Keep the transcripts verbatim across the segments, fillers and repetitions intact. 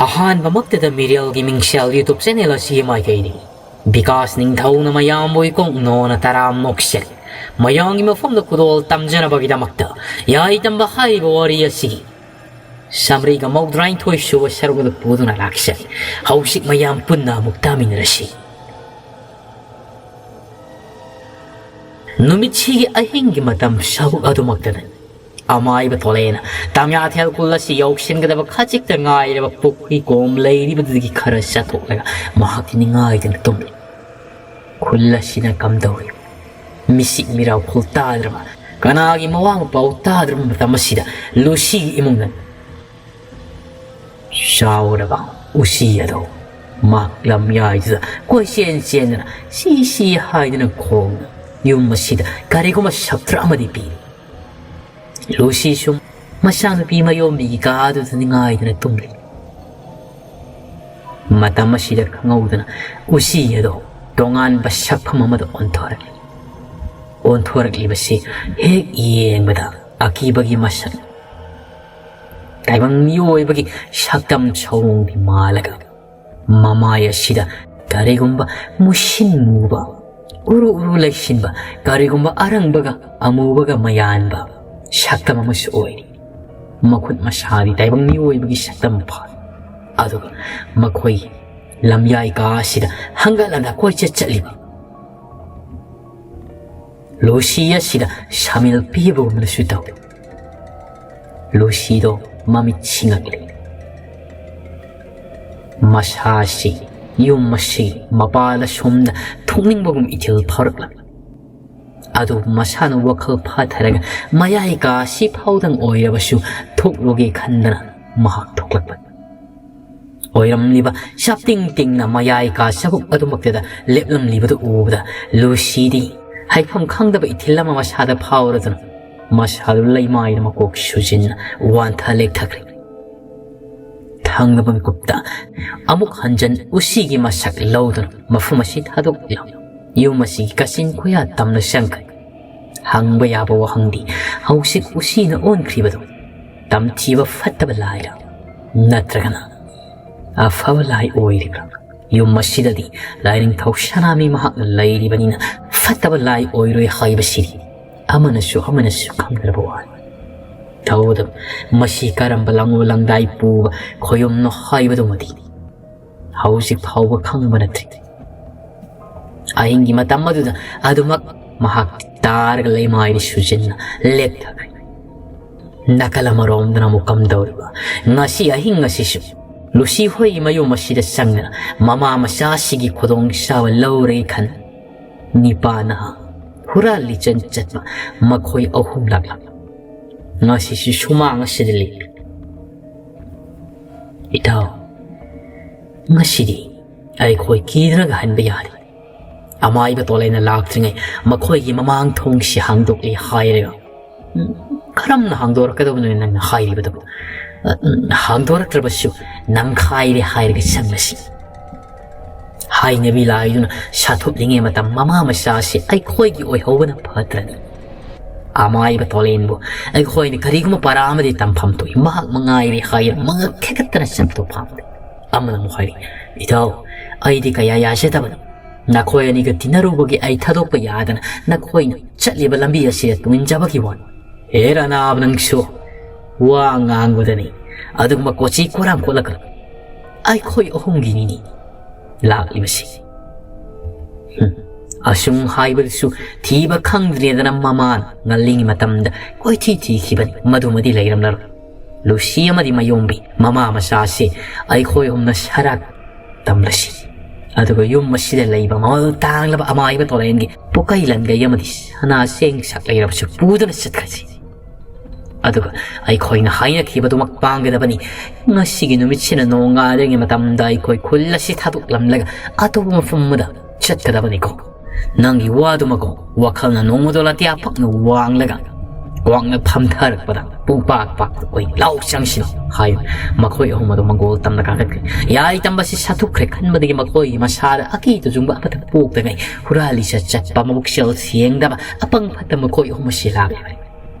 ꯑꯍꯥꯟꯕꯃꯛꯇꯗ ꯃꯤꯔꯦꯜꯒꯤ ꯃꯤꯡꯁꯦꯜ YouTube channel ꯑꯁꯤꯒꯤ ꯃꯥꯏꯀꯩꯗꯒꯤ ꯕꯤꯀꯥꯁ ꯅꯤꯡꯊꯧꯅ ꯃꯌꯥꯝꯕꯨ ꯏꯀꯣꯛ ꯅꯣꯅ ꯇꯔꯥꯝ ꯅꯣꯛꯆꯔꯤ꯫ ꯃꯌꯥꯝꯒꯤ ꯃꯐꯝꯗ ꯈꯨꯗꯣꯜ ꯇꯝꯖꯅꯕꯒꯤꯗꯃꯛꯇ ꯌꯥꯏ ꯇꯝꯕ ꯍꯥꯏꯔꯤꯕ ꯋꯥꯔꯤ ꯑꯁꯤꯒꯤ ꯆꯥꯃꯔꯤꯒ ꯃꯧꯗ꯭ꯔꯥꯅꯤꯊꯣꯏ ꯁꯨꯕ ꯁꯔꯨꯛ ꯑꯗꯨ ꯄꯨꯗꯨꯅ ꯂꯥꯛꯆꯔꯤ꯫ ꯍꯧꯖꯤꯛ ꯃꯌꯥꯝ ꯄꯨꯟꯅ ꯑꯃꯨꯛ ꯇꯥꯃꯤꯟꯅꯔꯁꯤ꯫ ꯅꯨꯃꯤꯠꯁꯤꯒꯤ ꯑꯍꯤꯡꯒꯤ ꯃꯇꯝ ꯁꯔꯨꯛ ꯑꯗꯨꯃꯛꯇꯗ ꯑꯃꯥꯏꯕ ꯊꯣꯂꯦꯅ ꯇꯥꯃꯤꯌꯥꯊꯦꯜ ꯈꯨꯜ ꯑꯁꯤ ꯌꯧꯁꯤꯟꯒꯗꯕ ꯈꯖꯤꯛꯇ ꯉꯥꯏꯔꯕ ꯄꯨꯈ꯭ꯔꯤ ꯀꯣꯝ ꯂꯩꯔꯤꯕꯗꯨꯗꯒꯤ ꯈꯔ ꯆꯠꯊꯣꯛꯂꯒ ꯃꯍꯥꯛꯇꯤ ꯅꯤꯡꯉꯥꯏꯗꯅ ꯇꯨꯝꯂꯤ꯫ ꯈꯨꯜ ꯑꯁꯤꯅ ꯀꯝꯗꯧꯔꯤ? ꯃꯤꯁꯤꯛ ꯃꯤꯔꯥꯎ ꯈꯨꯜ ꯇꯥꯗ꯭ꯔꯕ, ꯀꯅꯥꯒꯤ ꯃꯋꯥ ꯃꯄꯥꯎ ꯇꯥꯗ꯭ꯔꯕ ꯃꯇꯝ ꯑꯁꯤꯗ ꯂꯨꯁꯤꯒꯤ ꯏꯃꯨꯡꯗ ꯆꯥꯎꯔꯕ ꯎꯆꯤ ꯑꯗꯨ ꯃꯍꯥꯛ ꯂꯝꯌꯥꯏꯗꯨꯗ ꯀꯣꯏꯆꯦꯟ ꯆꯦꯟꯗꯨꯅ ꯁꯤ ꯁꯤ ꯍꯥꯏꯗꯨꯅ ꯈꯣꯡꯅ ꯌꯨꯝ ꯑꯁꯤꯗ ꯀꯔꯤꯒꯨꯝꯕ ꯁꯞꯇ꯭ꯔ ꯑꯃꯗꯤ ꯄꯤ꯫ ꯂꯨꯁꯤꯁꯨ ꯃꯆꯥꯅꯨꯄꯤ ꯃꯌꯣꯝꯕꯤꯒꯤ ꯀꯥ ꯑꯗꯨꯗ ꯅꯤꯡꯉꯥꯏꯗꯨꯅ ꯇꯨꯝꯂꯤ꯫ ꯃꯇꯝ ꯑꯁꯤꯗ ꯈꯪꯍꯧꯗꯅ ꯎꯆꯤ ꯑꯗꯣ ꯇꯣꯉꯥꯟꯕ ꯁꯛꯐꯝ ꯑꯃꯗ ꯑꯣꯟꯊꯣꯔꯛꯂꯤ꯫ ꯑꯣꯟꯊꯣꯔꯛꯂꯤꯕꯁꯤ ꯍꯦꯛ ꯌꯦꯡꯕꯗ ꯑꯀꯤꯕꯒꯤ ꯃꯁꯛ, ꯇꯥꯏꯕꯪ ꯃꯤꯑꯣꯏꯕꯒꯤ ꯁꯛꯇꯝ ꯁꯑꯣꯡꯗꯤ ꯃꯥꯜꯂꯒ ꯃꯃꯥꯏ ꯑꯁꯤꯗ ꯀꯔꯤꯒꯨꯝꯕ ꯃꯨꯁꯤꯟ ꯃꯨꯕ, ꯎꯔꯨ ꯎꯔꯨ ꯂꯩꯁꯤꯟꯕ, ꯀꯔꯤꯒꯨꯝꯕ ꯑꯔꯪꯕꯒ ꯑꯃꯨꯕꯒ ꯃꯌꯥꯟꯕ ꯁꯛꯇꯝ ꯑꯃꯁꯨ ꯑꯣꯏꯔꯤ꯫ ꯃꯈꯨꯠ ꯃꯁꯥꯗꯤ ꯇꯥꯏꯕꯪ ꯃꯤꯑꯣꯏꯕꯒꯤ ꯁꯛꯇꯝ ꯐꯥ꯫ ꯑꯗꯨꯒ ꯃꯈꯣꯏ ꯂꯝꯌꯥꯏ ꯀꯥ ꯑꯁꯤꯗ ꯍꯪꯒꯠ ꯍꯟꯗ ꯀꯣꯏꯆꯠ ꯆꯠꯂꯤꯕ ꯂꯨꯁꯤ ꯑꯁꯤꯗ ꯁꯥꯃꯤꯜ ꯄꯤꯕꯒꯨꯝꯅꯁꯨ ꯇꯧꯏ꯫ ꯂꯨꯁꯤꯗꯣ ꯃꯃꯤꯠ ꯁꯤꯡꯉꯛꯂꯤ꯫ ꯃꯁꯥꯁꯤ ꯌꯨꯝ ꯑꯁꯤ ꯃꯄꯥꯗ ꯁꯣꯝꯗ ꯊꯣꯛꯅꯤꯡꯕꯒꯨꯝ ꯏꯊꯤꯜ ꯐꯥꯎꯔꯛꯂꯝꯃꯤ꯫ ꯑꯗꯨꯕꯨ ꯃꯁꯥꯅ ꯋꯥꯈꯜ ꯐꯥꯊꯔꯒ ꯃꯌꯥꯏ ꯀꯥ ꯑꯁꯤ ꯐꯥꯎꯗꯪ ꯑꯣꯏꯔꯕꯁꯨ ꯊꯣꯛꯂꯨꯒꯦ ꯈꯟꯗꯅ ꯃꯍꯥꯛ ꯊꯣꯛꯂꯛꯄꯅꯤ꯫ ꯑꯣꯏꯔꯝꯂꯤꯕ ꯆꯞꯇꯤꯡ ꯇꯤꯡꯅ ꯃꯌꯥꯏ ꯀꯥ ꯆꯥꯛꯈꯨꯝ ꯑꯗꯨꯃꯛꯇꯗ ꯂꯦꯞꯂꯝꯂꯤꯕꯗꯨ ꯎꯕꯗ ꯂꯨꯁꯤꯗꯤ ꯍꯥꯏꯐꯝ ꯈꯪꯗꯕ ꯏꯊꯤꯜ ꯑꯃ ꯃꯁꯥꯗ ꯐꯥꯎꯔꯗꯨꯅ ꯃꯁꯥꯗꯨ ꯂꯩꯃꯥꯏꯗ ꯃꯀꯣꯛ ꯁꯨꯖꯤꯟꯅ ꯋꯥꯟꯊ ꯂꯦꯛꯊꯈ꯭ꯔꯦ꯫ ꯊꯪꯅꯕ ꯃꯤꯀꯨꯞꯇ ꯑꯃꯨꯛ ꯍꯟꯖꯟ ꯎꯆꯤꯒꯤ ꯃꯁꯛ ꯂꯧꯗꯨꯅ ꯃꯐꯝ ꯑꯁꯤ ꯊꯥꯗꯣꯛꯂꯝ ꯌꯨꯝ ꯑꯁꯤꯒꯤ ꯀꯥꯆꯤꯟ ꯀꯣꯌꯥ ꯇꯝꯅ ꯆꯪꯈ꯭ꯔꯦ꯫ ꯍꯪꯕ ꯌꯥꯕ ꯋꯥꯍꯪꯗꯤ ꯍꯧꯖꯤꯛ ꯎꯆꯤꯅ ꯑꯣꯟꯈ꯭ꯔꯤꯕꯗꯨ ꯇꯝꯊꯤꯕ ꯐꯠꯇꯕ ꯂꯥꯏꯔ ꯅꯠꯇ꯭ꯔꯒꯅ ꯑꯐꯕ ꯂꯥꯏ ꯑꯣꯏꯔꯤꯕ꯭ꯔꯥ? ꯌꯨꯝ ꯑꯁꯤꯗꯗꯤ ꯂꯥꯏꯅꯤꯡꯊꯧ ꯁꯅꯥꯃꯍꯤ ꯃꯍꯥꯛꯅ ꯂꯩꯔꯤꯕꯅꯤꯅ ꯐꯠꯇꯕ ꯂꯥꯏ ꯑꯣꯏꯔꯣꯏ ꯍꯥꯏꯕꯁꯤꯗꯤ ꯑꯃꯅꯁꯨ ꯑꯃꯅꯁꯨ ꯈꯪꯅꯔꯕ ꯋꯥꯅꯤ꯫ ꯇꯧꯕꯇꯕꯨ ꯃꯁꯤ ꯀꯔꯝꯕ ꯂꯪꯉꯨ ꯂꯪꯗꯥꯏ ꯄꯨꯕ ꯈꯣꯌꯨꯝꯅꯣ ꯍꯥꯏꯕꯗꯨꯃꯗꯤ ꯍꯧꯖꯤꯛ ꯐꯥꯎꯕ ꯈꯪꯕ ꯅꯠꯇ꯭ꯔꯤ꯫ ꯑꯍꯤꯡꯒꯤ ꯃꯇꯝ ꯑꯗꯨꯗ ꯑꯗꯨꯃꯛ ꯃꯍꯥꯛ ꯇꯥꯔꯒ ꯂꯩꯃꯥꯏꯗ ꯁꯨꯖꯤꯟꯅ ꯂꯦꯞꯊꯈ꯭ꯔꯦ꯫ ꯅꯥꯀꯜ ꯑꯃꯔꯣꯝꯗꯅ ꯑꯃꯨꯛ ꯀꯝꯗꯧꯔꯤꯕ? ꯉꯁꯤ ꯑꯍꯤꯡ ꯑꯁꯤꯁꯨ ꯂꯨꯁꯤ ꯍꯣꯏꯒꯤ ꯃꯌꯨꯝ ꯑꯁꯤꯗ ꯆꯪꯗꯅ ꯃꯃꯥ ꯃꯆꯥꯁꯤꯒꯤ ꯈꯨꯗꯣꯡꯆꯥꯕ ꯂꯧꯔꯦ ꯈꯟ ꯅꯤꯄꯥ ꯅꯍꯥ ꯍꯨꯔꯥꯟ ꯂꯤꯆꯟ ꯆꯠꯄ ꯃꯈꯣꯏ ꯑꯍꯨꯝ ꯂꯥꯛꯂꯝꯃꯤ꯫ ꯉꯁꯤꯁꯨ ꯁꯨꯃꯥꯡ ꯑꯁꯤꯗ ꯂꯦꯞꯂꯤ꯫ ꯏꯇꯥꯎ, ꯉꯁꯤꯗꯤ ꯑꯩꯈꯣꯏ ꯀꯤꯗꯅꯒ ꯍꯟꯕ ꯌꯥꯔꯦ꯫ ꯑꯃꯥꯏꯕ ꯇꯣꯂꯩꯅ ꯂꯥꯛꯇ꯭ꯔꯤꯉꯩ ꯃꯈꯣꯏꯒꯤ ꯃꯃꯥꯡ ꯊꯣꯡꯁꯤ ꯍꯥꯡꯗꯣꯛꯂꯤ ꯍꯥꯏꯔꯒ, ꯎꯝ, ꯀꯔꯝꯅ ꯍꯥꯡꯗꯣꯔꯛꯀꯗꯕꯅꯣ ꯅꯪꯅ ꯍꯥꯏꯔꯤꯕꯗꯨꯕꯨ? ꯑ, ꯎꯝ, ꯍꯥꯡꯗꯣꯔꯛꯇ꯭ꯔꯕꯁꯨ ꯅꯝꯈꯥꯏꯔꯦ ꯍꯥꯏꯔꯒ ꯆꯪꯂꯁꯤ꯫ ꯍꯥꯏꯅꯕꯤ ꯂꯥꯏꯗꯨꯅ ꯁꯥꯊꯨꯞꯂꯤꯉꯩ ꯃꯇꯝ ꯃꯃꯥ ꯃꯆꯥꯁꯤ ꯑꯩꯈꯣꯏꯒꯤ ꯑꯣꯏꯍꯧꯕꯅ ꯐꯠꯇ꯭ꯔꯅꯤ꯫ ꯑꯃꯥꯏꯕ ꯇꯣꯂꯦꯟꯕꯨ ꯑꯩꯈꯣꯏꯅ ꯀꯔꯤꯒꯨꯝꯕ ꯄꯔꯥ ꯑꯃꯗꯤ ꯇꯝꯐꯝ ꯊꯣꯛꯏ, ꯃꯍꯥꯛ ꯃꯉꯥꯏꯔꯦ ꯍꯥꯏꯔ ꯃꯉꯛ ꯈꯦꯒꯠꯇꯅ ꯆꯠꯄ ꯐꯥꯎꯗꯦ꯫ ꯑꯃꯅ ꯑꯃꯨꯛ ꯍꯥꯏꯔꯤ, "ꯏꯇꯥꯎ, ꯑꯩꯗꯤ ꯀꯌꯥ ꯌꯥꯖꯗꯕꯅꯤ꯫ ꯅꯈꯣꯏ ꯑꯅꯤꯒ ꯇꯤꯟꯅꯔꯨꯕꯒꯤ ꯑꯩ ꯊꯥꯗꯣꯛꯄ ꯌꯥꯗꯅ ꯅꯈꯣꯏꯅ ꯆꯠꯂꯤꯕ ꯂꯝꯕꯤ ꯑꯁꯤꯗ ꯇꯨꯡꯏꯟꯖꯕꯒꯤ ꯋꯥꯅꯤ꯫" "ꯍꯦꯔꯥ ꯅꯥꯕ ꯅꯪꯁꯨ ꯋꯥ ꯉꯥꯡꯕꯗꯅꯤ ꯑꯗꯨꯒꯨꯝꯕ ꯀꯣꯆꯤ ꯀꯣꯔꯥꯡ ꯈꯣꯠꯂꯛꯀꯅꯨ꯫ ꯑꯩꯈꯣꯏ ꯑꯍꯨꯝꯒꯤꯅꯤꯅꯦ ꯂꯥꯛꯂꯤꯕꯁꯤ꯫" ꯍꯨꯝ, ꯑꯁꯨꯝ ꯍꯥꯏꯕꯗꯨꯁꯨ ꯊꯤꯕ ꯈꯪꯗ꯭ꯔꯦꯗꯅ ꯃꯃꯥꯅ ꯉꯜꯂꯤꯉꯩ ꯃꯇꯝꯗ ꯀꯣꯏꯊꯤ ꯊꯤꯈꯤꯕꯅꯤ, ꯃꯗꯨꯃꯗꯤ ꯂꯩꯔꯝꯂꯔꯣꯏ꯫ ꯂꯨꯁꯤ ꯑꯃꯗꯤ ꯃꯌꯣꯝꯕꯤ ꯃꯃꯥ ꯃꯆꯥꯁꯤ ꯑꯩꯈꯣꯏ ꯑꯍꯨꯝꯅ ꯁꯔꯥꯛ ꯇꯝꯂꯁꯤ꯫ ꯑꯗꯨꯒ ꯌꯨꯝ ꯑꯁꯤꯗ ꯂꯩꯕ ꯃꯃꯜ ꯇꯥꯡꯂꯕ ꯑꯃꯥꯏꯕ ꯇꯣꯂꯦꯟꯒꯤ ꯄꯣꯀꯩ ꯂꯟꯒꯩ ꯑꯃꯗꯤ ꯁꯅꯥ ꯆꯦꯡ ꯁꯛ ꯂꯩꯔꯕꯁꯨ ꯄꯨꯗꯨꯅ ꯆꯠꯈ꯭ꯔꯁꯤ꯫ ꯑꯗꯨꯒ ꯑꯩꯈꯣꯏꯅ ꯍꯥꯏꯅꯈꯤꯕꯗꯨꯃꯛ ꯄꯥꯡꯒꯗꯕꯅꯤ꯫ ꯉꯁꯤꯒꯤ ꯅꯨꯃꯤꯠꯁꯤꯅ ꯅꯣꯡꯉꯥꯜꯂꯤꯉꯩ ꯃꯇꯝꯗ ꯑꯩꯈꯣꯏ ꯈꯨꯜ ꯑꯁꯤ ꯊꯥꯗꯣꯛꯂꯝꯂꯒ ꯑꯇꯣꯞꯄ ꯃꯐꯝ ꯑꯃꯗ ꯆꯠꯀꯗꯕꯅꯤꯀꯣ꯫ ꯅꯪꯒꯤ ꯋꯥꯗꯨꯃꯀꯣ, ꯋꯥꯈꯜꯅ ꯅꯣꯡꯃꯗꯣ ꯂꯥꯇꯤꯌꯥ ꯄꯛꯅ ꯋꯥꯡꯂꯒ ꯋꯥꯡꯅ ꯐꯝꯊꯔꯛꯄꯗ ꯄꯨꯡꯄꯥꯛ ꯄꯥꯛꯄ ꯑꯣꯏ ꯂꯥꯎ ꯆꯪꯁꯤꯅꯣ ꯍꯥꯏ꯫ ꯃꯈꯣꯏ ꯑꯍꯨꯝ ꯑꯗꯨ ꯃꯪꯒꯣꯜ ꯇꯝꯅ ꯀꯥꯈꯠꯈ꯭ꯔꯦ꯫ ꯌꯥꯏ ꯇꯝꯕꯁꯤ ꯁꯥꯊꯨꯛꯈ꯭ꯔꯦ ꯈꯟꯕꯗꯒꯤ ꯃꯈꯣꯏꯒꯤ ꯃꯁꯥꯗ ꯑꯀꯤ ꯇꯨꯖꯨꯡꯕ ꯑꯃꯠꯇ ꯄꯣꯛꯇꯉꯩ ꯍꯨꯔꯥꯜꯂꯤ ꯆꯠ ꯆꯠꯄ ꯃꯕꯨꯛꯆꯦꯜ ꯁꯦꯡꯗꯕ ꯑꯄꯪ ꯐꯠꯇ ꯃꯈꯣꯏ ꯑꯍꯨꯝ ꯑꯁꯤ ꯂꯥꯛꯂꯦ꯫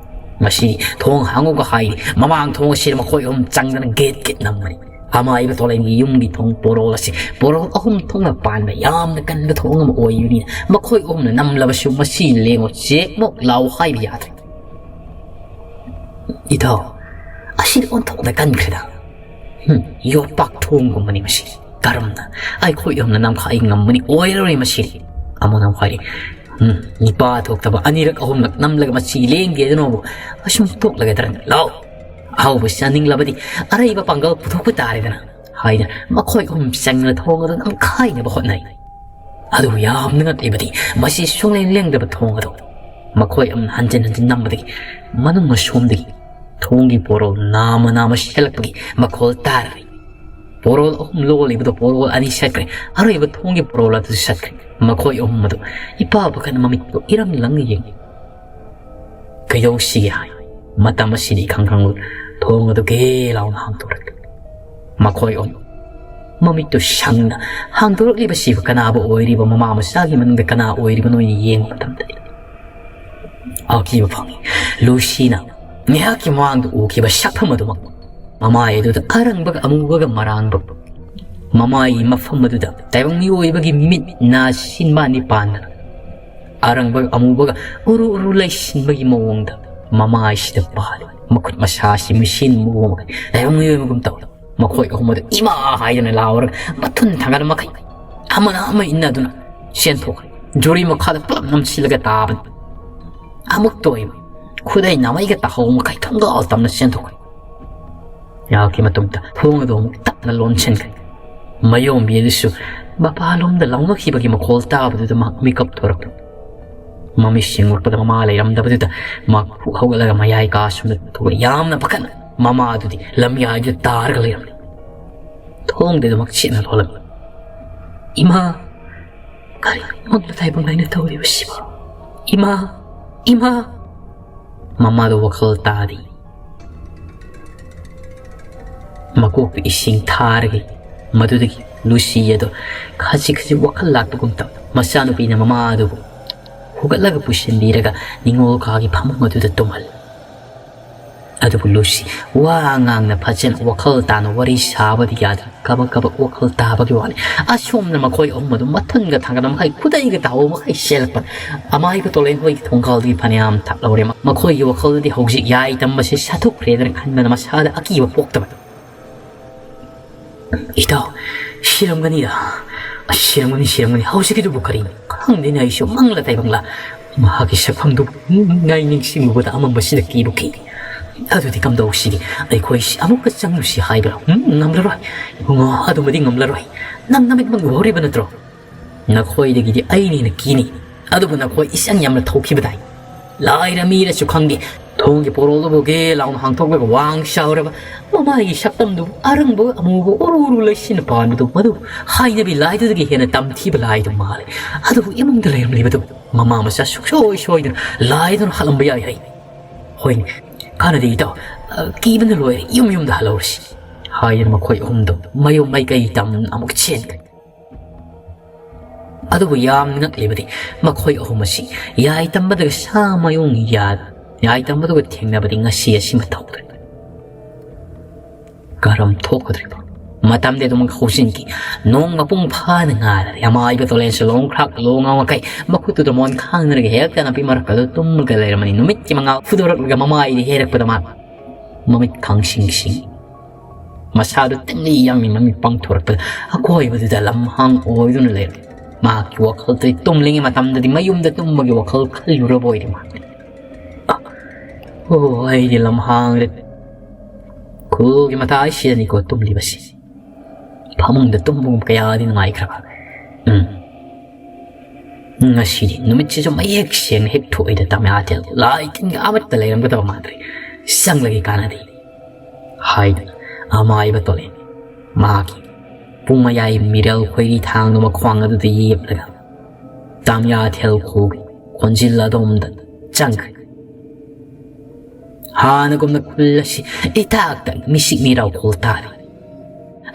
ꯃꯁꯤ ꯊꯣꯡ ꯍꯥꯡꯉꯨꯒ ꯍꯥꯏꯔꯤ꯫ ꯃꯃꯥꯡ ꯊꯣꯡ ꯑꯁꯤꯗ ꯃꯈꯣꯏ ꯑꯍꯨꯝ ꯆꯪꯗꯅ ꯒꯦꯠ ꯒꯦꯠ ꯅꯝꯕꯅꯤ꯫ ꯐꯝꯃꯥꯏꯕ ꯇꯣꯂꯦꯟꯒꯤ ꯌꯨꯝꯒꯤ ꯊꯣꯡ ꯄꯣꯔꯣꯜ ꯑꯁꯤ ꯄꯣꯔꯣꯜ ꯑꯍꯨꯝ ꯊꯣꯛꯅ ꯄꯥꯟꯕ ꯌꯥꯝꯅ ꯀꯟꯕ ꯊꯣꯡ ꯑꯃ ꯑꯣꯏꯕꯅꯤꯅ ꯃꯈꯣꯏ ꯑꯍꯨꯝꯅ ꯅꯝꯂꯕꯁꯨ ꯃꯁꯤ ꯂꯦꯡꯉꯣ ꯆꯦꯛꯃꯣꯛ ꯂꯥꯎ ꯍꯥꯏꯕ ꯌꯥꯗ꯭ꯔꯦ꯫ "ꯏꯇꯥꯎ, ꯑꯁꯤꯗꯤ ꯑꯣꯟꯊꯣꯛꯅ ꯀꯟꯈ꯭ꯔꯦꯗ꯫ ꯍꯨꯝ, ꯌꯣꯠꯄꯥꯛ ꯊꯣꯡꯒꯨꯝꯕꯅꯤ ꯃꯁꯤ꯫ ꯀꯔꯝꯅ ꯑꯩꯈꯣꯏ ꯑꯍꯨꯝꯅ ꯅꯝꯈꯥꯏ ꯉꯝꯕꯅꯤ? ꯑꯣꯏꯔꯔꯣꯏ ꯃꯁꯤꯗꯤ"꯫ ꯑꯃꯅ ꯑꯃꯨꯛ ꯍꯥꯏꯔꯤ, "ꯎꯝ, ꯅꯤꯄꯥ ꯊꯣꯛꯇꯕ ꯑꯅꯤꯔꯛ ꯑꯍꯨꯝꯂꯛ ꯅꯝꯂꯒ ꯃꯁꯤ ꯂꯦꯡꯗꯦꯗꯅꯣꯕꯨ ꯑꯁꯨꯝ ꯇꯣꯛꯂꯒꯗ꯭ꯔꯅꯦ? ꯂꯥꯎ, ꯑꯍꯥꯎꯕ ꯆꯥꯅꯤꯡꯂꯕꯗꯤ ꯑꯔꯩꯕ ꯄꯥꯡꯒꯜ ꯄꯨꯊꯣꯛꯄ ꯇꯥꯔꯦꯗꯅ" ꯍꯥꯏꯅ ꯃꯈꯣꯏ ꯑꯍꯨꯝ ꯆꯪꯅ ꯊꯣꯡ ꯑꯗꯨ ꯅꯝꯈꯥꯏꯅꯕ ꯍꯣꯠꯅꯩ꯫ ꯑꯗꯨꯕꯨ ꯌꯥꯝꯅ ꯉꯛꯂꯤꯕꯗꯤ ꯃꯁꯤ ꯁꯨꯡꯂꯦꯡ ꯂꯦꯡꯗꯕ ꯊꯣꯡ ꯑꯗꯨ ꯃꯈꯣꯏ ꯑꯍꯨꯝ ꯍꯟꯖꯤꯟ ꯍꯟꯖꯤꯟ ꯅꯝꯕꯗꯒꯤ ꯃꯅꯨꯡ ꯑꯁꯣꯝꯗꯒꯤ ꯊꯣꯡꯒꯤ ꯄꯣꯔꯣꯜ ꯅꯥꯝꯃ ꯅꯥꯝꯃ ꯁꯦꯠꯂꯛꯄꯒꯤ ꯃꯈꯣꯜ ꯇꯥꯔꯔꯤ꯫ ꯄꯣꯔꯣꯜ ꯑꯍꯨꯝ ꯂꯣꯜꯂꯤꯕꯗꯣ ꯄꯣꯔꯣꯜ ꯑꯅꯤ ꯁꯠꯈ꯭ꯔꯦ꯫ ꯑꯔꯣꯏꯕ ꯊꯣꯡꯒꯤ ꯄꯣꯔꯣꯜ ꯑꯗꯨꯁꯨ ꯁꯠꯈ꯭ꯔꯦ꯫ ꯃꯈꯣꯏ ꯑꯍꯨꯝ ꯑꯗꯨ ꯏꯄꯥ ꯄꯥꯈꯠꯅ ꯃꯃꯤꯠꯇꯨ ꯏꯔꯪ ꯂꯪꯅ ꯌꯦꯡꯏ꯫ "ꯀꯩꯗꯧꯁꯤꯒꯦ?" ꯍꯥꯏ꯫ ꯃꯇꯝ ꯑꯁꯤꯗꯤ ꯏꯈꯪ ꯈꯪꯂꯨ ꯊꯣꯡ ꯑꯗꯨ ꯒꯦ ꯂꯥꯎꯅ ꯍꯥꯡꯗꯣꯔꯛꯂꯦ꯫ ꯃꯈꯣꯏ ꯑꯍꯨꯝ ꯃꯃꯤꯠꯇꯨ ꯁꯪꯅ ꯍꯥꯡꯗꯣꯔꯛꯂꯤꯕꯁꯤꯕꯨ ꯀꯅꯥꯕꯨ ꯑꯣꯏꯔꯤꯕ? ꯃꯃꯥ ꯃꯆꯥꯒꯤ ꯃꯅꯨꯡꯗ ꯀꯅꯥ ꯑꯣꯏꯔꯤꯕꯅꯣ ꯍꯥꯏꯅ ꯌꯦꯡꯕ ꯃꯇꯝꯗ ꯑꯀꯤꯕ ꯐꯪꯏ꯫ ꯂꯨꯁꯤꯅ ꯉꯥꯏꯍꯥꯛꯀꯤ ꯃꯃꯥꯡꯗ ꯎꯈꯤꯕ ꯁꯛꯐꯝ ꯑꯗꯨꯃꯛ ꯃꯃꯥꯏ ꯑꯗꯨꯗ ꯑꯔꯪꯕꯒ ꯑꯃꯨꯕꯒ ꯃꯔꯥꯡꯕ ꯃꯃꯥꯏꯒꯤ ꯃꯐꯝ ꯑꯗꯨꯗ ꯇꯥꯏꯕꯪ ꯃꯤꯑꯣꯏꯕꯒꯤ ꯃꯤꯠ ꯅꯥ ꯁꯤꯟꯕꯥꯟꯗꯤ ꯄꯥꯟꯗꯅ ꯑꯔꯪꯕꯒ ꯑꯃꯨꯕꯒ ꯎꯔꯨ ꯎꯔꯨ ꯂꯩꯁꯤꯟꯕꯒꯤ ꯃꯑꯣꯡꯗ ꯃꯃꯥꯏꯁꯤꯗ ꯄꯥꯜꯂꯤ꯫ ꯃꯈꯨꯠ ꯃꯁꯥꯁꯤ ꯃꯤꯁꯤꯟ ꯃꯑꯣꯡ ꯇꯥꯏꯕꯪ ꯃꯤꯑꯣꯏꯕꯒꯨꯝ ꯇꯧꯏ꯫ ꯃꯈꯣꯏ ꯑꯍꯨꯝ ꯑꯗꯨ ꯏꯃꯥ ꯍꯥꯏꯗꯨꯅ ꯂꯥꯎꯔꯒ ꯃꯊꯨꯟ ꯊꯥꯡꯒꯠ ꯃꯈꯩ ꯑꯃꯅ ꯑꯃ ꯏꯟꯅꯗꯨꯅ ꯆꯦꯟꯊꯣꯛꯈ꯭ꯔꯦ꯫ ꯖꯨꯔꯤ ꯃꯈꯥꯗ ꯄꯨꯂꯞ ꯅꯝꯁꯤꯜꯂꯒ ꯇꯥꯕꯅꯤ꯫ ꯑꯃꯨꯛꯇ ꯑꯣꯏꯕ ꯈꯨꯗꯩ ꯅꯥꯃꯩꯒ ꯇꯥꯍꯧ ꯃꯈꯩ ꯊꯣꯡꯒꯥꯜ ꯇꯝꯅ ꯆꯦꯟꯊꯣꯛꯈ꯭ꯔꯦ꯫ ꯉꯥꯏꯍꯥꯛꯀꯤ ꯃꯇꯨꯡꯗ ꯊꯣꯡ ꯑꯗꯨ ꯑꯃꯨꯛ ꯇꯞꯅ ꯂꯣꯟꯁꯤꯟꯈ꯭ꯔꯦ꯫ ꯃꯌꯣꯝꯕꯤ ꯑꯗꯨꯁꯨ ꯃꯄꯥꯟꯂꯣꯝꯗ ꯂꯥꯎꯅꯈꯤꯕꯒꯤ ꯃꯈꯣꯜ ꯇꯥꯕꯗꯨꯗ ꯃꯍꯥꯛ ꯃꯤꯀꯞ ꯊꯣꯔꯛꯄ꯫ ꯃꯃꯤꯠ ꯁꯤꯡꯂꯛꯄꯗ ꯃꯃꯥ ꯂꯩꯔꯝꯗꯕꯗꯨꯗ ꯃꯍꯥꯛ ꯍꯨꯛ ꯍꯧꯒꯠꯂꯒ ꯃꯌꯥꯏ ꯀꯥ ꯁꯨꯝꯗ ꯊꯣꯛꯂꯛꯏ꯫ ꯌꯥꯝꯅ ꯄꯥꯈꯠꯅ ꯃꯃꯥ ꯑꯗꯨꯗꯤ ꯂꯝꯌꯥꯏꯗꯨꯗ ꯇꯥꯔꯒ ꯂꯩꯔꯝꯂꯤ꯫ ꯊꯣꯡꯗꯨ ꯑꯗꯨꯃꯛ ꯆꯦꯠꯅ ꯂꯣꯜꯂꯝꯃꯤ꯫ "ꯏꯃꯥ, ꯀꯔꯤꯅꯣ ꯏꯃꯪꯗ ꯇꯥꯏꯕꯪ ꯅꯥꯏꯅ ꯇꯧꯔꯤꯕꯁꯤꯕꯣ? ꯏꯃꯥ, ꯏꯃꯥ!" ꯃꯃꯥꯗꯣ ꯋꯥꯈꯜ ꯇꯥꯗꯦ꯫ ꯃꯀꯣꯛꯇ ꯏꯁꯤꯡ ꯊꯥꯔꯒ ꯃꯗꯨꯗꯒꯤ ꯂꯨꯁꯤ ꯑꯗꯣ ꯈꯖꯤꯛ ꯈꯖꯤꯛ ꯋꯥꯈꯜ ꯂꯥꯛꯄꯒꯨꯝ ꯇꯧ ꯃꯆꯥꯅꯨꯄꯤꯅ ꯃꯃꯥ ꯑꯗꯨꯕꯨ ꯍꯧꯒꯠꯂꯒ ꯄꯨꯁꯤꯟꯕꯤꯔꯒ ꯅꯤꯉꯣꯜ ꯀꯥꯒꯤ ꯐꯃꯨꯡ ꯑꯗꯨꯗ ꯇꯨꯝꯍꯜꯂꯤ꯫ ꯑꯗꯨꯕꯨ ꯂꯨꯁꯤ ꯋꯥ ꯉꯥꯡꯅ ꯐꯖꯅ ꯋꯥꯈꯜ ꯇꯥꯅ ꯋꯥꯔꯤ ꯁꯥꯕꯗꯤ ꯌꯥꯗ꯭ꯔꯦ꯫ ꯀꯕꯛ ꯀꯕꯛ ꯋꯥꯈꯜ ꯇꯥꯕꯒꯤ ꯋꯥꯅꯤ꯫ ꯑꯁꯣꯝꯅ ꯃꯈꯣꯏ ꯑꯍꯨꯝ ꯑꯗꯨ ꯃꯊꯨꯟꯒ ꯊꯥꯡꯒꯠꯅ ꯃꯈꯩ ꯈꯨꯗꯩꯒ ꯇꯥꯍꯧꯕ ꯃꯈꯩ ꯆꯦꯜꯂꯛꯄ꯫ ꯑꯃꯥꯏꯕ ꯇꯣꯂꯦꯟ ꯍꯣꯏꯒꯤ ꯊꯣꯡꯒꯥꯜꯗꯒꯤ ꯐꯅꯌꯥꯝ ꯊꯛꯂꯧꯔꯦ꯫ ꯃꯈꯣꯏꯒꯤ ꯋꯥꯈꯜꯗꯗꯤ ꯍꯧꯖꯤꯛ ꯌꯥꯏ ꯇꯝꯕꯁꯦ ꯁꯥꯊꯨꯈ꯭ꯔꯦꯗꯅ ꯈꯟꯕꯅ ꯃꯁꯥꯗ ꯑꯀꯤꯕ ꯄꯣꯛꯇꯕ꯫ "ꯏꯇꯥꯎ, ꯁꯤꯔꯝꯒꯅꯤꯗ꯫ ꯑꯁ, ꯁꯤꯔꯝꯒꯅꯤ, ꯁꯤꯔꯝꯒꯅꯤ꯫ ꯍꯧꯖꯤꯛꯀꯤꯗꯨꯕꯨ ꯀꯔꯤꯅꯣ? ꯈꯪꯗꯦꯅꯦ, ꯑꯩꯁꯨ ꯃꯪꯂ ꯇꯥꯏꯕꯪꯂ꯫ ꯃꯍꯥꯛꯀꯤ ꯁꯛꯐꯝꯗꯨ ꯉꯥꯏ ꯅꯤꯡꯁꯤꯡꯂꯨꯕꯗ ꯑꯃꯝꯕꯁꯤꯗ ꯀꯤꯕꯨ ꯀꯤ꯫ ꯑꯗꯨꯗꯤ ꯀꯝꯗꯧꯁꯤꯒꯦ? ꯑꯩꯈꯣꯏ ꯑꯃꯨꯛꯀ ꯆꯪꯂꯨꯁꯤ ꯍꯥꯏꯕ꯭ꯔꯥ? ꯎꯝ, ꯉꯝꯂꯔꯣꯏ꯫ ꯏꯕꯨꯡꯉꯣ, ꯑꯗꯨꯃꯗꯤ ꯉꯝꯂꯔꯣꯏ꯫ ꯅꯪ ꯅꯃꯤꯠꯃꯛ ꯎꯍꯧꯔꯤꯕ ꯅꯠꯇ꯭ꯔꯣ? ꯅꯈꯣꯏꯗꯒꯤꯗꯤ ꯑꯩꯅ ꯍꯦꯟꯅ ꯀꯤꯅꯤ꯫ ꯑꯗꯨꯕꯨ ꯅꯈꯣꯏ ꯏꯆꯪ ꯌꯥꯝꯅ ꯊꯧꯈꯤꯕꯗꯥꯏ꯫ ꯂꯥꯏꯔ ꯃꯤꯔꯁꯨ ꯈꯪꯗꯦ꯫ ꯊꯣꯡꯒꯤ ꯄꯣꯔꯣꯜꯗꯨꯕꯨ ꯒꯦ ꯂꯥꯎꯅ ꯍꯥꯡꯊꯣꯛꯂꯒ ꯋꯥꯡ ꯆꯥꯎꯔꯕ ꯃꯃꯥꯏꯒꯤ ꯁꯛꯇꯝꯗꯨ ꯑꯔꯪꯕ ꯑꯃꯨꯕ ꯎꯔꯨ ꯎꯔꯨ ꯂꯩꯁꯤꯟꯅ ꯄꯥꯟꯕꯗꯨ ꯃꯗꯨ ꯍꯥꯏꯅꯕꯤ ꯂꯥꯏꯗꯨꯗꯒꯤ ꯍꯦꯟꯅ ꯇꯝꯊꯤꯕ ꯂꯥꯏꯗꯨ ꯃꯥꯜꯂꯦ꯫ ꯑꯗꯨꯕꯨ ꯏꯃꯨꯡꯗ ꯂꯩꯔꯝꯂꯤꯕꯗꯨ ꯃꯃꯥ ꯃꯆꯥ ꯁꯨꯡꯁꯣꯏ ꯁꯣꯏꯗꯅ ꯂꯥꯏꯗꯨꯅ ꯍꯥꯠꯂꯝꯕ ꯌꯥꯏ ꯍꯥꯏ꯫ ꯍꯣꯏꯅꯦ, ꯀꯥꯟꯅꯗꯦ ꯏꯇꯥꯎ, ꯑ, ꯀꯤꯕꯅ ꯂꯣꯏꯔꯦ, ꯌꯨꯝ ꯌꯨꯝꯗ ꯍꯜꯍꯧꯔꯁꯤ ꯍꯥꯏꯗꯨꯅ ꯃꯈꯣꯏ ꯑꯍꯨꯝꯗꯨ ꯃꯌꯨꯝ ꯃꯥꯏꯀꯩ ꯇꯝꯅ ꯑꯃꯨꯛ ꯆꯦꯟꯈ꯭ꯔꯦ꯫ ꯑꯗꯨꯕꯨ ꯌꯥꯝ ꯉꯛꯂꯤꯕꯗꯤ ꯃꯈꯣꯏ ꯑꯍꯨꯝ ꯑꯁꯤ ꯌꯥꯏ ꯇꯝꯕꯗꯒ ꯁꯥ ꯃꯌꯨꯡ ꯌꯥ-, ꯌꯥꯏ ꯇꯝꯕꯗꯨꯒ ꯊꯦꯡꯅꯕꯗꯤ ꯉꯁꯤ ꯑꯁꯤꯃ ꯇꯧꯗ꯭ꯔꯦ꯫ ꯀꯔꯝ ꯊꯣꯛꯀꯗꯧꯔꯤꯕ? ꯃꯇꯝꯗꯤ ꯑꯗꯨꯝ ꯍꯧꯖꯤꯟꯈꯤ꯫ ꯅꯣꯡ ꯃꯄꯨꯡ ꯐꯥꯅ ꯉꯥꯜꯂꯔꯦ꯫ ꯑꯃꯥꯏꯕ ꯇꯣꯂꯦꯟꯁꯨ ꯂꯣꯡꯈ꯭ꯔꯥꯛ ꯂꯣꯡꯉ ꯃꯈꯩ ꯃꯈꯨꯠꯇꯨꯗ ꯃꯣꯟ ꯈꯥꯡꯅꯔꯒ ꯍꯦꯛꯇ ꯅꯥꯄꯤ ꯃꯔꯛꯇꯨꯗ ꯇꯨꯝꯂꯒ ꯂꯩꯔꯝꯃꯅꯤ꯫ ꯅꯨꯃꯤꯠꯀꯤ ꯃꯉꯥꯜ ꯐꯨꯗꯣꯔꯛꯂꯒ ꯃꯃꯥꯏꯗ ꯍꯦꯔꯛꯄꯗ ꯃꯥ ꯃꯃꯤꯠ ꯈꯥꯡꯁꯤꯡ ꯁꯤꯡ꯫ ꯃꯁꯥꯗꯨ ꯇꯤꯡꯂꯤ ꯌꯥꯡꯂꯤ ꯃꯃꯤꯠ ꯄꯥꯡꯊꯣꯔꯛꯄꯗ ꯑꯀꯣꯏꯕꯗꯨꯗ ꯂꯝꯍꯥꯡ ꯑꯣꯏꯗꯨꯅ ꯂꯩꯔꯝꯃꯤ꯫ ꯃꯍꯥꯛꯀꯤ ꯋꯥꯈꯜꯗꯗꯤ ꯇꯨꯝꯂꯤꯉꯩ ꯃꯇꯝꯗꯗꯤ ꯃꯌꯨꯝꯗ ꯇꯨꯝꯕꯒꯤ ꯋꯥꯈꯜ ꯈꯜꯂꯨꯔꯕ ꯑꯣꯏꯔꯦ ꯃꯥ꯫ ꯑ, ꯑꯣ, ꯑꯩꯗꯤ ꯂꯝꯍꯥꯡꯗ ꯈꯨꯜꯒꯤ ꯃꯇꯥꯏꯁꯤꯗꯅꯤꯀꯣ ꯇꯨꯝꯂꯤꯕꯁꯤ꯫ ꯐꯃꯨꯡꯗ ꯇꯨꯝꯕꯒꯨꯝ ꯀꯌꯥꯗꯤ ꯅꯨꯡꯉꯥꯏꯈ꯭ꯔꯕ꯫ ꯎꯝ꯫ ꯉꯁꯤꯗꯤ ꯅꯨꯃꯤꯠꯁꯤꯁꯨ ꯃꯌꯦꯛ ꯁꯦꯡꯅ ꯍꯦꯛ ꯊꯣꯛꯏꯗ ꯇꯝꯌꯥꯊꯦꯜ꯫ ꯂꯥꯏ ꯇꯤꯟꯒ ꯑꯃꯠꯇ ꯂꯩꯔꯝꯒꯗꯕ ꯃꯥꯟꯗ꯭ꯔꯦ꯫ ꯆꯪꯂꯒꯦ ꯀꯥꯟꯅꯗꯦ꯫ ꯍꯥꯏꯗꯨꯅ ꯑꯃꯥꯏꯕ ꯇꯣꯂꯦꯟ ꯃꯍꯥꯛꯀꯤ ꯄꯨꯡ ꯃꯌꯥꯏ ꯃꯤꯔꯦꯜ ꯈꯣꯏꯔꯤ ꯊꯥꯡꯗꯨ ꯃꯈ꯭ꯋꯥꯡ ꯑꯗꯨꯗ ꯌꯦꯞꯂꯒ ꯇꯥꯃꯤꯌꯥꯊꯦꯜ ꯈꯨꯜꯒꯤ ꯈꯣꯟꯖꯤꯜ ꯑꯗꯣꯝꯗ ꯆꯪꯈ꯭ꯔꯦ꯫ ꯍꯥꯟꯅꯒꯨꯝꯅ ꯈꯨꯜ ꯑꯁꯤ ꯏꯇꯥꯛ ꯇꯥꯛ ꯃꯤꯁꯤꯛ ꯃꯤꯔꯥꯎ ꯈꯣꯜ ꯇꯥꯔꯤ꯫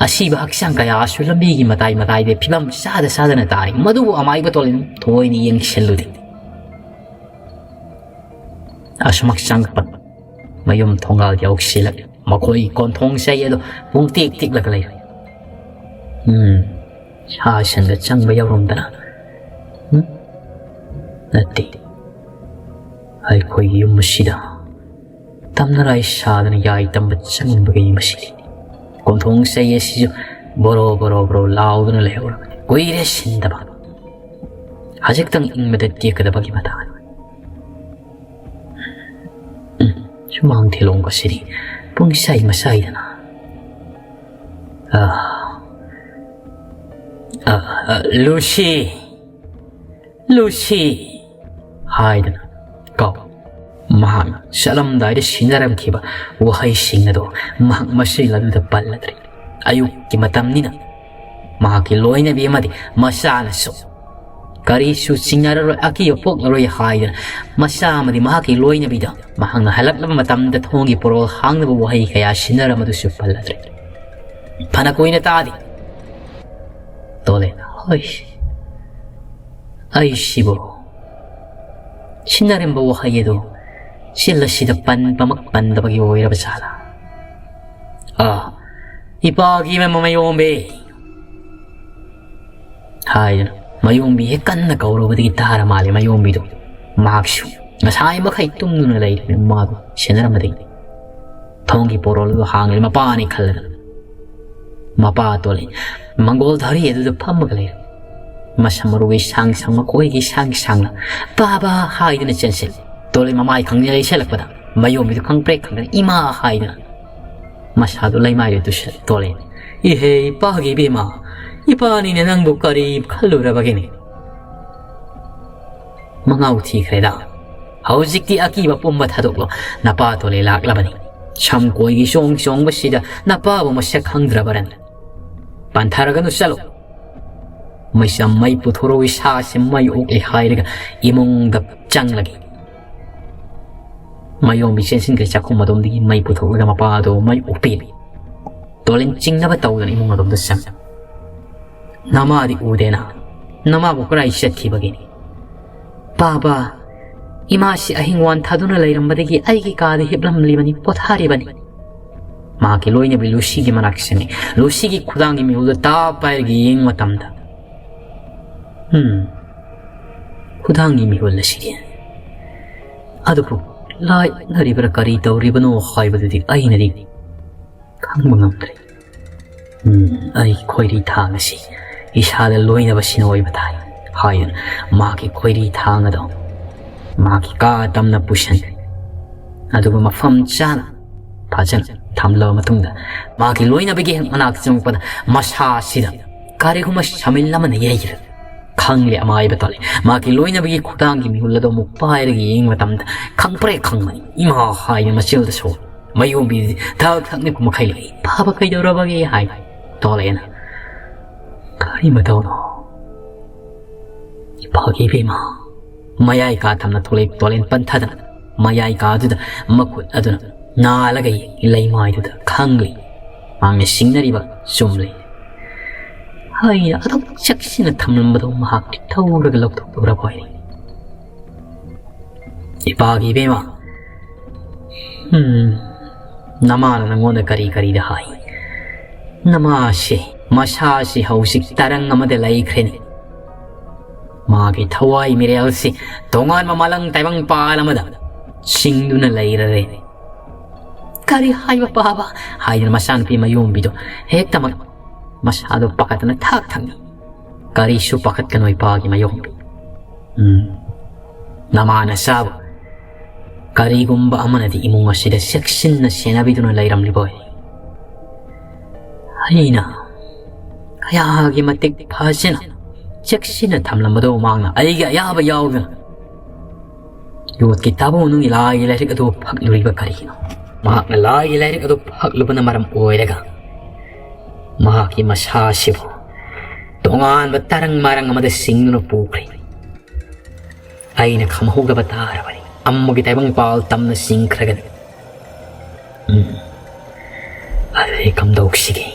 ꯑꯁꯤꯕ ꯍꯛꯆꯥꯡ ꯀꯌꯥꯁꯨ ꯂꯝꯕꯤꯒꯤ ꯃꯇꯥꯏ ꯃꯇꯥꯏꯗ ꯐꯤꯕꯝ ꯆꯥꯗ ꯆꯥꯗꯅ ꯇꯥꯔꯤ꯫ ꯃꯗꯨꯕꯨ ꯑꯃꯥꯏꯕ ꯇꯣꯂꯦꯟ ꯊꯣꯏꯅ ꯌꯦꯡꯁꯤꯜꯂꯨꯗꯦ꯫ ꯑꯁꯨꯝ ꯍꯛꯆꯥꯡ ꯄꯠ-, ꯃꯌꯨꯝ ꯊꯣꯡꯒꯥꯜ ꯌꯧꯁꯤꯜꯂꯛꯂꯦ꯫ ꯃꯈꯣꯏ ꯀꯣꯟꯊꯣꯡ ꯆꯩ ꯑꯗꯨ ꯄꯨꯡꯇꯦꯛ ꯇꯦꯛꯂꯒ ꯂꯩꯔꯦ꯫ ꯎꯝ, ꯁꯥ ꯁꯟꯒ ꯆꯪꯕ ꯌꯥꯎꯔꯝꯗꯅ꯫ ꯎꯝ? ꯅꯠꯇꯦ꯫ ꯑꯩꯈꯣꯏꯒꯤ ꯌꯨꯝ ꯑꯁꯤꯗ ꯇꯝꯅꯔꯥꯏ ꯁꯥꯗꯅ ꯌꯥꯏ ꯇꯝꯕ ꯆꯪꯕꯒꯤ ꯃꯁꯤꯗꯤ꯫ ꯀꯣꯟꯊꯣꯡ ꯆꯩ ꯑꯁꯤꯁꯨ ꯕꯣꯔꯣ ꯕꯣꯔꯣ ꯕꯣꯔꯣ ꯂꯥꯎꯗꯨꯅ ꯂꯩꯍꯧꯔꯕꯅꯤ꯫ ꯀꯨꯏꯔꯦ ꯁꯤꯟꯗꯕ꯫ ꯍꯧꯖꯤꯛꯇꯪ ꯏꯪꯕꯗ ꯇꯦꯛꯀꯗꯕꯒꯤ ꯃꯇꯥꯡ꯫ ꯎꯝ, ꯁꯨꯃꯥꯡ ꯊꯦꯂꯣꯡ ꯑꯁꯤꯗꯤ ꯄꯨꯡꯁꯥꯏ ꯃꯁꯥꯏꯗꯅ꯫ ꯑ, ꯑ, ꯑ, ꯂꯨꯁꯤ! ꯂꯨꯁꯤ! ꯍꯥꯏꯗꯅ ꯀꯧ꯫ ꯃꯍꯥꯛꯅ ꯆꯠꯂꯝꯗꯥꯏꯗ ꯁꯤꯟꯅꯔꯝꯈꯤꯕ ꯋꯥꯍꯩꯁꯤꯡ ꯑꯗꯣ ꯃꯍꯥꯛ ꯃꯁꯤꯜ ꯑꯗꯨꯗ ꯄꯜꯂꯗ꯭ꯔꯦ꯫ ꯑꯌꯨꯛꯀꯤ ꯃꯇꯝꯅꯤꯅ ꯃꯍꯥꯛꯀꯤ ꯂꯣꯏꯅꯕꯤ ꯑꯃꯗꯤ ꯃꯆꯥꯅꯁꯨ ꯀꯔꯤꯁꯨ ꯆꯤꯡꯅꯔꯔꯣꯏ, ꯑꯀꯤꯕ ꯄꯣꯛꯂꯔꯣꯏ ꯍꯥꯏꯗꯅ ꯃꯆꯥ ꯑꯃꯗꯤ ꯃꯍꯥꯛꯀꯤ ꯂꯣꯏꯅꯕꯤꯗ ꯃꯍꯥꯛꯅ ꯍꯜꯂꯛꯂꯕ ꯃꯇꯝꯗ ꯊꯣꯡꯒꯤ ꯄꯣꯔꯣꯜ ꯍꯥꯡꯅꯕ ꯋꯥꯍꯩ ꯀꯌꯥ ꯁꯤꯟꯅꯔꯝꯕꯗꯨꯁꯨ ꯄꯜꯂꯗ꯭ꯔꯦ꯫ ꯐꯅ ꯀꯨꯏꯅ ꯇꯥꯗꯦ꯫ ꯇꯣꯂꯦꯅ, "ꯍꯣꯏ, ꯑꯩꯁꯤꯕꯨ ꯁꯤꯟꯅꯔꯝꯕ ꯋꯥꯍꯩ ꯑꯗꯨ ꯆꯤꯜ ꯑꯁꯤꯗ ꯄꯟꯕꯃꯛ ꯄꯟꯗꯕꯒꯤ ꯑꯣꯏꯔꯕ ꯖꯥꯠꯂꯥ? ꯑꯥ, ꯏꯄꯥꯒꯤ ꯃꯃ ꯃꯌꯣꯝꯕꯤ!" ꯍꯥꯏꯗꯨꯅ ꯃꯌꯣꯝꯕꯤ ꯍꯦꯛ ꯀꯟꯅ ꯀꯧꯔꯨꯕꯗꯒꯤ ꯇꯥꯔ ꯃꯥꯜꯂꯦ ꯃꯌꯣꯝꯕꯤꯗꯣ꯫ ꯃꯍꯥꯛꯁꯨ ꯉꯁꯥꯏ ꯃꯈꯩ ꯇꯨꯝꯗꯨꯅ ꯂꯩꯔꯤꯕ ꯃꯥꯗꯣ ꯁꯦꯟꯅꯔꯝꯕꯗꯒꯤ ꯊꯣꯡꯒꯤ ꯄꯣꯔꯣꯜ ꯑꯗꯨ ꯍꯥꯡꯂꯦ ꯃꯄꯥꯅꯤ ꯈꯜꯂꯒ꯫ ꯃꯄꯥ ꯇꯣꯂꯦ ꯃꯪꯒꯣꯜ ꯙꯔꯤ ꯑꯗꯨꯗ ꯐꯝꯃꯒ ꯂꯩꯔꯦ꯫ ꯃꯁꯝ ꯃꯔꯨꯒꯤ ꯁꯥꯡ ꯁꯥꯡ ꯃꯈꯣꯏꯒꯤ ꯁꯥꯡ ꯁꯥꯡꯅ "ꯄꯥꯕ" ꯍꯥꯏꯗꯨꯅ ꯆꯦꯟꯁꯤꯜꯂꯦ꯫ ꯇꯣꯂꯦ ꯃꯃꯥꯏ ꯈꯪꯖ ꯂꯩꯁꯜꯂꯛꯄꯗ ꯃꯌꯣꯝꯕꯤꯗꯨ ꯈꯪꯄ꯭ꯔꯦꯛ ꯈꯪꯗꯅ "ꯏꯃꯥ" ꯍꯥꯏꯗꯨꯅ ꯃꯁꯥꯗꯨ ꯂꯩꯃꯥꯏꯗ ꯇꯨꯁꯜꯂꯦ꯫ ꯇꯣꯂꯦ, "ꯏꯍꯦ ꯏꯄꯥꯒꯤ ꯏꯕꯦꯝꯃ, ꯏꯄꯥꯅꯤꯅ ꯅꯪꯕꯨ ꯀꯔꯤ ꯈꯜꯂꯨꯔꯕꯒꯦꯅꯦ? ꯃꯉꯥꯎ ꯊꯤꯈ꯭ꯔꯦꯗ꯫ ꯍꯧꯖꯤꯛꯇꯤ ꯑꯀꯤꯕ ꯄꯨꯝꯕ ꯊꯥꯗꯣꯛꯂꯣ꯫ ꯅꯄꯥ ꯇꯣꯂꯦ ꯂꯥꯛꯂꯕꯅꯤ꯫ ꯁꯝ ꯀꯣꯏꯒꯤ ꯆꯣꯡ ꯆꯣꯡꯕꯁꯤꯗ ꯅꯄꯥꯕꯨ ꯃꯁꯛ ꯈꯪꯗ꯭ꯔꯕꯔꯅꯤ? ꯄꯟꯊꯔꯒꯅꯨ, ꯆꯠꯂꯣ꯫ ꯃꯩꯆꯝ ꯃꯩ ꯄꯨꯊꯣꯔꯛꯎ, ꯏꯁꯥꯁꯦ ꯃꯩ ꯑꯣꯛꯂꯦ" ꯍꯥꯏꯔꯒ ꯏꯃꯨꯡꯗ ꯆꯪꯂꯒꯦ꯫ ꯃꯌꯣꯝꯕꯤ ꯆꯦꯟꯁꯤꯟꯈ꯭ꯔꯦ ꯆꯥꯛꯈꯨꯝ ꯑꯗꯣꯝꯗꯒꯤ ꯃꯩ ꯄꯨꯊꯣꯛꯂꯒ ꯃꯄꯥꯗꯣ ꯃꯩ ꯑꯣꯛꯄꯤꯔꯦ꯫ ꯇꯣꯂꯦꯟ ꯆꯤꯡꯅꯕ ꯇꯧꯗꯅ ꯏꯃꯨꯡ ꯑꯗꯣꯝꯗ ꯆꯪꯉꯦ꯫ "ꯅꯃꯥꯗꯤ ꯎꯗꯦꯅ? ꯅꯃꯥꯕꯨ ꯀꯗꯥꯏ ꯆꯠꯈꯤꯕꯒꯦꯅꯦ?" "ꯄꯥꯕ, ꯏꯃꯥꯁꯤ ꯑꯍꯤꯡ ꯋꯥꯟꯊꯗꯨꯅ ꯂꯩꯔꯝꯕꯗꯒꯤ ꯑꯩꯒꯤ ꯀꯥꯗ ꯍꯤꯞꯂꯝꯂꯤꯕꯅꯤ, ꯄꯣꯊꯥꯔꯤꯕꯅꯤ꯫ ꯃꯍꯥꯛꯀꯤ ꯂꯣꯏꯅꯕꯤ ꯂꯨꯁꯤꯒꯤ ꯃꯅꯥꯛ ꯆꯪꯉꯤ꯫ ꯂꯨꯁꯤꯒꯤ ꯈꯨꯗꯥꯡꯒꯤ ꯃꯤꯍꯨꯜꯗ ꯇꯥꯞ ꯄꯥꯏꯔꯒ ꯌꯦꯡꯕ ꯃꯇꯝꯗ, ꯎꯝ, ꯈꯨꯗꯥꯡꯒꯤ ꯃꯤꯍꯨꯜ ꯑꯁꯤꯗꯤ꯫ ꯑꯗꯨꯕꯨ ꯂꯥꯏꯠꯅꯔꯤꯕ꯭ꯔꯥ ꯀꯔꯤ ꯇꯧꯔꯤꯕꯅꯣ ꯍꯥꯏꯕꯗꯨꯗꯤ ꯑꯩꯅꯗꯤ ꯈꯪꯕ ꯉꯝꯗ꯭ꯔꯦ꯫ "ꯎꯝ, ꯑꯩ ꯈꯣꯏꯔꯤ ꯊꯥꯡ ꯑꯁꯤ ꯏꯁꯥꯗ ꯂꯣꯏꯅꯕꯁꯤꯅ ꯑꯣꯏꯕ ꯇꯥꯏ" ꯍꯥꯏꯗꯨꯅ ꯃꯍꯥꯛꯀꯤ ꯈꯣꯏꯔꯤ ꯊꯥꯡ ꯑꯗꯨ ꯃꯍꯥꯛꯀꯤ ꯀꯥ ꯇꯝꯅ ꯄꯨꯁꯤꯟꯈ꯭ꯔꯦ꯫ ꯑꯗꯨꯒ ꯃꯐꯝ ꯆꯥꯅ ꯐꯖꯅ ꯊꯝꯂꯕ ꯃꯇꯨꯡꯗ ꯃꯍꯥꯛꯀꯤ ꯂꯣꯏꯅꯕꯒꯤ ꯍꯦꯛ ꯃꯅꯥꯛꯇ ꯆꯪꯉꯛꯄꯗ ꯃꯁꯥ ꯑꯁꯤꯗ ꯀꯔꯤꯒꯨꯝꯕ ꯁꯃꯤꯜ ꯑꯃꯅ ꯌꯩꯈ꯭ꯔꯦ꯫ ꯈꯪꯂꯦ ꯑꯃꯥꯏꯕ ꯇꯣꯜꯂꯦ꯫ ꯃꯍꯥꯛꯀꯤ ꯂꯣꯏꯅꯕꯒꯤ ꯈꯨꯗꯥꯡꯒꯤ ꯃꯤꯍꯨꯜ ꯑꯗꯨ ꯑꯃꯨꯛ ꯄꯥꯏꯔꯒ ꯌꯦꯡꯕ ꯃꯇꯝꯗ ꯈꯪꯄ꯭ꯔꯦꯛ ꯈꯪꯕꯅꯤ꯫ "ꯏꯃꯥ" ꯍꯥꯏꯅ ꯃꯆꯤꯜꯗ ꯁꯣꯛ ꯃꯌꯣꯝꯕꯤꯗꯨꯗꯤ ꯊꯛ ꯊꯛꯅ ꯀꯨꯝꯃꯛꯈꯩ ꯂꯩ꯫ "ꯐꯥꯕ ꯀꯩꯗꯧꯔꯕꯒꯦ?" ꯍꯥꯏ ꯇꯣꯜꯂꯛꯑꯦꯅ꯫ "ꯀꯔꯤ ꯃꯇꯧꯅꯣ?" "ꯏꯄꯥꯒꯤ ꯏꯕꯦꯝꯃ!" ꯃꯌꯥꯏ ꯀꯥ ꯊꯝꯅ ꯊꯣꯛꯂꯛꯏ ꯇꯣꯂꯦꯟ ꯄꯟꯊꯗꯅ ꯃꯌꯥꯏ ꯀꯥꯗꯨꯗ ꯃꯈꯨꯠ ꯑꯗꯨꯅ ꯅꯥꯜꯂꯒ ꯌꯦꯡꯂꯤ꯫ ꯂꯩꯃꯥꯏꯗꯨꯗ ꯈꯪꯂꯤ꯫ ꯃꯍꯥꯛꯅ ꯁꯤꯡꯅꯔꯤꯕ ꯆꯨꯝꯂꯤ꯫ ꯑꯩꯅ ꯑꯗꯨꯝ ꯆꯦꯛꯁꯤꯟꯅ ꯊꯝꯂꯝꯕꯗꯨ ꯃꯍꯥꯛ ꯊꯧꯔꯒ ꯂꯧꯊꯣꯛꯂꯨꯔꯕ ꯑꯣꯏꯔꯦ꯫ "ꯏꯄꯥꯒꯤ ꯏꯕꯦꯝꯃ, ꯎꯝ, ꯅꯃꯥꯅ ꯅꯪꯉꯣꯟꯗ ꯀꯔꯤ ꯀꯔꯤꯗ ꯍꯥꯏ? ꯅꯃꯥꯁꯤ, ꯃꯁꯥꯁꯤ ꯍꯧꯖꯤꯛ ꯇꯔꯪ ꯑꯃꯗ ꯂꯩꯈ꯭ꯔꯦꯅꯦ꯫ ꯃꯥꯒꯤ ꯊꯋꯥꯏ ꯃꯤꯔꯦꯜꯁꯤ ꯇꯣꯉꯥꯟꯕ ꯃꯥꯂꯪ ꯇꯥꯏꯕꯪꯄꯥꯜ ꯑꯃꯗ ꯆꯤꯡꯗꯨꯅ ꯂꯩꯔꯔꯦꯅꯦ꯫" "ꯀꯔꯤ ꯍꯥꯏꯕ, ꯄꯥꯕ?" ꯍꯥꯏꯗꯨꯅ ꯃꯆꯥꯅꯨꯄꯤ ꯃꯌꯣꯝꯕꯤꯗꯨ ꯍꯦꯛꯇꯃꯛ ꯃꯁꯥꯗꯨ ꯄꯥꯈꯠꯇꯅ ꯊꯛ ꯊꯛꯅꯤ꯫ "ꯀꯔꯤꯁꯨ ꯄꯥꯈꯠꯀꯅꯨ, ꯏꯄꯥꯒꯤ ꯃꯌꯣꯝꯕꯤ꯫ ꯎꯝ, ꯅꯃꯥ ꯅꯆꯥꯕꯨ ꯀꯔꯤꯒꯨꯝꯕ ꯑꯃꯅꯗꯤ ꯏꯃꯨꯡ ꯑꯁꯤꯗ ꯆꯦꯛꯁꯤꯟꯅ ꯁꯦꯟꯅꯕꯤꯗꯨꯅ ꯂꯩꯔꯝꯂꯤꯕ ꯑꯣꯏꯔꯦ꯫ ꯑꯩꯅ ꯀꯌꯥꯒꯤ ꯃꯇꯤꯛ ꯐꯖꯅ ꯆꯦꯛꯁꯤꯟꯅ ꯊꯝꯂꯝꯕꯗꯣ ꯃꯍꯥꯛꯅ ꯑꯩꯒꯤ ꯑꯌꯥꯕ ꯌꯥꯎꯗꯅ ꯌꯣꯠꯀꯤ ꯇꯥꯕ ꯃꯅꯨꯡꯒꯤ ꯂꯥꯏꯒꯤ ꯂꯥꯏꯔꯤꯛ ꯑꯗꯨ ꯐꯛꯂꯨꯔꯤꯕ ꯀꯔꯤꯒꯤꯅꯣ?" ꯃꯍꯥꯛꯅ ꯂꯥꯏꯒꯤ ꯂꯥꯏꯔꯤꯛ ꯑꯗꯨ ꯐꯛꯂꯨꯕꯅ ꯃꯔꯝ ꯑꯣꯏꯔꯒ ꯃꯍꯥꯛꯀꯤ ꯃꯁꯥ ꯑꯁꯤꯕꯨ ꯇꯣꯉꯥꯟꯕ ꯇꯔꯪ ꯃꯔꯪ ꯑꯃꯗ ꯆꯤꯡꯗꯨꯅ ꯄꯨꯈ꯭ꯔꯦ꯫ ꯑꯩꯅ ꯈꯪꯍꯧꯗꯕ ꯇꯥꯔꯕꯅꯤ꯫ ꯑꯃꯒꯤ ꯇꯥꯏꯕꯪꯄꯥꯜ ꯇꯝꯅ ꯆꯤꯡꯈ꯭ꯔꯒꯅꯤ꯫ ꯎꯝ꯫ ꯑꯗꯨꯗꯤ ꯀꯝꯗꯧꯁꯤꯒꯦ?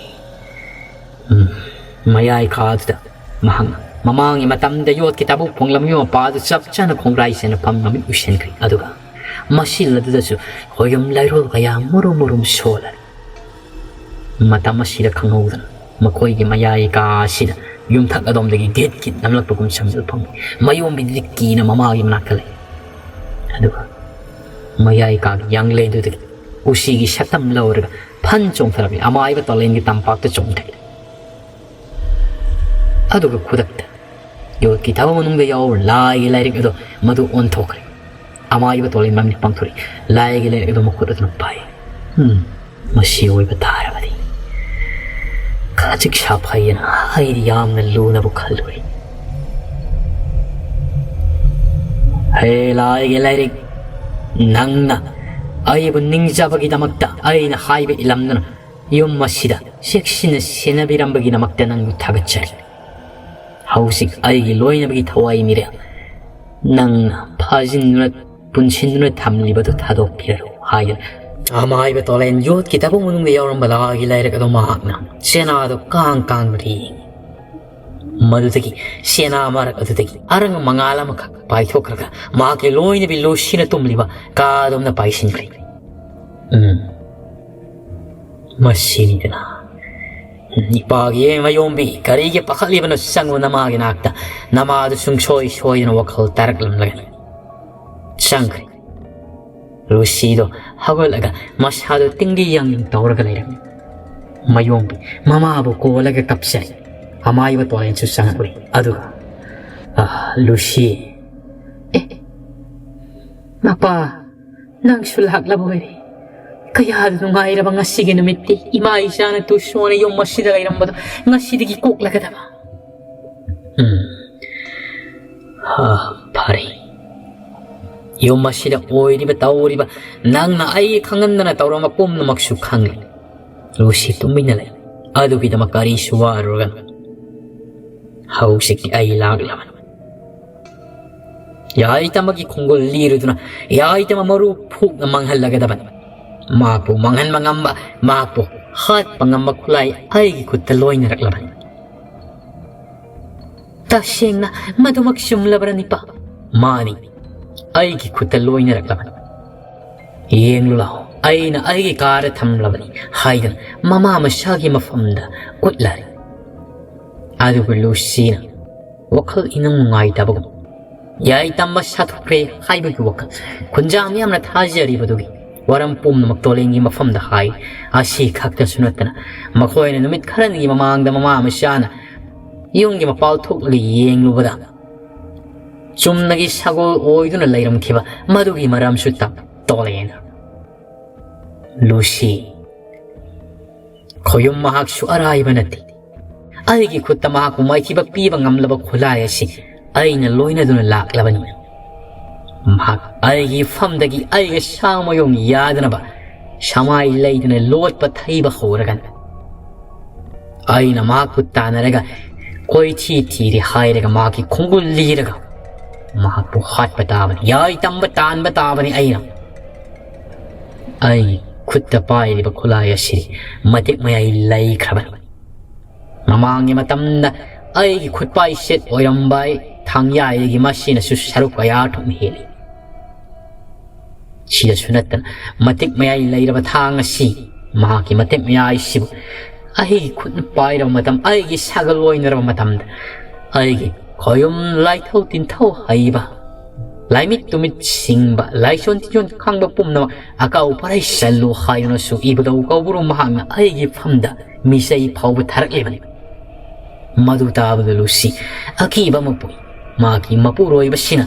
ꯎꯝ꯫ ꯃꯌꯥꯏ ꯀꯥꯗꯨꯗ ꯃꯍꯥꯛꯅ ꯃꯃꯥꯡꯒꯤ ꯃꯇꯝꯗ ꯌꯣꯠꯀꯤ ꯇꯥꯕꯨ ꯐꯣꯡꯂꯝꯃꯤꯕ ꯃꯄꯥ ꯑꯗꯨ ꯆꯞ ꯆꯥꯅ ꯈꯣꯡꯒ꯭ꯔꯥꯏ ꯆꯦꯟꯅ ꯐꯝꯂꯝꯃꯤ ꯎꯁꯤꯟꯈ꯭ꯔꯦ꯫ ꯑꯗꯨꯒ ꯃꯁꯤ ꯑꯗꯨꯗꯁꯨ ꯈꯣꯏꯔꯨꯝ ꯂꯩꯔꯣꯜ ꯀꯌꯥ ꯃꯨꯔꯨꯝ ꯃꯨꯔꯨꯝ ꯁꯣꯜꯂꯔꯦ꯫ ꯃꯇꯝ ꯑꯁꯤꯗ ꯈꯪꯍꯧꯗꯅ ꯃꯈꯣꯏꯒꯤ ꯃꯌꯥꯏ ꯀꯥ ꯑꯁꯤꯗ ꯌꯨꯝꯊꯛ ꯑꯗꯣꯝꯗꯒꯤ ꯒꯤꯠ ꯒꯤꯠ ꯅꯝꯂꯛꯄꯒꯨꯝ ꯁꯝꯖꯜ ꯐꯪꯏ꯫ ꯃꯌꯣꯝꯕꯤꯗꯨꯗꯤ ꯀꯤꯅ ꯃꯃꯥꯒꯤ ꯃꯅꯥꯛꯇ ꯂꯩ꯫ ꯑꯗꯨꯒ ꯃꯌꯥꯏ ꯀꯥꯒꯤ ꯌꯥꯡꯂꯦꯟꯗꯨꯗꯒꯤ ꯎꯁꯤꯒꯤ ꯁꯛꯇꯝ ꯂꯧꯔꯒ ꯐꯟ ꯆꯣꯡꯊꯔꯛꯂꯤ꯫ ꯑꯃꯥꯏꯕ ꯇꯣꯂꯦꯟꯒꯤ ꯇꯝꯄꯥꯛꯇ ꯆꯣꯡꯊꯔꯛꯂꯤ꯫ ꯑꯗꯨꯒ ꯈꯨꯗꯛꯇ ꯌꯣꯠꯀꯤ ꯊꯕ ꯃꯅꯨꯡꯗ ꯌꯥꯎꯕ ꯂꯥꯏꯒꯤ ꯂꯥꯏꯔꯤꯛ ꯑꯗꯣ ꯃꯗꯨ ꯑꯣꯟꯊꯣꯛꯈ꯭ꯔꯦ꯫ ꯑꯃꯥꯏꯕ ꯇꯣꯂꯦꯟ ꯃꯃꯤꯠ ꯄꯥꯡꯊꯣꯔꯛꯏ꯫ ꯂꯥꯏꯒꯤ ꯂꯥꯏꯔꯤꯛ ꯑꯗꯣ ꯃꯈꯨꯠ ꯑꯗꯨꯅ ꯄꯥꯏ꯫ ꯎꯝ, ꯃꯁꯤ ꯑꯣꯏꯕ ꯇꯥꯔꯕꯗꯤ ꯈꯖꯤꯛ ꯁꯥꯐꯩ ꯍꯥꯏꯅ ꯑꯩꯗꯤ ꯌꯥꯝꯅ ꯂꯨꯅꯕꯨ ꯈꯜꯂꯨꯔꯦ꯫ ꯍꯦ ꯂꯥꯏꯒꯤ ꯂꯥꯏꯔꯤꯛ, ꯅꯪꯅ ꯑꯩꯕꯨ ꯅꯤꯡꯖꯕꯒꯤꯗꯃꯛꯇ ꯑꯩꯅ ꯍꯥꯏꯕ ꯏꯜꯂꯝꯗꯨꯅ ꯌꯨꯝ ꯑꯁꯤꯗ ꯆꯦꯛꯁꯤꯟꯅ ꯁꯦꯟꯅꯕꯤꯔꯝꯕꯒꯤꯗꯃꯛꯇ ꯅꯪꯕꯨ ꯊꯥꯒꯠꯆꯔꯤ꯫ ꯍꯧꯖꯤꯛ ꯑꯩꯒꯤ ꯂꯣꯏꯅꯕꯒꯤ ꯊꯋꯥꯏ ꯃꯤꯔꯦꯜ ꯅꯪꯅ ꯐꯥꯖꯤꯟꯗꯨꯅ ꯄꯨꯟꯁꯤꯟꯗꯨꯅ ꯊꯝꯂꯤꯕꯗꯨ ꯊꯥꯗꯣꯛꯄꯤꯔꯔꯣ ꯍꯥꯏꯗꯨꯅ ꯑꯃꯥꯏꯕ ꯇꯣꯂꯦꯟ ꯌꯣꯠꯀꯤ ꯊꯕꯛ ꯃꯅꯨꯡꯗ ꯌꯥꯎꯔꯝꯕ ꯂꯥꯒꯤ ꯂꯥꯏꯔꯤꯛ ꯑꯗꯨ ꯃꯍꯥꯛꯅ ꯆꯦꯅꯥꯗꯨ ꯀꯥꯡ ꯀꯥꯡꯗꯨꯅ ꯌꯦꯡꯉꯤ꯫ ꯃꯗꯨꯗꯒꯤ ꯆꯦꯅꯥ ꯃꯔꯛ ꯑꯗꯨꯗꯒꯤ ꯑꯔꯪꯕ ꯃꯉꯥꯜ ꯑꯃꯈꯛ ꯄꯥꯏꯊꯣꯛꯈ꯭ꯔꯒ ꯃꯍꯥꯛꯀꯤ ꯂꯣꯏꯅꯕꯤ ꯂꯨꯁꯤꯅ ꯇꯨꯝꯂꯤꯕ ꯀꯥ ꯑꯗꯣꯝꯗ ꯄꯥꯏꯁꯤꯟꯈ꯭ꯔꯦ꯫ ꯎꯝ, ꯃꯁꯤꯅꯤꯗꯅ꯫ ꯏꯄꯥꯒꯤ ꯃꯌꯣꯝꯕꯤ, ꯀꯔꯤꯒꯤ ꯄꯥꯈꯠꯂꯤꯕꯅꯣ? ꯆꯪꯉꯨ ꯅꯃꯥꯒꯤ ꯅꯥꯛꯇ꯫ ꯅꯃꯥꯗꯨ ꯁꯨꯡꯁꯣꯏ ꯁꯣꯏꯗꯅ ꯋꯥꯈꯜ ꯇꯥꯔꯛꯂꯝꯂꯒꯅꯤ꯫ ꯆꯪꯈ꯭ꯔꯦ꯫ ꯂꯨꯁꯤꯗꯣ ꯍꯧꯒꯠꯂꯒ ꯃꯁꯥꯗꯣ ꯇꯤꯡꯂꯤ ꯌꯥꯡꯂꯤ ꯇꯧꯔꯒ ꯂꯩꯔꯝꯃꯤ꯫ ꯃꯌꯣꯝꯕꯤ ꯃꯃꯥꯕꯨ ꯀꯣꯜꯂꯒ ꯀꯞꯆꯩ꯫ ꯑꯃꯥꯏꯕ ꯇꯣꯂꯦꯟꯁꯨ ꯆꯪꯉꯛꯂꯤ꯫ ꯑꯗꯨꯒ, "ꯑꯥ, ꯂꯨꯁꯤ꯫ ꯑꯦ, ꯃꯄꯥ, ꯅꯪꯁꯨ ꯂꯥꯛꯂꯕ ꯑꯣꯏꯔꯦ꯫ ꯀꯌꯥꯗ ꯅꯨꯡꯉꯥꯏꯔꯕ ꯉꯁꯤꯒꯤ ꯅꯨꯃꯤꯠꯇꯤ꯫ ꯏꯃꯥ ꯏꯆꯥꯅ ꯇꯨꯁꯣꯟꯅ ꯌꯨꯝ ꯑꯁꯤꯗ ꯂꯩꯔꯝꯕꯗꯣ ꯉꯁꯤꯗꯒꯤ ꯀꯣꯛꯂꯒꯗꯕ꯫" ꯎꯝ꯫ ꯍꯥ, ꯐꯔꯦ꯫ ꯌꯨꯝ ꯑꯁꯤꯗ ꯑꯣꯏꯔꯤꯕ ꯇꯧꯔꯤꯕ ꯅꯪꯅ ꯑꯩ ꯈꯪꯍꯟꯗꯅ ꯇꯧꯔꯝꯕ ꯄꯨꯝꯅꯃꯛꯁꯨ ꯈꯪꯂꯦ꯫ ꯂꯨꯁꯤ ꯇꯨꯃꯤꯟꯅ ꯂꯩ꯫ ꯑꯗꯨꯒꯤꯗꯃꯛ ꯀꯔꯤꯁꯨ ꯋꯥꯔꯨꯔꯒꯅꯨ꯫ ꯍꯧꯖꯤꯛꯇꯤ ꯑꯩ ꯂꯥꯛꯂꯕꯅꯤ꯫ ꯌꯥꯏꯇꯃꯒꯤ ꯈꯣꯡꯒꯨꯜ ꯂꯤꯔꯨꯗꯨꯅ ꯌꯥꯏꯇꯃ ꯃꯔꯨ ꯐꯨꯛꯅ ꯃꯥꯡꯍꯜꯂꯒꯗꯕꯅꯤ꯫ ꯃꯍꯥꯛꯄꯨ ꯃꯥꯡꯍꯟꯕ ꯉꯝꯕ, ꯃꯍꯥꯛꯄꯨ ꯍꯥꯠꯄ ꯉꯝꯕ ꯈꯨꯠꯂꯥꯏ ꯑꯩꯒꯤ ꯈꯨꯠꯇ ꯂꯣꯏꯅꯔꯛꯂꯕꯅꯤ꯫ "ꯇꯁꯦꯡꯅ ꯃꯗꯨꯃꯛ ꯆꯨꯝꯂꯕ꯭ꯔꯥ, ꯅꯤꯄꯥ?" "ꯃꯥꯅꯤ, ꯑꯩꯒꯤ ꯈꯨꯠꯇ ꯂꯣꯏꯅꯔꯛꯂꯕꯅꯤ꯫ ꯌꯦꯡꯂꯨ ꯂꯥꯎ, ꯑꯩꯅ ꯑꯩꯒꯤ ꯀꯥꯗ ꯊꯝꯂꯕꯅꯤ" ꯍꯥꯏꯗꯨꯅ ꯃꯃꯥ ꯃꯆꯥꯒꯤ ꯃꯐꯝꯗ ꯎꯠꯂꯔꯦ꯫ ꯑꯗꯨꯕꯨ ꯂꯨꯁꯤꯅ ꯋꯥꯈꯜ ꯏꯅꯨꯡ ꯅꯨꯡꯉꯥꯏꯇꯕꯒꯨꯝ, ꯌꯥꯏ ꯇꯝꯕ ꯁꯥꯊꯣꯛꯈ꯭ꯔꯦ ꯍꯥꯏꯕꯒꯤ ꯋꯥꯈꯜ, ꯈꯨꯟꯖꯥ ꯃꯤꯌꯥꯝꯅ ꯊꯥꯖꯔꯤꯕꯗꯨꯒꯤ ꯋꯥꯔꯝ ꯄꯨꯝꯅꯃꯛ ꯇꯣꯂꯦꯟꯒꯤ ꯃꯐꯝꯗ ꯍꯥꯏ꯫ ꯑꯁꯤ ꯈꯛꯇꯁꯨ ꯅꯠꯇꯅ, ꯃꯈꯣꯏꯅ ꯅꯨꯃꯤꯠ ꯈꯔꯅꯤꯒꯤ ꯃꯃꯥꯡꯗ ꯃꯃꯥ ꯃꯆꯥꯅ ꯌꯨꯝꯒꯤ ꯃꯄꯥꯜ ꯊꯣꯛꯂꯒ ꯌꯦꯡꯂꯨꯕꯗ, ꯆꯨꯝꯅꯒꯤ ꯁꯒꯣꯜ ꯑꯣꯏꯗꯨꯅ ꯂꯩꯔꯝꯈꯤꯕ ꯃꯗꯨꯒꯤ ꯃꯔꯝꯁꯨ ꯇꯝ ꯇꯣꯂꯦꯟ꯫ "ꯂꯨꯁꯤ, ꯈꯣꯌꯨꯝ ꯃꯍꯥꯛꯁꯨ ꯑꯔꯥꯏꯕ ꯅꯠꯇꯦ꯫ ꯑꯩꯒꯤ ꯈꯨꯠꯇ ꯃꯍꯥꯛꯄꯨ ꯃꯥꯏꯊꯤꯕ ꯄꯤꯕ ꯉꯝꯂꯕ ꯈꯨꯠꯂꯥꯏ ꯑꯁꯤ ꯑꯩꯅ ꯂꯣꯏꯅꯗꯨꯅ ꯂꯥꯛꯂꯕꯅꯤꯅ, ꯃꯍꯥꯛ ꯑꯩꯒꯤ ꯐꯝꯗꯒꯤ ꯑꯩꯒ ꯁꯥꯎꯃꯌꯣꯡ ꯌꯥꯗꯅꯕ ꯁꯃꯥꯏ ꯂꯩꯗꯅ ꯂꯣꯠꯄ ꯊꯩꯕ ꯍꯧꯔꯒꯅꯤ꯫ ꯑꯩꯅ ꯃꯍꯥꯛꯄꯨ ꯇꯥꯟꯅꯔꯒ ꯀꯣꯏꯊꯤ ꯊꯤꯔꯦ ꯍꯥꯏꯔꯒ ꯃꯍꯥꯛꯀꯤ ꯈꯣꯡꯒꯨꯜ ꯂꯤꯔꯒ ꯃꯍꯥꯛꯄꯨ ꯍꯥꯠꯄ ꯇꯥꯕꯅꯤ, ꯌꯥꯏ ꯇꯝꯕ ꯇꯥꯟꯕ ꯇꯥꯕꯅꯤ ꯑꯩꯅ꯫ ꯑꯩ ꯈꯨꯠꯇ ꯄꯥꯏꯔꯤꯕ ꯈꯨꯠꯂꯥꯏ ꯑꯁꯤ ꯃꯇꯤꯛ ꯃꯌꯥꯏ ꯂꯩꯈ꯭ꯔꯕꯅꯤ꯫ ꯃꯃꯥꯡꯒꯤ ꯃꯇꯝꯗ ꯑꯩꯒꯤ ꯈꯨꯠꯄꯥꯏ ꯁꯦꯠ ꯑꯣꯏꯔꯝꯕ ꯑꯩ ꯊꯥꯡꯌꯥꯏꯒꯤ ꯃꯁꯤꯅꯁꯨ ꯁꯔꯨꯛ ꯀꯌꯥ ꯊꯣꯛꯅ ꯍꯦꯜꯂꯤ꯫ ꯁꯤꯗꯁꯨ ꯅꯠꯇꯅ, ꯃꯇꯤꯛ ꯃꯌꯥꯏ ꯂꯩꯔꯕ ꯊꯥꯡ ꯑꯁꯤ, ꯃꯍꯥꯛꯀꯤ ꯃꯇꯤꯛ ꯃꯌꯥꯏꯁꯤꯕꯨ ꯑꯩꯒꯤ ꯈꯨꯠꯅ ꯄꯥꯏꯔꯕ ꯃꯇꯝ, ꯑꯩꯒꯤ ꯁꯥꯒꯜ ꯑꯣꯏꯅꯔꯕ ꯃꯇꯝꯗ, ꯑꯩꯒꯤ ꯈꯣꯌꯨꯝ ꯂꯥꯏꯊꯧ ꯇꯤꯟꯊꯧ ꯍꯩꯕ, ꯂꯥꯏꯃꯤꯠ ꯇꯨꯃꯤꯠ ꯁꯤꯡꯕ, ꯂꯥꯏꯁꯣꯟ ꯇꯤꯟꯁꯣꯟ ꯈꯪꯕ ꯄꯨꯝꯅꯃꯛ ꯑꯀꯥꯎ ꯄꯔꯩ ꯆꯜꯂꯨ ꯍꯥꯏꯗꯨꯅꯁꯨ ꯏꯕꯨꯙꯧ ꯀꯧꯕ꯭ꯔꯨ ꯃꯍꯥꯛꯅ ꯑꯩꯒꯤ ꯐꯝꯗ ꯃꯤꯁꯩ ꯐꯥꯎꯕ ꯊꯥꯔꯛꯂꯤꯕꯅꯤ꯫ ꯃꯗꯨ ꯇꯥꯕꯗ ꯂꯨꯁꯤ ꯑꯀꯤꯕ ꯑꯃ ꯄꯣꯛꯏ꯫ ꯃꯍꯥꯛꯀꯤ ꯃꯄꯨꯔꯣꯏꯕꯁꯤꯅ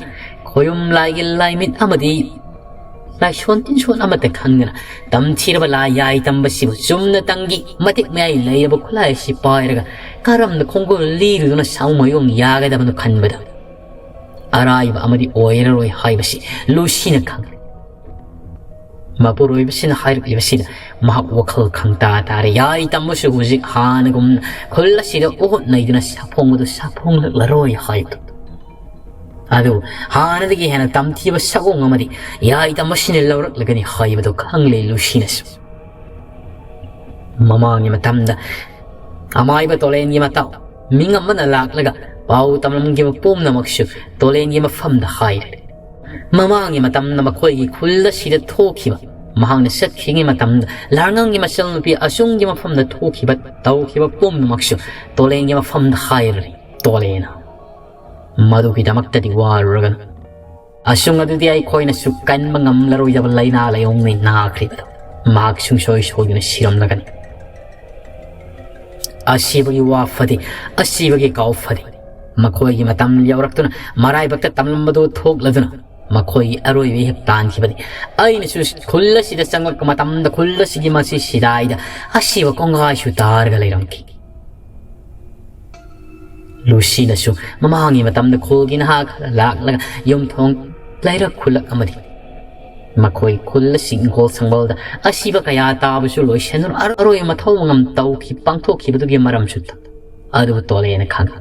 ꯈꯣꯌꯨꯝ ꯂꯥꯏꯒꯤ ꯂꯥꯏꯃꯤꯠ ꯑꯃꯗꯤ ꯂꯥꯏꯁꯣꯟ ꯇꯤꯟꯁꯣꯟ ꯑꯃꯠꯇ ꯈꯪꯗꯅ ꯇꯝꯊꯤꯔꯕ ꯂꯥꯏ ꯌꯥꯏ ꯇꯝꯕꯁꯤꯕꯨ ꯆꯨꯝꯅ ꯇꯪꯒꯤ ꯃꯇꯤꯛ ꯃꯌꯥꯏ ꯂꯩꯔꯕ ꯈꯨꯠꯂꯥꯏ ꯑꯁꯤ ꯄꯥꯏꯔꯒ ꯀꯔꯝꯅ ꯈꯣꯡꯒꯨꯜ ꯂꯤꯔꯨꯗꯨꯅ ꯁꯥꯎꯃꯌꯣꯡ ꯌꯥꯒꯗꯕꯅꯣ ꯈꯟꯕꯗ ꯑꯔꯥꯏꯕ ꯑꯃꯗꯤ ꯑꯣꯏꯔꯔꯣꯏ ꯍꯥꯏꯕꯁꯤ ꯂꯨꯁꯤꯅ ꯈꯪꯂꯦ꯫ ꯃꯄꯨꯔꯣꯏꯕꯁꯤꯅ ꯍꯥꯏꯔꯛꯂꯤꯕꯁꯤꯗ ꯃꯍꯥꯛ ꯋꯥꯈꯜ ꯈꯪꯇꯥ ꯇꯥꯔꯦ꯫ ꯌꯥꯏ ꯇꯝꯕꯁꯨ ꯍꯧꯖꯤꯛ ꯍꯥꯟꯅꯒꯨꯝꯅ ꯈꯨꯜ ꯑꯁꯤꯗ ꯑꯣꯠ ꯅꯩꯗꯨꯅ ꯁꯥꯐꯣꯡꯕꯗꯨ ꯁꯥꯐꯣꯡꯂꯛꯂꯔꯣꯏ ꯍꯥꯏꯕꯗꯨ꯫ ꯑꯗꯨ ꯍꯥꯟꯅꯗꯒꯤ ꯍꯦꯟꯅ ꯇꯝꯊꯤꯕ ꯁꯒꯣꯡ ꯑꯃꯗꯤ ꯌꯥꯏ ꯇꯝꯕꯁꯤꯅ ꯂꯧꯔꯛꯂꯒꯅꯤ ꯍꯥꯏꯕꯗꯨ ꯈꯪꯂꯦ ꯂꯨꯁꯤꯅꯁꯨ꯫ ꯃꯃꯥꯡꯒꯤ ꯃꯇꯝꯗ ꯑꯃꯥꯏꯕ ꯇꯣꯂꯦꯟꯒꯤ ꯃꯇꯥꯎ ꯃꯤꯡ ꯑꯃꯅ ꯂꯥꯛꯂꯒ ꯄꯥꯎ ꯇꯝꯂꯝꯈꯤꯕ ꯄꯨꯝꯅꯃꯛꯁꯨ ꯇꯣꯂꯦꯟꯒꯤ ꯃꯐꯝꯗ ꯍꯥꯏꯔꯦ꯫ ꯃꯃꯥꯡꯒꯤ ꯃꯇꯝꯗ ꯃꯈꯣꯏꯒꯤ ꯈꯨꯜ ꯑꯁꯤꯗ ꯊꯣꯛꯈꯤꯕ, ꯃꯍꯥꯛꯅ ꯆꯠꯈꯤꯕꯒꯤ ꯃꯇꯝꯗ ꯂꯥꯔꯉꯝꯒꯤ ꯃꯆꯜꯅꯨꯄꯤ ꯑꯁꯨꯝꯒꯤ ꯃꯐꯝꯗ ꯊꯣꯛꯈꯤꯕ, ꯇꯧꯈꯤꯕ ꯄꯨꯝꯅꯃꯛꯁꯨ ꯇꯣꯂꯦꯟꯒꯤ ꯃꯐꯝꯗ ꯍꯥꯏꯔꯔꯤ꯫ ꯇꯣꯂꯦꯟ, ꯃꯗꯨꯒꯤꯗꯃꯛꯇꯗꯤ ꯋꯥꯔꯨꯔꯒꯅꯨ꯫ ꯑꯁꯨꯝ ꯑꯗꯨꯗꯤ ꯑꯩꯈꯣꯏꯅꯁꯨ ꯀꯟꯕ ꯉꯝꯂꯔꯣꯏꯗꯕ ꯂꯥꯏꯅꯥ ꯂꯥꯏꯑꯣꯡꯅꯤ ꯅꯥꯈ꯭ꯔꯤꯕꯗꯣ꯫ ꯃꯍꯥꯛ ꯁꯨꯡꯁꯣꯏ ꯁꯣꯏꯗꯅ ꯁꯤꯔꯝꯂꯒꯅꯤ꯫ ꯑꯁꯤꯕꯒꯤ ꯋꯥ ꯐꯗꯦ, ꯑꯁꯤꯕꯒꯤ ꯀꯥꯎ ꯐꯗꯦ꯫ ꯃꯈꯣꯏꯒꯤ ꯃꯇꯝ ꯌꯧꯔꯛꯇꯨꯅ ꯃꯔꯥꯏꯕꯛꯇ ꯇꯝꯂꯝꯕꯗꯨ ꯊꯣꯛꯂꯗꯨꯅ ꯃꯈꯣꯏꯒꯤ ꯑꯔꯣꯏꯕ ꯏꯍꯦꯞ ꯇꯥꯟꯈꯤꯕꯅꯤ꯫ ꯑꯩꯅꯁꯨ ꯈꯨꯜ ꯑꯁꯤꯗ ꯆꯪꯂꯛꯄ ꯃꯇꯝꯗ ꯈꯨꯜ ꯑꯁꯤꯒꯤ ꯃꯁꯤ ꯁꯤꯗꯥꯏꯗ ꯑꯁꯤꯕ ꯀꯣꯡꯒꯥꯏꯁꯨ ꯇꯥꯔꯒ ꯂꯩꯔꯝꯈꯤ꯫ ꯂꯨꯁꯤꯅꯁꯨ ꯃꯃꯥꯡꯒꯤ ꯃꯇꯝꯗ ꯈꯨꯜꯒꯤ ꯅꯍꯥ ꯈꯔ ꯂꯥꯛꯂꯒ ꯌꯨꯝꯊꯣꯡ ꯂꯩꯔꯛ ꯈꯨꯜꯂꯛ ꯑꯃꯗꯤ ꯃꯈꯣꯏ ꯈꯨꯜ ꯑꯁꯤ ꯏꯪꯈꯣꯜ ꯁꯪꯕꯜꯗ ꯑꯁꯤꯕ ꯀꯌꯥ ꯇꯥꯕꯁꯨ ꯂꯣꯏꯁꯟꯗꯨꯅ ꯑꯔꯣꯏꯕ ꯃꯊꯧ ꯃꯉꯝ ꯇꯧꯈꯤ-, ꯄꯥꯡꯊꯣꯛꯈꯤꯕꯗꯨꯒꯤ ꯃꯔꯝꯁꯨ ꯇ-, ꯑꯗꯨꯕꯨ ꯇꯣꯂꯦꯅ ꯈꯪꯏ꯫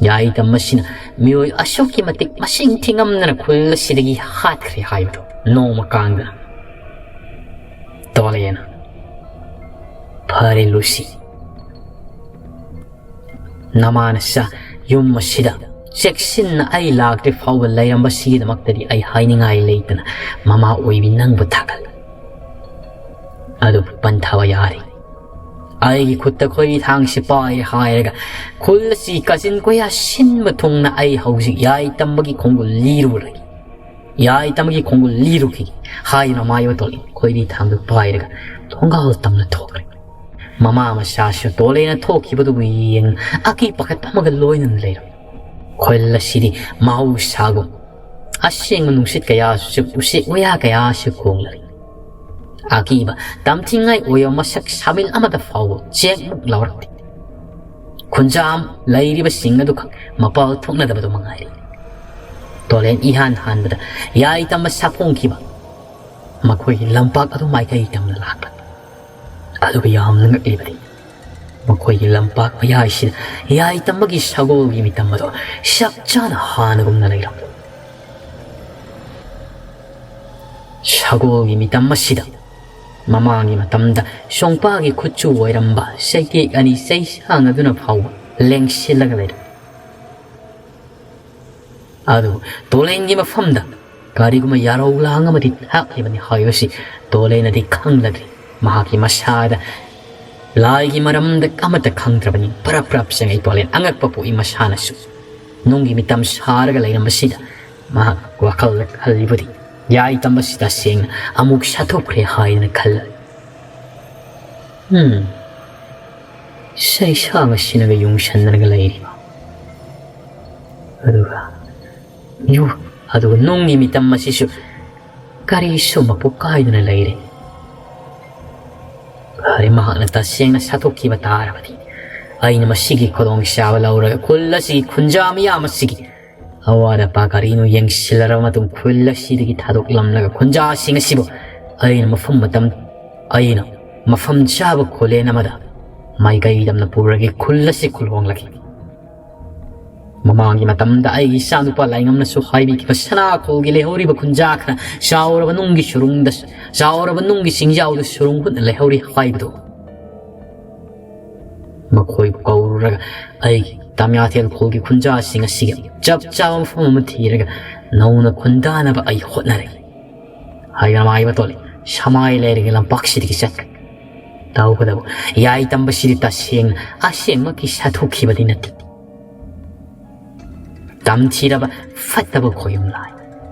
ꯌꯥꯏꯇꯝ ꯑꯁꯤꯅ ꯃꯤꯑꯣꯏ ꯑꯁꯨꯛꯀꯤ ꯃꯇꯤꯛ ꯃꯁꯤꯡ ꯊꯤꯉꯝꯗꯅ ꯈꯨꯜ ꯑꯁꯤꯗꯒꯤ ꯍꯥꯠꯈ꯭ꯔꯦ ꯍꯥꯏꯕꯗꯨ ꯅꯣꯡꯃ ꯀꯥꯡꯗꯅ ꯇꯣꯂꯦꯅ, "ꯐꯔꯦ ꯂꯨꯁꯤ, ꯅꯃꯥ ꯅꯆꯥ ꯌꯨꯝ ꯑꯁꯤꯗ ꯆꯦꯛꯁꯤꯟꯅ ꯑꯩ ꯂꯥꯛꯇ꯭ꯔꯤ ꯐꯥꯎꯕ ꯂꯩꯔꯝꯕꯁꯤꯒꯤꯗꯃꯛꯇꯗꯤ ꯑꯩ ꯍꯥꯏꯅꯤꯡꯉꯥꯏ ꯂꯩꯇꯅ ꯃꯃꯥ ꯑꯣꯏꯕꯤ ꯅꯪꯕꯨ ꯊꯥꯒꯠꯂꯤ꯫ ꯑꯗꯨꯕꯨ ꯄꯟꯊꯕ ꯌꯥꯔꯦ꯫ ꯑꯩꯒꯤ ꯈꯨꯠꯇ ꯈꯣꯏꯔꯤ ꯊꯥꯡꯁꯤ ꯄꯥꯏꯔꯦ ꯍꯥꯏꯔꯒ ꯈꯨꯜ ꯑꯁꯤ ꯀꯥꯆꯤꯟ ꯀꯣꯏꯌꯥ ꯁꯤꯟꯕ ꯊꯨꯡꯅ ꯑꯩ ꯍꯧꯖꯤꯛ ꯌꯥꯏꯇꯝꯕꯒꯤ ꯈꯣꯡꯒꯨꯜ ꯂꯤꯔꯨꯔꯒꯦ꯫ ꯌꯥꯏꯇꯝꯕꯒꯤ ꯈꯣꯡꯒꯨꯜ ꯂꯤꯔꯨꯈꯤꯒꯦ" ꯍꯥꯏꯗꯨꯅ ꯃꯥꯏꯕ ꯇꯣꯂꯦꯟ ꯈꯣꯏꯔꯤ ꯊꯥꯡꯗꯨ ꯄꯥꯏꯔꯒ ꯊꯣꯡꯒꯥꯜ ꯇꯝꯅ ꯊꯣꯛꯈ꯭ꯔꯦ꯫ ꯃꯃꯥ ꯃꯆꯥꯁꯨ ꯇꯣꯂꯦꯅ ꯊꯣꯛꯈꯤꯕꯗꯨꯕꯨ ꯌꯦꯡ ꯑꯀꯤ ꯄꯥꯈꯠꯄ ꯑꯃꯒ ꯂꯣꯏꯅꯅ ꯂꯩꯔꯝꯃꯤ꯫ ꯈꯨꯜ ꯑꯁꯤꯗꯤ ꯃꯍꯧꯁꯥꯒꯨꯝ ꯑꯁꯦꯡꯕ ꯅꯨꯡꯁꯤꯠ ꯀꯌꯥꯁꯨ, ꯎꯆꯦꯛ ꯋꯥꯌꯥ ꯀꯌꯥꯁꯨ ꯈꯣꯡꯂꯔꯤ꯫ ꯑꯀꯤꯕ ꯇꯝꯊꯤꯉꯥꯏ ꯑꯣꯏꯕ ꯃꯁꯛ ꯁꯥꯃꯤꯜ ꯑꯃꯗ ꯐꯥꯎꯕ ꯆꯦꯛꯃꯨꯛ ꯂꯥꯎꯔꯛꯇꯦ꯫ ꯈꯨꯟꯖꯥꯝ ꯂꯩꯔꯤꯕꯁꯤꯡ ꯑꯗꯨꯈꯛ ꯃꯄꯥꯜ ꯊꯣꯛꯅꯗꯕꯗꯨ ꯃꯉꯥꯏꯔꯦ꯫ ꯇꯣꯂꯦꯟ ꯏꯍꯥꯟ ꯍꯥꯟꯕꯗ ꯌꯥꯏꯇꯝꯕ ꯁꯥꯐꯣꯡꯈꯤꯕ ꯃꯈꯣꯏꯒꯤ ꯂꯝꯄꯥꯛ ꯑꯗꯨ ꯃꯥꯏꯀꯩ ꯇꯝꯅ ꯂꯥꯛꯂ ꯑꯗꯨꯒ ꯌꯥꯝꯅ ꯉꯛꯂꯤꯕꯗꯤ ꯃꯈꯣꯏꯒꯤ ꯂꯝꯄꯥꯛ ꯃꯌꯥꯏꯁꯤꯗ ꯌꯥꯏꯇꯝꯕꯒꯤ ꯁꯒꯣꯜꯒꯤ ꯃꯤꯇꯝ ꯑꯗꯨ ꯆꯞ ꯆꯥꯅ ꯍꯥꯟꯅꯒꯨꯝꯅ ꯂꯩꯔꯝꯂꯦ꯫ ꯁꯒꯣꯜꯒꯤ ꯃꯤꯇꯝ ꯑꯁꯤꯗ ꯃꯃꯥꯡꯒꯤ ꯃꯇꯝꯗ ꯁꯣꯡꯄꯥꯒꯤ ꯈꯨꯠꯁꯨ ꯑꯣꯏꯔꯝꯕ ꯆꯩꯇꯦꯛ ꯑꯅꯤ ꯆꯩꯁꯥꯡ ꯑꯗꯨꯅ ꯐꯥꯎꯕ ꯂꯦꯡꯁꯤꯜꯂꯒ ꯂꯩꯔꯦ꯫ ꯑꯗꯨꯕꯨ ꯇꯣꯂꯦꯟꯒꯤ ꯃꯐꯝꯗ ꯀꯔꯤꯒꯨꯝꯕ ꯌꯥꯔꯧ ꯂꯥꯡ ꯑꯃꯗꯤ ꯊꯥꯛꯂꯤꯕꯅꯤ ꯍꯥꯏꯕꯁꯤ ꯇꯣꯂꯦꯟꯅꯗꯤ ꯈꯪꯂꯗ꯭ꯔꯤ꯫ ꯃꯍꯥꯛꯀꯤ ꯃꯁꯥꯗ ꯂꯥꯏꯒꯤ ꯃꯔꯝꯗ ꯑꯃꯠꯇ ꯈꯪꯗ꯭ꯔꯕꯅꯤ꯫ ꯄꯔꯞ ꯄꯔꯞ ꯆꯪꯉꯛꯏ ꯇꯣꯂꯦꯟ꯫ ꯑꯉꯛꯄ ꯄꯣꯛꯏ ꯃꯁꯥꯅꯁꯨ꯫ ꯅꯨꯡꯒꯤ ꯃꯤꯇꯝ ꯁꯥꯔꯒ ꯂꯩꯔꯝꯕꯁꯤꯗ ꯃꯍꯥꯛ ꯋꯥꯈꯜꯗ ꯈꯜꯂꯤꯕꯗꯤ, ꯌꯥꯏ ꯇꯝꯕꯁꯤ ꯇꯁꯦꯡꯅ ꯑꯃꯨꯛ ꯁꯥꯊꯣꯛꯈ꯭ꯔꯦ ꯍꯥꯏꯗꯅ ꯈꯜꯂꯤ꯫ ꯎꯝ, ꯁꯩꯁꯥꯡ ꯑꯁꯤꯅꯒ ꯌꯨꯡꯁꯟꯅꯔꯒ ꯂꯩꯔꯤꯕ꯫ ꯑꯗꯨꯒ ꯌꯨ-, ꯑꯗꯨꯒ ꯅꯨꯡꯒꯤ ꯃꯤꯇꯝ ꯑꯁꯤꯁꯨ ꯀꯔꯤꯁꯨ ꯃꯄꯨ ꯀꯥꯏꯗꯅ ꯂꯩꯔꯦ꯫ ꯐꯔꯦ, ꯃꯍꯥꯛꯅ ꯇꯁꯦꯡꯅ ꯁꯥꯊꯣꯛꯈꯤꯕ ꯇꯥꯔꯕꯗꯤ, ꯑꯩꯅ ꯃꯁꯤꯒꯤ ꯈꯨꯗꯣꯡꯆꯥꯕ ꯂꯧꯔꯒ ꯈꯨꯜ ꯑꯁꯤꯒꯤ ꯈꯨꯟꯖꯥ ꯃꯤꯌꯥꯝ ꯑꯁꯤꯒꯤ ꯑꯋꯥꯠ ꯑꯄꯥ ꯀꯔꯤꯅꯣ ꯌꯦꯡꯁꯤꯜꯂꯔꯕ ꯃꯇꯨꯡ ꯈꯨꯜ ꯑꯁꯤꯗꯒꯤ ꯊꯥꯗꯣꯛꯂꯝꯂꯒ ꯈꯨꯟꯖꯥꯁꯤꯡ ꯑꯁꯤꯕꯨ ꯑꯩꯅ ꯃꯐꯝ ꯃꯇꯝ, ꯑꯩꯅ ꯃꯐꯝ ꯆꯥꯕ ꯈꯨꯂꯦꯟ ꯑꯃꯗ ꯃꯥꯏꯀꯩ ꯇꯝꯅ ꯄꯨꯔꯒ ꯈꯨꯜ ꯑꯁꯤ ꯈꯨꯜꯍꯣꯡꯂꯒꯦ꯫ ꯃꯃꯥꯡꯒꯤ ꯃꯇꯝꯗ ꯑꯩꯒꯤ ꯏꯆꯥꯅꯨꯄꯥ ꯂꯥꯏꯉꯝꯅꯁꯨ ꯍꯥꯏꯕꯤꯈꯤꯕ ꯁꯅꯥꯈꯣꯜꯒꯤ ꯂꯩꯍꯧꯔꯤꯕ ꯈꯨꯟꯖꯥ ꯈꯔ ꯆꯥꯎꯔꯕ ꯅꯨꯡꯒꯤ ꯁꯨꯔꯨꯡꯗ, ꯆꯥꯎꯔꯕ ꯅꯨꯡꯒꯤ ꯆꯤꯡꯖꯥꯎꯗ ꯁꯨꯔꯨꯡ ꯍꯨꯠꯅ ꯂꯩꯍꯧꯔꯤ ꯍꯥꯏꯕꯗꯨ, ꯃꯈꯣꯏꯕꯨ ꯀꯧꯔꯨꯔꯒ ꯑꯩꯒꯤ ꯇꯥꯃꯤꯌꯥꯊꯦꯜ ꯈꯣꯜꯒꯤ ꯈꯨꯟꯖꯥꯁꯤꯡ ꯑꯁꯤꯒꯤ ꯆꯞ ꯆꯥꯕ ꯃꯐꯝ ꯑꯃ ꯊꯤꯔꯒ ꯅꯧꯅ ꯈꯨꯟꯗꯥꯅꯕ ꯑꯩ ꯍꯣꯠꯅꯔꯤ ꯍꯥꯏꯅ ꯃꯥꯏꯕ ꯇꯣꯜꯂꯤ꯫ ꯁꯃꯥꯏ ꯂꯩꯔꯒ ꯂꯝꯄꯥꯛꯁꯤꯗꯒꯤ ꯆꯠꯈ꯭ꯔꯦ꯫ ꯇꯧꯒꯗꯕ ꯌꯥꯏ ꯇꯝꯕꯁꯤꯗꯤ ꯇꯁꯦꯡꯅ ꯑꯁꯦꯡꯃꯛꯀꯤ ꯁꯥꯊꯨꯈꯤꯕꯗꯤ ꯅꯠꯇꯦ꯫ ꯇꯝꯊꯤꯔꯕ ꯐꯠꯇꯕ ꯈꯣꯌꯨꯝ ꯂꯥꯏ꯫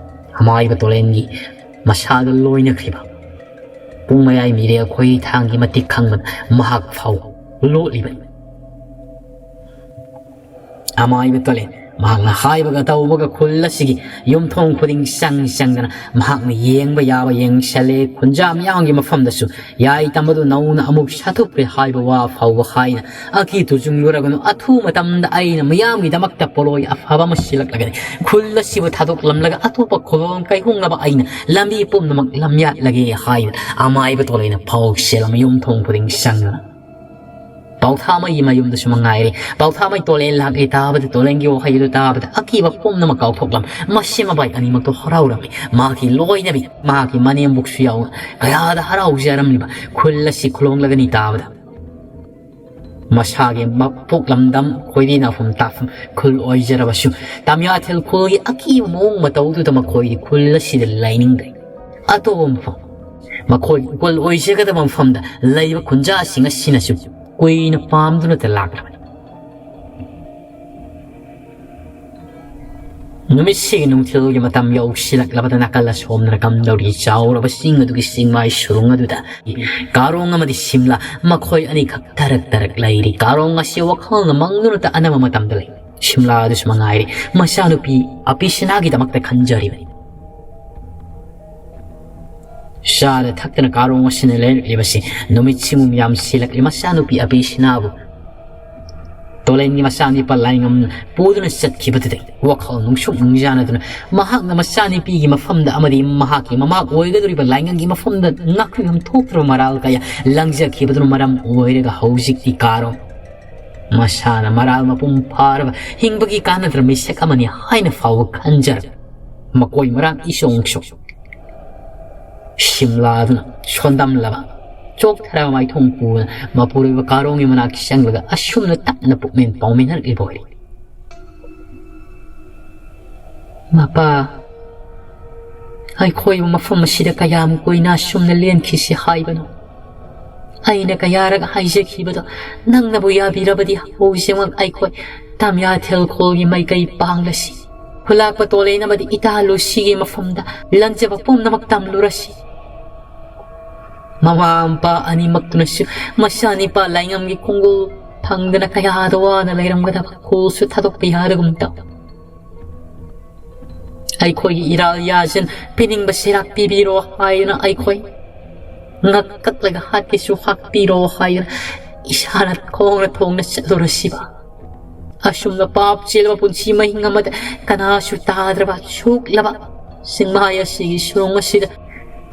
ꯑꯃꯥꯏꯕ ꯇꯣꯂꯦꯟꯒꯤ ꯃꯁꯥꯗ ꯂꯣꯏꯅꯈ꯭ꯔꯤꯕ ꯄꯨꯡ ꯃꯌꯥꯏ ꯃꯤꯔꯦꯜ ꯈꯣꯏ ꯊꯥꯡꯒꯤ ꯃꯇꯤꯛ ꯈꯪꯕꯗ ꯃꯍꯥꯛ ꯐꯥꯎ ꯂꯣꯠꯂꯤꯕꯅꯤ꯫ ꯑꯃꯥꯏꯕ ꯇꯣꯂꯦꯟ ꯃꯍꯥꯛꯅ ꯍꯥꯏꯕꯒ ꯇꯧꯕꯒ ꯈꯨꯜ ꯑꯁꯤꯒꯤ ꯌꯨꯝꯊꯣꯡ ꯈꯨꯗꯤꯡ ꯆꯪ ꯆꯪꯗꯅ ꯃꯍꯥꯛꯅ ꯌꯦꯡꯕ ꯌꯥꯕ ꯌꯦꯡꯁꯜꯂꯦ꯫ ꯈꯨꯟꯖꯥ ꯃꯤꯌꯥꯝꯒꯤ ꯃꯐꯝꯗꯁꯨ ꯌꯥꯏ ꯇꯝꯕꯗꯨ ꯅꯧꯅ ꯑꯃꯨꯛ ꯁꯥꯊꯨꯞꯈ꯭ꯔꯦ ꯍꯥꯏꯕ ꯋꯥ ꯐꯥꯎꯕ ꯍꯥꯏꯅ ꯑꯀꯤ ꯇꯨꯖꯨꯡꯂꯨꯔꯒꯅꯨ꯫ ꯑꯊꯨꯕ ꯃꯇꯝꯗ ꯑꯩꯅ ꯃꯤꯌꯥꯝꯒꯤꯗꯃꯛꯇ ꯄꯣꯠꯂꯣꯏ ꯑꯐꯕ ꯑꯃ ꯁꯤꯜꯂꯛꯂꯒꯅꯤ꯫ ꯈꯨꯜ ꯑꯁꯤꯕꯨ ꯊꯥꯗꯣꯛꯂꯝꯂꯒ ꯑꯇꯣꯞꯄ ꯈꯨꯂꯣꯡ ꯀꯩꯍꯣꯡꯅꯕ ꯑꯩꯅ ꯂꯝꯕꯤ ꯄꯨꯝꯅꯃꯛ ꯂꯝꯌꯥꯠꯂꯒꯦ ꯍꯥꯏꯅ ꯑꯃꯥꯏꯕ ꯇꯣꯂꯦꯟꯅ ꯄꯥꯎ ꯆꯦꯜꯂꯝꯃꯤ ꯌꯨꯝꯊꯣꯡ ꯈꯨꯗꯤꯡ ꯆꯪꯗꯨꯅ꯫ ꯄꯥꯎꯊꯥꯃꯩꯒꯤ ꯃꯌꯨꯝꯗꯁꯨ ꯃꯉꯥꯏꯔꯦ꯫ ꯄꯥꯎꯊꯥꯃꯩ ꯇꯣꯂꯦꯟ ꯂꯥꯛꯂꯦ ꯇꯥꯕꯗ, ꯇꯣꯂꯦꯟꯒꯤ ꯋꯥꯍꯩ ꯑꯗꯨ ꯇꯥꯕꯗ ꯑꯀꯤꯕ ꯄꯨꯝꯅꯃꯛ ꯀꯥꯎꯊꯣꯛꯂꯝ꯫ ꯃꯁꯤ ꯃꯕꯥꯏ ꯑꯅꯤꯃꯛꯇꯣ ꯍꯔꯥꯎꯔꯝꯃꯤ꯫ ꯃꯍꯥꯛꯀꯤ ꯂꯣꯏꯅꯕꯤ, ꯃꯍꯥꯛꯀꯤ ꯃꯅꯦꯝꯕꯨꯛꯁꯨ ꯌꯥꯎꯅ ꯀꯌꯥꯗ ꯍꯔꯥꯎꯖꯔꯝꯂꯤꯕ ꯈꯨꯜ ꯑꯁꯤ ꯈꯨꯂꯣꯡꯂꯒꯅꯤ ꯇꯥꯕꯗ꯫ ꯃꯁꯥꯒꯤ ꯃꯄꯣꯛ ꯂꯝꯗꯝ, ꯈꯣꯏꯔꯤ ꯅꯥꯐꯝ ꯇꯥꯐꯝ ꯈꯨꯜ ꯑꯣꯏꯖꯔꯕꯁꯨ, ꯇꯥꯃꯤꯌꯥꯊꯦꯜ ꯈꯨꯜꯒꯤ ꯑꯀꯤꯕ ꯃꯑꯣꯡ ꯃꯇꯧꯗꯨꯗ ꯃꯈꯣꯏꯗꯤ ꯈꯨꯜ ꯑꯁꯤꯗ ꯂꯩꯅꯤꯡꯗ꯭ꯔꯦ꯫ ꯑꯇꯣꯞꯄ ꯃꯐꯝ, ꯃꯈꯣꯏ ꯏꯀꯣꯜ ꯑꯣꯏꯖꯒꯗꯕ ꯃꯐꯝꯗ ꯂꯩꯕ ꯈꯨꯟꯖꯥꯁꯤꯡ ꯑꯁꯤꯅꯁꯨ ꯀꯨꯏꯅ ꯄꯥꯝꯗꯨꯅꯇ ꯂꯥꯛꯂꯕꯅꯤ꯫ ꯅꯨꯃꯤꯠꯁꯤꯒꯤ ꯅꯨꯡꯊꯤꯜꯒꯤ ꯃꯇꯝ ꯌꯧꯁꯤꯜꯂꯛꯂꯕꯗ, ꯅꯥꯀꯜ ꯑꯁꯣꯝꯗꯅ ꯀꯝꯗꯧꯔꯤ ꯆꯥꯎꯔꯕ ꯆꯤꯡ ꯑꯗꯨꯒꯤ ꯆꯤꯡꯃꯥꯏ ꯁꯨꯔꯨꯡ ꯑꯗꯨꯗ ꯀꯥꯔꯣꯡ ꯑꯃꯗꯤ ꯁꯤꯝꯂꯥ, ꯃꯈꯣꯏ ꯑꯅꯤꯈꯛ ꯇꯔꯛ ꯇꯔꯛ ꯂꯩꯔꯤ꯫ ꯀꯥꯔꯣꯡ ꯑꯁꯤ ꯋꯥꯈꯜꯅ ꯃꯪꯗꯨꯅꯇ ꯑꯅꯝꯕ ꯃꯇꯝꯗ ꯂꯩ꯫ ꯁꯤꯝꯂꯥ ꯑꯗꯨꯁꯨ ꯃꯉꯥꯏꯔꯦ, ꯃꯆꯥꯅꯨꯄꯤ ꯑꯄꯤꯁꯤꯅꯥꯒꯤꯗꯃꯛꯇ ꯈꯟꯖꯔꯤꯕꯅꯤ꯫ ꯆꯥꯗ ꯊꯛꯇꯅ ꯀꯥꯔꯣꯡ ꯑꯁꯤꯅ ꯂꯩꯔꯛꯂꯤꯕꯁꯤ ꯅꯨꯃꯤꯠꯁꯤꯡ ꯌꯥꯝꯁꯤꯜꯂꯛꯂꯤ꯫ ꯃꯆꯥꯅꯨꯄꯤ ꯑꯄꯤꯁꯤꯅꯥꯕꯨ ꯇꯣꯂꯦꯟꯒꯤ ꯃꯆꯥꯅꯨꯄꯥ ꯂꯥꯏꯉꯝꯅ ꯄꯨꯗꯨꯅ ꯆꯠꯈꯤꯕꯗꯨꯗ ꯋꯥꯈꯜ ꯅꯨꯡꯁꯨꯛ ꯅꯨꯡꯖꯥꯅꯗꯨꯅ, ꯃꯍꯥꯛꯅ ꯃꯆꯥꯅꯨꯄꯤꯒꯤ ꯃꯐꯝꯗ ꯑꯃꯗꯤ ꯃꯍꯥꯛꯀꯤ ꯃꯃꯥ ꯑꯣꯏꯒꯗꯧꯔꯤꯕ ꯂꯥꯏꯉꯝꯒꯤ ꯃꯐꯝꯗ ꯉꯥꯛꯄꯤꯐꯝ ꯊꯣꯛꯇ꯭ꯔꯕ ꯃꯔꯥꯜ ꯀꯌꯥ ꯂꯪꯖꯈꯤꯕꯗꯨꯅ ꯃꯔꯝ ꯑꯣꯏꯔꯒ, ꯍꯧꯖꯤꯛꯇꯤ ꯀꯥꯔꯣꯡ ꯃꯁꯥꯅ ꯃꯔꯥꯜ ꯃꯄꯨꯡ ꯐꯥꯔꯕ ꯍꯤꯡꯕꯒꯤ ꯀꯥꯟꯅꯗ꯭ꯔ ꯃꯤꯁꯛ ꯑꯃꯅꯤ ꯍꯥꯏꯅ ꯐꯥꯎꯕ ꯈꯟꯖꯔ, ꯃꯀꯣꯏ ꯃꯔꯥꯡ ꯏꯆꯣꯡ ꯆꯣꯡ ꯁꯤꯝꯂꯥꯗꯨꯅ ꯁꯣꯟꯗꯝꯂꯕ ꯆꯣꯛꯊꯔꯕ ꯃꯥꯏꯊꯣꯡ ꯄꯨꯗꯨꯅ ꯃꯄꯨꯔꯣꯏꯕ ꯀꯥꯔꯣꯡꯒꯤ ꯃꯅꯥꯛꯇ ꯆꯪꯂꯒ ꯑꯁꯨꯝꯅ ꯇꯞꯅ ꯄꯨꯛꯃꯦꯟ ꯄꯥꯎꯃꯤꯟꯅꯔꯛꯂꯤꯕ ꯑꯣꯏꯔꯤ꯫ "ꯃꯄꯥ, ꯑꯩꯈꯣꯏꯕꯨ ꯃꯐꯝ ꯑꯁꯤꯗ ꯀꯌꯥꯝ ꯀꯨꯏꯅ ꯑꯁꯨꯝꯅ ꯂꯦꯟꯈꯤꯁꯤ ꯍꯥꯏꯕꯅꯣ? ꯑꯩꯅ ꯀꯌꯥꯔꯛ ꯍꯥꯏꯖꯈꯤꯕꯗꯣ ꯅꯪꯅꯕꯨ ꯌꯥꯕꯤꯔꯕꯗꯤ, ꯍꯧꯖꯤꯛꯃꯛ ꯑꯩꯈꯣꯏ ꯇꯥꯃꯤꯌꯥꯊꯦꯜ ꯈꯣꯜꯒꯤ ꯃꯥꯏꯀꯩ ꯄꯥꯡꯂꯁꯤ꯫ ꯈꯨꯂꯥꯛꯄ ꯇꯣꯂꯦꯟ ꯑꯃꯗꯤ ꯏꯇꯥ ꯂꯨꯁꯤꯒꯤ ꯃꯐꯝꯗ ꯂꯪꯖꯕ ꯄꯨꯝꯅꯃꯛ ꯇꯝꯂꯨꯔꯁꯤ꯫" ꯃꯃꯥ ꯃꯄꯥ ꯑꯅꯤꯃꯛꯇꯨꯅꯁꯨ ꯃꯆꯥꯅꯤꯄꯥ ꯂꯥꯏꯉꯝꯒꯤ ꯈꯣꯡꯒꯨꯜ ꯐꯪꯗꯅ ꯀꯌꯥꯗ ꯋꯥꯅ ꯂꯩꯔꯝꯒꯗꯕ ꯈꯣꯜꯁꯨ ꯊꯥꯗꯣꯛꯄ ꯌꯥꯗꯒꯨꯝ ꯇꯧ꯫ ꯑꯩꯈꯣꯏꯒꯤ ꯏꯔꯥꯜ ꯌꯥꯖꯟ ꯄꯤꯅꯤꯡꯕ ꯁꯤꯔꯥꯛ ꯄꯤꯕꯤꯔꯣ ꯍꯥꯏꯗꯨꯅ, ꯑꯩꯈꯣꯏ ꯉꯛ ꯀꯛꯂꯒ ꯍꯥꯠꯀꯦꯁꯨ ꯍꯥꯠꯄꯤꯔꯣ ꯍꯥꯏꯗꯨꯅ ꯏꯁꯥꯅ ꯈꯣꯡꯅ ꯊꯣꯡꯅ ꯆꯠꯂꯨꯔꯁꯤꯕ꯫ ꯑꯁꯨꯝꯅ ꯄꯥꯞ ꯆꯦꯜꯂꯕ ꯄꯨꯟꯁꯤ ꯃꯍꯤꯡ ꯑꯃꯗ ꯀꯅꯥꯁꯨ ꯇꯥꯗ꯭ꯔꯕ ꯁꯣꯛꯂꯕ ꯆꯤꯡꯃꯥꯏ ꯑꯁꯤꯒꯤ ꯁꯨꯔꯨꯡ ꯑꯁꯤꯗ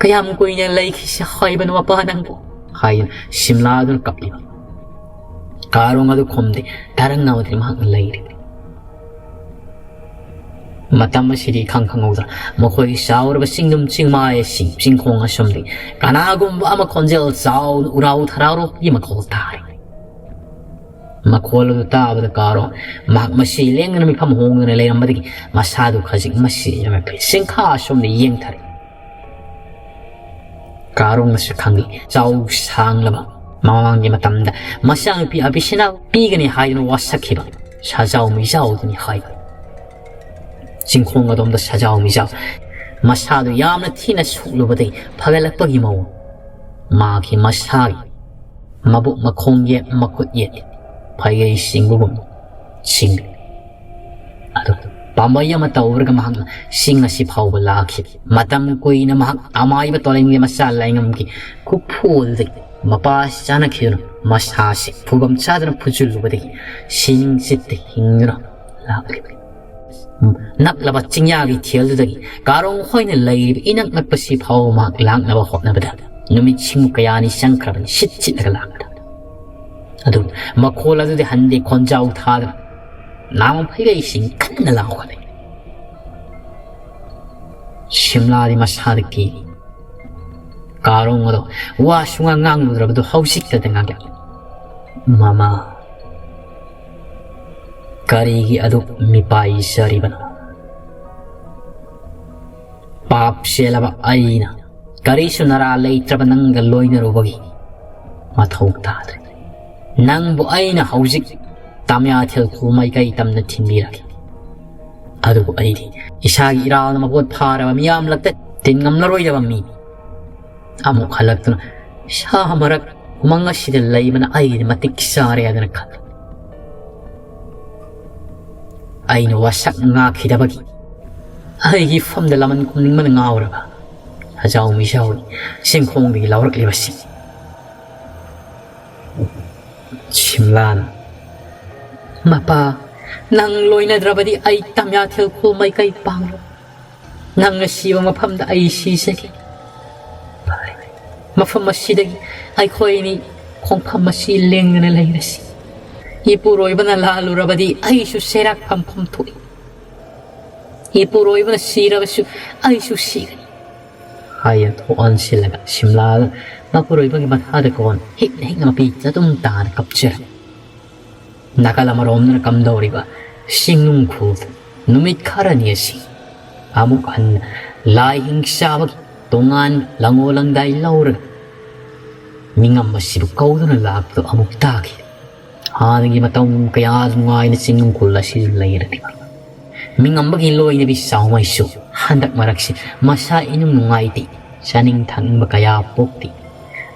ꯀꯌꯥꯝ ꯀꯨꯏꯅ ꯂꯩꯈꯤꯁꯤ ꯍꯥꯏꯕꯅꯣ ꯃꯄꯥ ꯅꯪꯕꯨ? ꯍꯥꯏꯗꯨꯅ ꯁꯤꯝꯂꯥꯗꯨꯅ ꯀꯞꯂꯤꯕ꯫ ꯀꯥꯔꯣꯡ ꯑꯗꯨ ꯈꯨꯝꯗꯦ꯫ ꯇꯔꯪ ꯑꯃꯗꯤ ꯃꯍꯥꯛꯅ ꯂꯩꯔꯤꯕꯅꯤ꯫ ꯃꯇꯝ ꯑꯁꯤꯗꯤ ꯏꯈꯪ ꯈꯪꯍꯧꯗꯅ ꯃꯈꯣꯏꯒꯤ ꯆꯥꯎꯔꯕ ꯆꯤꯡꯗꯨꯝ ꯆꯤꯡꯃꯥꯏ ꯑꯁꯤ ꯆꯤꯡꯈꯣꯡ ꯑꯁꯣꯝꯗꯒꯤ ꯀꯅꯥꯒꯨꯝꯕ ꯑꯃ ꯈꯣꯟꯖꯦꯜ ꯆꯥꯎꯅ ꯎꯔꯥꯎ ꯊꯔꯥꯎꯔꯣꯛꯄꯒꯤ ꯃꯈꯣꯜ ꯇꯥꯔꯤ꯫ ꯃꯈꯣꯜ ꯑꯗꯨ ꯇꯥꯕꯗ ꯀꯥꯔꯣ ꯃꯍꯥꯛ ꯃꯁꯤ ꯂꯦꯡꯗꯅ ꯃꯤꯐꯝ ꯍꯣꯡꯗꯨꯅ ꯂꯩꯔꯝꯕꯗꯒꯤ ꯃꯁꯥꯗꯨ ꯈꯖꯤꯛ ꯃꯁꯤ ꯁꯤꯡꯈꯥ ꯑꯁꯣꯝꯗ ꯌꯦꯡꯊꯔꯦ꯫ ꯀꯥꯔꯣꯡꯅꯁꯨ ꯈꯪꯂꯤ꯫ ꯆꯥꯎ ꯁꯥꯡꯂꯕ ꯃꯃꯥꯡꯒꯤ ꯃꯇꯝꯗ ꯃꯆꯥꯅꯨꯄꯤ ꯑꯕꯤꯁꯤꯅ ꯄꯤꯒꯅꯤ ꯍꯥꯏꯗꯨꯅ ꯋꯥꯁꯛꯈꯤꯕ ꯁꯖꯥꯎ ꯃꯤꯖꯥꯎꯗꯨꯅꯤ ꯍꯥꯏꯕ꯫ ꯆꯤꯡꯈꯣꯡ ꯑꯗꯣꯝꯗ ꯁꯖꯥꯎ ꯃꯤꯖꯥꯎ ꯃꯁꯥꯗꯨ ꯌꯥꯝꯅ ꯊꯤꯅ ꯁꯣꯛꯂꯨꯕꯗꯒꯤ ꯐꯒꯠꯂꯛꯄꯒꯤ ꯃꯑꯣꯡ, ꯃꯥꯒꯤ ꯃꯁꯥꯒꯤ ꯃꯕꯨꯛ ꯃꯈꯣꯡ ꯌꯦꯠ ꯃꯈꯨꯠ ꯌꯦꯠ ꯐꯩꯒꯩ ꯆꯤꯡꯕꯒꯨꯝ ꯆꯤꯡꯂꯤ꯫ ꯑꯗꯨ ꯄꯥꯝꯕꯩ ꯑꯃ ꯇꯧꯔꯒ ꯃꯍꯥꯛꯅ ꯆꯤꯡ ꯑꯁꯤ ꯐꯥꯎꯕ ꯂꯥꯛꯈꯤ꯫ ꯃꯇꯝ ꯀꯨꯏꯅ ꯃꯍꯥꯛ ꯑꯃꯥꯏꯕ ꯇꯣꯂꯦꯟꯒꯤ ꯃꯆꯥ ꯂꯥꯏꯉꯝꯒꯤ ꯈꯨꯐꯨ ꯑꯗꯨꯗꯒꯤ ꯃꯄꯥ ꯆꯥꯅꯈꯤꯗꯨꯅ ꯃꯁꯥꯁꯤ ꯐꯨꯐꯝ ꯆꯥꯗꯅ ꯐꯨꯖꯤꯜꯂꯨꯕꯗꯒꯤ ꯁꯤꯅꯤꯡ ꯆꯤꯠꯇ ꯍꯤꯡꯗꯨꯅ ꯂꯥꯛꯂꯤꯕꯅꯤ꯫ ꯅꯛꯂꯕ ꯆꯤꯡꯌꯥꯒꯤ ꯊꯦꯜꯗꯨꯗꯒꯤ ꯀꯥꯔꯣꯡ ꯍꯣꯏꯅ ꯂꯩꯔꯤꯕ ꯏꯅꯛ ꯅꯛꯄꯁꯤ ꯐꯥꯎꯕ ꯃꯍꯥꯛ ꯂꯥꯛꯅꯕ ꯍꯣꯠꯅꯕꯗ ꯅꯨꯃꯤꯠꯁꯤꯡ ꯀꯌꯥꯅꯤ ꯆꯪꯈ꯭ꯔꯕꯅꯤ ꯁꯤꯠ ꯁꯤꯠꯂꯒ ꯂꯥꯛꯄꯗ꯫ ꯑꯗꯨ ꯃꯈꯣꯜ ꯑꯗꯨꯗꯤ ꯍꯟꯗꯦ ꯈꯣꯟꯖꯥꯎ ꯊꯥꯗꯅ ꯅꯥꯃ ꯐꯩꯔꯩꯁꯤꯡ ꯀꯟꯅ ꯂꯥꯎꯈꯠꯂꯦ꯫ ꯁꯤꯝꯂꯥꯗꯤ ꯃꯁꯥꯗ ꯀꯤꯔꯤ꯫ ꯀꯥꯔꯣꯡ ꯑꯗꯣ ꯋꯥ ꯁꯨꯉꯥꯡ ꯉꯥꯡꯂꯨꯗ꯭ꯔꯕꯗꯨ ꯍꯧꯖꯤꯛꯇꯗ ꯉꯥꯡꯂꯛꯏ꯫ ꯃꯃꯥ, ꯀꯔꯤꯒꯤ ꯑꯗꯨꯛ ꯃꯤꯄꯥꯏꯖꯔꯤꯕꯅꯣ? ꯄꯥꯞ ꯆꯦꯜꯂꯕ ꯑꯩꯅ ꯀꯔꯤꯁꯨ ꯅꯔꯥ ꯂꯩꯇ꯭ꯔꯕ ꯅꯪꯒ ꯂꯣꯏꯅꯔꯨꯕꯒꯤ ꯃꯊꯧ ꯇꯥꯗ꯭ꯔꯦ꯫ ꯅꯪꯕꯨ ꯑꯩꯅ ꯍꯧꯖꯤꯛ ꯇꯥꯃꯤꯌꯥꯊꯦꯜ ꯈꯨꯜ ꯃꯥꯏꯀꯩ ꯇꯝꯅ ꯊꯤꯟꯕꯤꯔꯒꯦ꯫ ꯑꯗꯨꯕꯨ ꯑꯩꯗꯤ ꯏꯁꯥꯒꯤ ꯏꯔꯥꯜꯅ ꯃꯄꯣꯠ ꯐꯥꯔꯕ ꯃꯤꯌꯥꯝꯂꯛꯇ ꯇꯤꯟ ꯉꯝꯂꯔꯣꯏꯗꯕ ꯃꯤꯅꯤ꯫ ꯑꯃꯨꯛ ꯍꯜꯂꯛꯇꯨꯅ ꯁꯥ ꯃꯔꯛ ꯎꯃꯪ ꯑꯁꯤꯗ ꯂꯩꯕꯅ ꯑꯩꯒꯤꯗꯤ ꯃꯇꯤꯛ ꯆꯥꯔꯦ ꯍꯥꯏꯗꯅ ꯈꯜꯂꯤ꯫ ꯑꯩꯅ ꯋꯥꯁꯛ ꯉꯥꯛꯈꯤꯗꯕꯒꯤ ꯑꯩꯒꯤ ꯏꯐꯝꯗ ꯂꯃꯟ ꯈꯨꯝꯅꯤꯡꯕꯅ ꯉꯥꯎꯔꯕ ꯁꯖꯥꯎ ꯃꯤꯖꯥꯎ ꯆꯤꯡꯈꯣꯡꯗꯒꯤ ꯂꯥꯎꯔꯛꯂꯤꯕꯁꯤ꯫ ꯁꯤꯝꯂꯥꯅ, ꯃꯄꯥ, ꯅꯪ ꯂꯣꯏꯅꯗ꯭ꯔꯕꯗꯤ ꯑꯩ ꯇꯥꯃꯤꯌꯥꯊꯦꯜ ꯈꯨꯜ ꯃꯥꯏꯀꯩ ꯄꯥꯡꯂꯣꯏ꯫ ꯅꯪꯅ ꯁꯤꯕ ꯃꯐꯝꯗ ꯑꯩ ꯁꯤꯖꯒꯦ꯫ ꯐꯔꯦ, ꯃꯐꯝ ꯑꯁꯤꯗꯒꯤ ꯑꯩꯈꯣꯏ ꯑꯅꯤ ꯈꯣꯡꯐꯝ ꯑꯁꯤ ꯂꯦꯡꯗꯅ ꯂꯩꯔꯁꯤ꯫ ꯏꯄꯨꯔꯣꯏꯕꯅ ꯂꯥꯜꯂꯨꯔꯕꯗꯤ ꯑꯩꯁꯨ ꯁꯦꯔꯥꯛ ꯐꯝꯐꯝ ꯊꯣꯛꯏ꯫ ꯏꯄꯨꯔꯣꯏꯕꯅ ꯁꯤꯔꯕꯁꯨ ꯑꯩꯁꯨ ꯁꯤꯒꯅꯤ꯫ ꯍꯥꯏꯅ ꯊꯣꯛꯍꯟꯁꯤꯜꯂꯒ ꯁꯤꯝꯂꯥꯗ ꯃꯄꯨꯔꯣꯏꯕꯒꯤ ꯃꯈꯥꯗ ꯀꯣꯟ ꯍꯤꯛꯅ ꯍꯤꯛꯅ ꯃꯄꯤ ꯆꯗꯨꯝ ꯇꯥꯅ ꯀꯞꯆꯔꯝꯃꯤ꯫ ꯅꯥꯀꯜ ꯑꯃꯔꯣꯝꯗꯅ ꯀꯝꯗꯧꯔꯤꯕ ꯁꯤꯡꯅꯨꯡ ꯈꯨꯜꯗ ꯅꯨꯃꯤꯠ ꯈꯔꯅꯤ ꯑꯁꯤ ꯑꯃꯨꯛ ꯍꯟꯅ ꯂꯥꯏ ꯍꯤꯡꯆꯥꯕꯒꯤ ꯇꯣꯉꯥꯟ ꯂꯪꯉꯣ ꯂꯪꯗꯥꯏ ꯂꯧꯔꯒ ꯃꯤꯉꯝꯕꯁꯤꯕꯨ ꯀꯧꯗꯨꯅ ꯂꯥꯛꯄꯗꯨ ꯑꯃꯨꯛ ꯇꯥꯈꯤ꯫ ꯍꯥꯟꯅꯒꯤ ꯃꯇꯧ ꯀꯌꯥ ꯅꯨꯡꯉꯥꯏꯅ ꯆꯤꯡꯅꯨꯡ ꯈꯨꯜ ꯑꯁꯤꯗ ꯂꯩꯔꯗꯤ ꯃꯤꯉꯝꯕꯒꯤ ꯂꯣꯏꯅꯕꯤ ꯆꯥꯎꯃꯩꯁꯨ ꯍꯟꯗꯛ ꯃꯔꯛꯁꯤ ꯃꯁꯥ ꯏꯅꯨꯡ ꯅꯨꯡꯉꯥꯏꯇꯦ, ꯆꯥꯅꯤꯡ ꯊꯛꯅꯤꯡꯕ ꯀꯌꯥ ꯄꯣꯛꯇꯦ꯫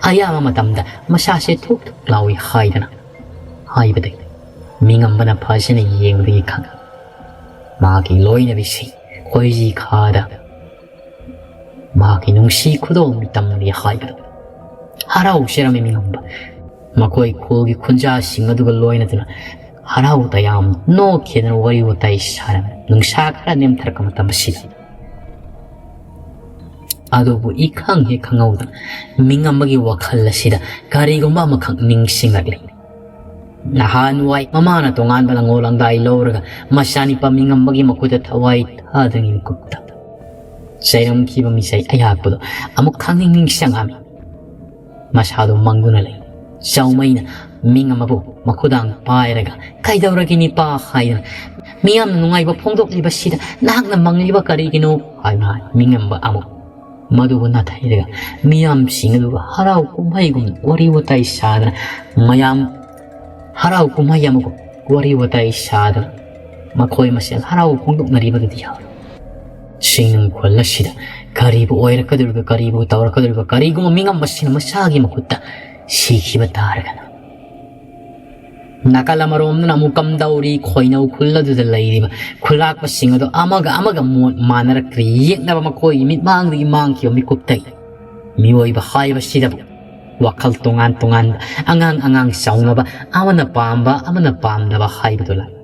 ꯑꯌꯥꯝꯕ ꯃꯇꯝꯗ ꯃꯁꯥꯁꯦ ꯊꯨꯛ ꯊꯨꯛ ꯂꯥꯎꯏ ꯍꯥꯏꯗꯅ ꯍꯥꯏꯕꯗꯒꯤ ꯃꯤꯉꯝꯕꯅ ꯐꯖꯅ ꯌꯦꯡꯕꯗꯒꯤ ꯈꯪꯉꯤ꯫ ꯃꯍꯥꯛꯀꯤ ꯂꯣꯏꯅꯕꯤꯁꯤ ꯈꯣꯏꯖꯤ ꯈꯥꯗ ꯃꯍꯥꯛꯀꯤ ꯅꯨꯡꯁꯤ ꯈꯨꯗꯣꯜ ꯃꯤꯇꯝꯂꯤ ꯍꯥꯏꯕꯗꯨ ꯍꯔꯥꯎꯖꯔꯝꯃꯤ ꯃꯤꯉꯝꯕ꯫ ꯃꯈꯣꯏ ꯈꯨꯜꯒꯤ ꯈꯨꯟꯖꯥꯁꯤꯡ ꯑꯗꯨꯒ ꯂꯣꯏꯅꯗꯨꯅ ꯍꯔꯥꯎ ꯇꯌꯥꯝ ꯅꯣꯛꯈꯤꯗꯅ ꯋꯥꯔꯤ ꯋꯥꯇꯥꯏ ꯁꯥꯔꯝꯃꯤ꯫ ꯅꯨꯡꯁꯥ ꯈꯔ ꯅꯦꯝꯊꯔꯛꯄ ꯃꯇꯝ ꯑꯁꯤꯗ꯫ ꯑꯗꯨꯕꯨ ꯏꯈꯪ ꯍꯦꯛ ꯈꯪꯍꯧꯗꯅ ꯃꯤꯉꯝꯕꯒꯤ ꯋꯥꯈꯜ ꯑꯁꯤꯗ ꯀꯔꯤꯒꯨꯝꯕ ꯑꯃꯈꯛ ꯅꯤꯡꯁꯤꯡꯂꯛꯂꯤ꯫ ꯅꯍꯥꯟꯋꯥꯏ ꯃꯃꯥꯅ ꯇꯣꯉꯥꯟꯕ ꯂꯪꯉꯣ ꯂꯪꯗꯥꯏ ꯂꯧꯔꯒ ꯃꯆꯥꯅꯤꯄꯥ ꯃꯤꯉꯝꯕꯒꯤ ꯃꯈꯨꯠꯇ ꯊꯋꯥꯏ ꯊꯥꯗꯨꯅ ꯃꯤꯀꯨꯞꯇ ꯆꯩꯔꯝꯈꯤꯕ ꯃꯤꯁꯛ ꯑꯌꯥꯛꯄꯗꯣ ꯑꯃꯨꯛ ꯈꯪꯅꯤꯡ ꯅꯤꯡꯁꯤꯡꯉꯝꯃꯤ꯫ ꯃꯁꯥꯗꯣ ꯃꯪꯗꯨꯅ ꯂꯩ꯫ ꯆꯥꯎꯃꯩꯅ ꯃꯤꯉꯝꯕꯕꯨ ꯃꯈꯨꯗꯥꯡ ꯄꯥꯏꯔꯒ, "ꯀꯩꯗꯧꯔꯒꯦ ꯅꯤꯄꯥ?" ꯍꯥꯏꯗꯅ, "ꯃꯤꯌꯥꯝꯅ ꯅꯨꯡꯉꯥꯏꯕ ꯐꯣꯡꯗꯣꯛꯂꯤꯕꯁꯤꯗ ꯅꯍꯥꯛꯅ ꯃꯪꯂꯤꯕ ꯀꯔꯤꯒꯤꯅꯣ?" ꯍꯥꯏꯗꯨꯅ ꯍꯥꯏ꯫ ꯃꯤꯉꯝꯕ ꯑꯃꯨꯛ ꯃꯗꯨꯕꯨ ꯅꯥꯊꯩꯔꯒ ꯃꯤꯌꯥꯝꯁꯤꯡ ꯑꯗꯨꯒ ꯍꯔꯥꯎ ꯀꯨꯝꯍꯩꯒꯨꯝꯅ ꯋꯥꯔꯤ ꯋꯥꯇꯥꯏ ꯁꯥꯗꯅ ꯃꯌꯥꯝ ꯍꯔꯥꯎ ꯀꯨꯝꯍꯩ ꯑꯃꯒꯨꯝ ꯋꯥꯔꯤ ꯋꯥꯇꯥꯏ ꯁꯥꯗꯨꯅ ꯃꯈꯣꯏ ꯃꯁꯦꯜ ꯍꯔꯥꯎꯕ ꯐꯣꯡꯗꯣꯛꯅꯔꯤꯕꯗꯨꯗꯤ ꯌꯥꯎꯏ꯫ ꯁꯤꯡꯅꯨꯡ ꯈꯨꯜ ꯑꯁꯤꯗ ꯀꯔꯤꯕꯨ ꯑꯣꯏꯔꯛꯀꯗꯧꯔꯤꯕ, ꯀꯔꯤꯕꯨ ꯇꯧꯔꯛꯀꯗꯧꯔꯤꯕ, ꯀꯔꯤꯒꯨꯝꯕ ꯃꯤꯉꯝꯕꯁꯤꯅ ꯃꯁꯥꯒꯤ ꯃꯈꯨꯠꯇ ꯁꯤꯈꯤꯕ ꯇꯥꯔꯒꯅ? ꯅꯥꯀꯜ ꯑꯃꯔꯣꯝꯗꯅ ꯑꯃꯨꯛ ꯀꯝꯗꯧꯔꯤ? ꯈꯣꯏꯅꯧ ꯈꯨꯜ ꯑꯗꯨꯗ ꯂꯩꯔꯤꯕ ꯈꯨꯜꯂꯥꯛꯄꯁꯤꯡ ꯑꯗꯨ ꯑꯃꯒ ꯑꯃꯒ ꯃꯣꯠ ꯃꯥꯟꯅꯔꯛꯇ꯭ꯔꯤ꯫ ꯌꯦꯛꯅꯕ ꯃꯈꯣꯏꯒꯤ ꯃꯤꯠꯃꯥꯡꯗꯒꯤ ꯃꯥꯡꯈꯤꯕ ꯃꯤꯀꯨꯞꯇꯒꯤ ꯃꯤꯑꯣꯏꯕ ꯍꯥꯏꯕꯁꯤꯗꯕꯨ ꯋꯥꯈꯜ ꯇꯣꯉꯥꯟ ꯇꯣꯉꯥꯟꯕ, ꯑꯉꯥꯡ ꯑꯉꯥꯡ ꯆꯥꯎꯅꯕ, ꯑꯃꯅ ꯄꯥꯝꯕ ꯑꯃꯅ ꯄꯥꯝꯗꯕ ꯍꯥꯏꯕꯗꯨ ꯂꯥꯛꯏ꯫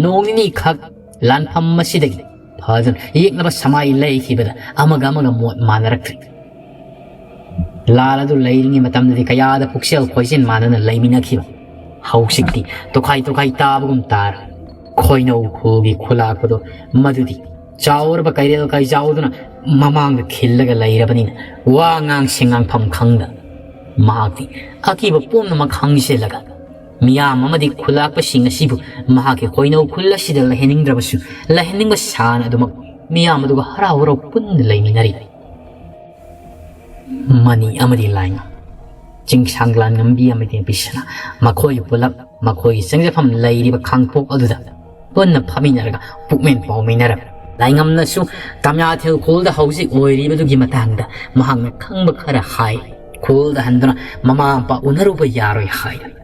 ꯅꯣꯡ ꯅꯤꯅꯤ ꯈꯛ ꯂꯥꯟꯐꯝ ꯑꯁꯤꯗꯒꯤ ꯐꯖꯅ ꯌꯦꯛꯅꯕ ꯁꯃꯥꯏ ꯂꯩꯈꯤꯕꯗ ꯑꯃꯒ ꯑꯃꯒ ꯃꯣꯠ ꯃꯥꯟꯅꯔꯛꯇ꯭ꯔꯤ꯫ ꯂꯥꯟ ꯑꯗꯨ ꯂꯩꯔꯤꯉꯩ ꯃꯇꯝꯗꯗꯤ ꯀꯌꯥꯗ ꯄꯨꯛꯆꯦꯜ ꯈꯣꯏꯖꯦꯜ ꯃꯥꯟꯅꯅ ꯂꯩꯃꯤꯟꯅꯈꯤꯕ, ꯍꯧꯖꯤꯛꯇꯤ ꯇꯣꯈꯥꯏ ꯇꯣꯈꯥꯏ ꯇꯥꯕꯒꯨꯝ ꯇꯥꯔꯦ꯫ ꯈꯣꯏꯅꯧ ꯈꯨꯜꯒꯤ ꯈꯨꯂꯥꯛꯄꯗꯣ ꯃꯗꯨꯗꯤ ꯆꯥꯎꯔꯕ ꯀꯩꯔꯦꯜ ꯀꯩꯖꯥꯎꯗꯨꯅ ꯃꯃꯥꯡꯗ ꯈꯤꯜꯂꯒ ꯂꯩꯔꯕꯅꯤꯅ ꯋꯥ ꯉꯥꯡ ꯁꯦꯉꯥꯡꯐꯝ ꯈꯪꯗ ꯃꯍꯥꯛꯇꯤ ꯑꯀꯤꯕ ꯄꯨꯝꯅꯃꯛ ꯈꯪꯖꯤꯜꯂꯒ ꯃꯤꯌꯥꯝ ꯑꯃꯗꯤ ꯈꯨꯜꯂꯥꯛꯄꯁꯤꯡ ꯑꯁꯤꯕꯨ ꯃꯍꯥꯛꯀꯤ ꯈꯣꯏꯅꯧ ꯈꯨꯜ ꯑꯁꯤꯗ ꯂꯩꯍꯟꯅꯤꯡꯗ꯭ꯔꯕꯁꯨ, ꯂꯩꯍꯟꯅꯤꯡꯕ ꯁꯥꯅ ꯑꯗꯨꯃꯛ ꯃꯤꯌꯥꯝ ꯑꯗꯨꯒ ꯍꯔꯥꯎ ꯍꯔꯥꯎ ꯄꯨꯟꯅ ꯂꯩꯃꯤꯟꯅꯔꯤ꯫ ꯃꯅꯤ ꯑꯃꯗꯤ ꯂꯥꯏꯉꯝ, ꯆꯤꯡꯁꯥꯡ ꯂꯥꯟꯉꯝꯕꯤ ꯑꯃꯗꯤ ꯕꯤꯁꯅꯥ, ꯃꯈꯣꯏ ꯄꯨꯂꯞ ꯃꯈꯣꯏꯒꯤ ꯆꯪꯖꯐꯝ ꯂꯩꯔꯤꯕ ꯈꯥꯡꯄꯣꯛ ꯑꯗꯨꯗ ꯄꯨꯟꯅ ꯐꯝꯃꯤꯟꯅꯔꯒ ꯄꯨꯛꯃꯦꯟ ꯄꯥꯎꯃꯤꯟꯅꯔꯝꯃꯤ꯫ ꯂꯥꯏꯉꯝꯅꯁꯨ ꯇꯝꯌꯥꯊꯦꯜ ꯈꯨꯜꯗ ꯍꯧꯖꯤꯛ ꯑꯣꯏꯔꯤꯕꯗꯨꯒꯤ ꯃꯇꯥꯡꯗ ꯃꯍꯥꯛꯅ ꯈꯪꯕ ꯈꯔ ꯍꯥꯏ꯫ ꯈꯨꯜꯗ ꯍꯟꯗꯨꯅ ꯃꯃꯥ ꯃꯄꯥ ꯎꯅꯔꯨꯕ ꯌꯥꯔꯣꯏ ꯍꯥꯏꯗꯨꯅ꯫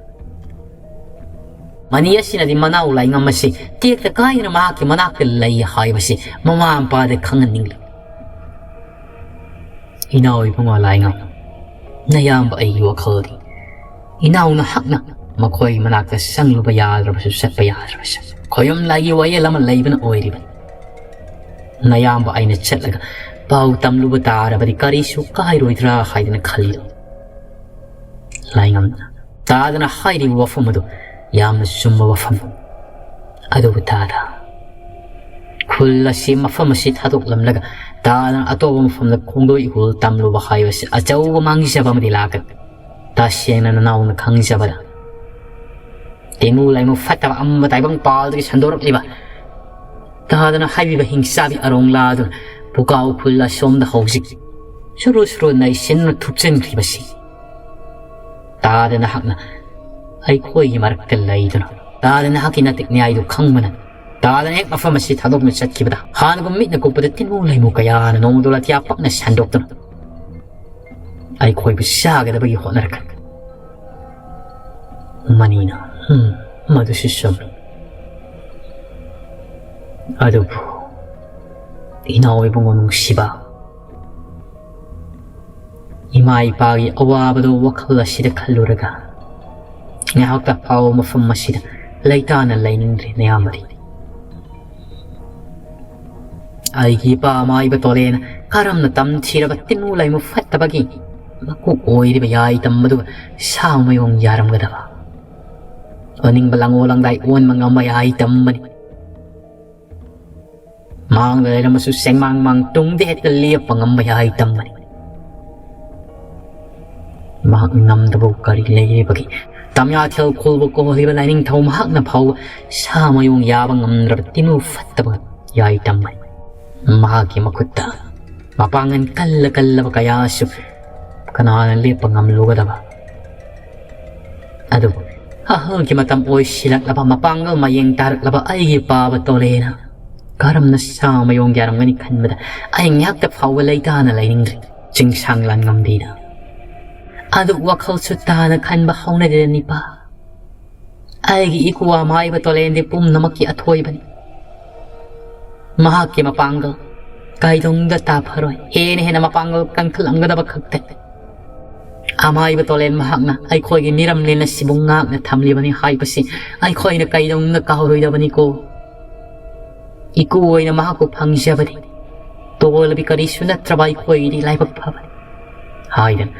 ꯃꯅꯤ ꯑꯁꯤꯅꯗꯤ ꯃꯅꯥꯎ ꯂꯥꯏꯉꯝ ꯑꯁꯤ ꯇꯦꯛꯇ ꯀꯥꯏꯗꯅ ꯃꯍꯥꯛꯀꯤ ꯃꯅꯥꯛꯇ ꯂꯩ ꯍꯥꯏꯕꯁꯤ ꯃꯃꯥ ꯃꯄꯥꯗ ꯈꯪꯍꯟꯅꯤꯡꯂꯤ꯫ ꯏꯅꯥꯎ ꯏꯕꯨꯡꯉꯣ ꯂꯥꯏꯉꯝ, ꯅꯌꯥꯝꯕ ꯑꯩꯒꯤ ꯋꯥꯈꯜꯗꯤ ꯏꯅꯥꯎ ꯅꯍꯥꯛꯅ ꯃꯈꯣꯏꯒꯤ ꯃꯅꯥꯛꯇ ꯆꯪꯂꯨꯕ ꯌꯥꯗ꯭ꯔꯕꯁꯨ, ꯆꯠꯄ ꯌꯥꯗ꯭ꯔꯕꯁꯨ, ꯈꯣꯌꯨꯝ ꯂꯥꯏꯒꯤ ꯋꯥꯌꯦꯜ ꯑꯃ ꯂꯩꯕꯅ ꯑꯣꯏꯔꯤꯕꯅꯤ꯫ ꯅꯌꯥꯝꯕ ꯑꯩꯅ ꯆꯠꯂꯒ ꯄꯥꯎ ꯇꯝꯂꯨꯕ ꯇꯥꯔꯕꯗꯤ ꯀꯔꯤꯁꯨ ꯀꯥꯏꯔꯣꯏꯗ꯭ꯔꯥ ꯍꯥꯏꯗꯅ ꯈꯜꯂꯤ꯫ ꯂꯥꯏꯉꯝꯅ ꯇꯥꯗꯅ ꯍꯥꯏꯔꯤꯕ ꯋꯥꯐꯝ ꯑꯗꯨ ꯌꯥꯝꯅ ꯆꯨꯝꯕ ꯋꯥꯐꯝ꯫ ꯑꯗꯨꯕꯨ ꯇꯥꯗ, ꯈꯨꯜ ꯑꯁꯤ, ꯃꯐꯝ ꯑꯁꯤ ꯊꯥꯗꯣꯛꯂꯝꯂꯒ ꯇꯥꯗꯅ ꯑꯇꯣꯞꯄ ꯃꯐꯝꯗ ꯈꯣꯡꯗꯣꯏ ꯏꯍꯨꯜ ꯇꯝꯂꯨꯕ ꯍꯥꯏꯕꯁꯤ ꯑꯆꯧꯕ ꯃꯥꯡꯖꯕ ꯑꯃꯗꯤ ꯂꯥꯛꯀꯅꯤ꯫ ꯇꯁꯦꯡꯅ ꯅꯅꯥꯎꯅ ꯈꯪꯖꯕꯗ, ꯇꯤꯃꯨ ꯂꯥꯏꯃꯨ ꯐꯠꯇꯕ ꯑꯃ ꯇꯥꯏꯕꯪ ꯄꯥꯜꯗꯒꯤ ꯁꯟꯗꯣꯔꯛꯂꯤꯕ ꯇꯥꯗꯅ ꯍꯥꯏꯕꯤꯕ ꯍꯤꯡꯆꯥꯕꯤ ꯑꯔꯣꯡꯂꯥꯗꯨꯅ ꯄꯨꯀꯥꯎ ꯈꯨꯜ ꯑꯁꯣꯝꯗ ꯍꯧꯖꯤꯛ ꯁꯨꯔꯨ ꯁꯨꯔꯨ ꯅꯩꯁꯤꯟꯅ ꯊꯨꯞꯆꯤꯟꯈ꯭ꯔꯤꯕꯁꯤ, ꯇꯥꯗ ꯅꯍꯥꯛꯅ ꯑꯩꯈꯣꯏꯒꯤ ꯃꯔꯛꯇ ꯂꯩꯗꯨꯅ, ꯇꯥꯗ ꯅꯍꯥꯛꯀꯤ ꯅꯇꯤꯛ ꯅ꯭ꯌꯥꯏꯗꯨ ꯈꯪꯕꯅ, ꯇꯥꯗꯅ ꯍꯦꯛ ꯃꯐꯝ ꯑꯁꯤ ꯊꯥꯗꯣꯛꯅ ꯆꯠꯈꯤꯕꯗ ꯍꯥꯟꯅꯒꯨꯝ ꯃꯤꯠꯅ ꯀꯨꯞꯄꯗ ꯇꯤꯟꯃꯨ ꯂꯩꯃꯨ ꯀꯌꯥꯅ ꯅꯣꯡꯃꯗꯣ ꯂꯥꯊꯤꯌꯥ ꯄꯛꯅ ꯁꯟꯗꯣꯛꯇꯨꯅ ꯑꯩꯈꯣꯏꯕꯨ ꯆꯥꯒꯗꯕꯒꯤ ꯍꯣꯠꯅꯔꯛꯀꯅꯤ꯫ ꯃꯅꯤꯅ, "ꯎꯝ, ꯃꯗꯨꯁꯨ ꯆꯨꯝꯃꯤ꯫ ꯑꯗꯨꯕꯨ ꯏꯅꯥꯎ ꯏꯕꯨꯡꯉꯣ ꯅꯨꯡꯁꯤꯕ, ꯏꯃꯥ ꯏꯄꯥꯒꯤ ꯑꯋꯥꯕꯗꯨ ꯋꯥꯈꯜ ꯑꯁꯤꯗ ꯈꯜꯂꯨꯔꯒ ꯉꯥꯏꯍꯥꯛꯇ ꯐꯥꯎꯕ ꯃꯐꯝ ꯑꯁꯤꯗ ꯂꯩꯇꯥꯅ ꯂꯩꯅꯤꯡꯗ꯭ꯔꯦ ꯅꯌꯥꯝꯕꯗꯤ꯫ ꯑꯩꯒꯤ ꯏꯄꯥ ꯃꯥꯏꯕ ꯇꯣꯂꯦꯅ ꯀꯔꯝꯅ ꯇꯝꯊꯤꯔꯕ ꯇꯤꯟꯃꯨ ꯂꯩꯃꯨ ꯐꯠꯇꯕꯒꯤ ꯃꯀꯣꯛ ꯑꯣꯏꯔꯤꯕ ꯌꯥꯏ ꯇꯝꯕꯗꯨꯒ ꯁꯥ ꯃꯌꯣꯡ ꯌꯥꯔꯝꯒꯗꯕ? ꯑꯣꯅꯤꯡꯕ ꯂꯥꯡꯑꯣ ꯂꯥꯡꯗꯥꯏ ꯑꯣꯟꯕ ꯉꯝꯕ ꯌꯥꯏ ꯇꯝꯕꯅꯤ꯫ ꯃꯥꯡꯗ ꯂꯩꯔꯝꯃꯁꯨ ꯆꯦꯡꯃꯥꯡ ꯃꯥꯡ ꯇꯨꯡꯗ ꯍꯦꯛꯇ ꯂꯦꯞꯄ ꯉꯝꯕ ꯌꯥꯏ ꯇꯝꯕꯅꯤ꯫ ꯃꯍꯥꯛ ꯉꯝꯗꯕ ꯀꯔꯤ ꯂꯩꯔꯤꯕꯒꯦ? ꯇꯝꯌꯥꯊꯦꯜ ꯈꯨꯜꯕꯨ ꯀꯣꯜꯂꯤꯕ ꯂꯥꯏꯅꯤꯡꯊꯧ ꯃꯍꯥꯛꯅ ꯐꯥꯎꯕ ꯁꯥ ꯃꯌꯣꯡ ꯌꯥꯕ ꯉꯝꯗ꯭ꯔꯕ ꯇꯤꯃꯨ ꯐꯠꯇꯕ ꯌꯥꯏ ꯇꯝꯕꯅꯤ꯫ ꯃꯍꯥꯛꯀꯤ ꯃꯈꯨꯠꯇ ꯃꯄꯥꯡꯒꯜ ꯀꯜꯂ ꯀꯜꯂꯕ ꯀꯌꯥꯁꯨ ꯀꯅꯥꯅ ꯂꯦꯞꯄ ꯉꯝꯂꯨꯒꯗꯕ? ꯑꯗꯨꯕꯨ ꯑꯍꯜꯒꯤ ꯃꯇꯝ ꯑꯣꯏꯁꯤꯜꯂꯛꯂꯕ, ꯃꯄꯥꯡꯒꯜ ꯃꯌꯦꯡ ꯇꯥꯔꯛꯂꯕ ꯑꯩꯒꯤ ꯄꯥꯕ ꯇꯣꯂꯦꯅ ꯀꯔꯝꯅ ꯁꯥ ꯃꯌꯣꯡ ꯌꯥꯔꯝꯒꯅꯤ ꯈꯟꯕꯗ ꯑꯩ ꯉꯥꯏꯍꯥꯛꯇ ꯐꯥꯎꯕ ꯂꯩꯇꯥꯅ ꯂꯩꯅꯤꯡꯗ꯭ꯔꯦ꯫ ꯆꯤꯡꯁꯥꯡ ꯂꯥꯟꯉꯝꯕꯤꯅ ꯑꯗꯨ ꯋꯥꯈꯜꯁꯨ ꯇꯥꯅ ꯈꯟꯕ ꯍꯧꯅꯗꯦꯗ ꯅꯤꯄꯥ꯫ ꯑꯩꯒꯤ ꯏꯀꯨ ꯑꯃꯥꯏꯕ ꯇꯣꯂꯦꯟꯗꯤ ꯄꯨꯝꯅꯃꯛꯀꯤ ꯑꯊꯣꯏꯕꯅꯤ꯫ ꯃꯍꯥꯛꯀꯤ ꯃꯄꯥꯡꯒꯜ ꯀꯩꯗꯧꯅꯨꯡꯗ ꯇꯥꯐꯔꯣꯏ꯫ ꯍꯦꯟꯅ ꯍꯦꯟꯅ ꯃꯄꯥꯡꯒꯜ ꯀꯟꯈꯠꯂꯝꯒꯗꯕ ꯈꯛꯇꯅꯤ꯫ ꯑꯃꯥꯏꯕ ꯇꯣꯂꯦꯟ ꯃꯍꯥꯛꯅ ꯑꯩꯈꯣꯏꯒꯤ ꯃꯤꯔꯝꯂꯦꯟ ꯑꯁꯤꯕꯨ ꯉꯥꯛꯅ ꯊꯝꯂꯤꯕꯅꯤ ꯍꯥꯏꯕꯁꯤ ꯑꯩꯈꯣꯏꯅ ꯀꯩꯗꯧꯅꯨꯡꯗ ꯀꯥꯎꯔꯣꯏꯗꯕꯅꯤꯀꯣ꯫ ꯏꯀꯨ ꯑꯣꯏꯅ ꯃꯍꯥꯛꯄꯨ ꯐꯪꯖꯕꯗꯤ ꯇꯣꯜꯂꯕꯤ ꯀꯔꯤꯁꯨ ꯅꯠꯇ꯭ꯔꯕ ꯑꯩꯈꯣꯏꯒꯤꯗꯤ ꯂꯥꯏꯕꯛ ꯐꯕꯅꯤ ꯍꯥꯏꯗꯅ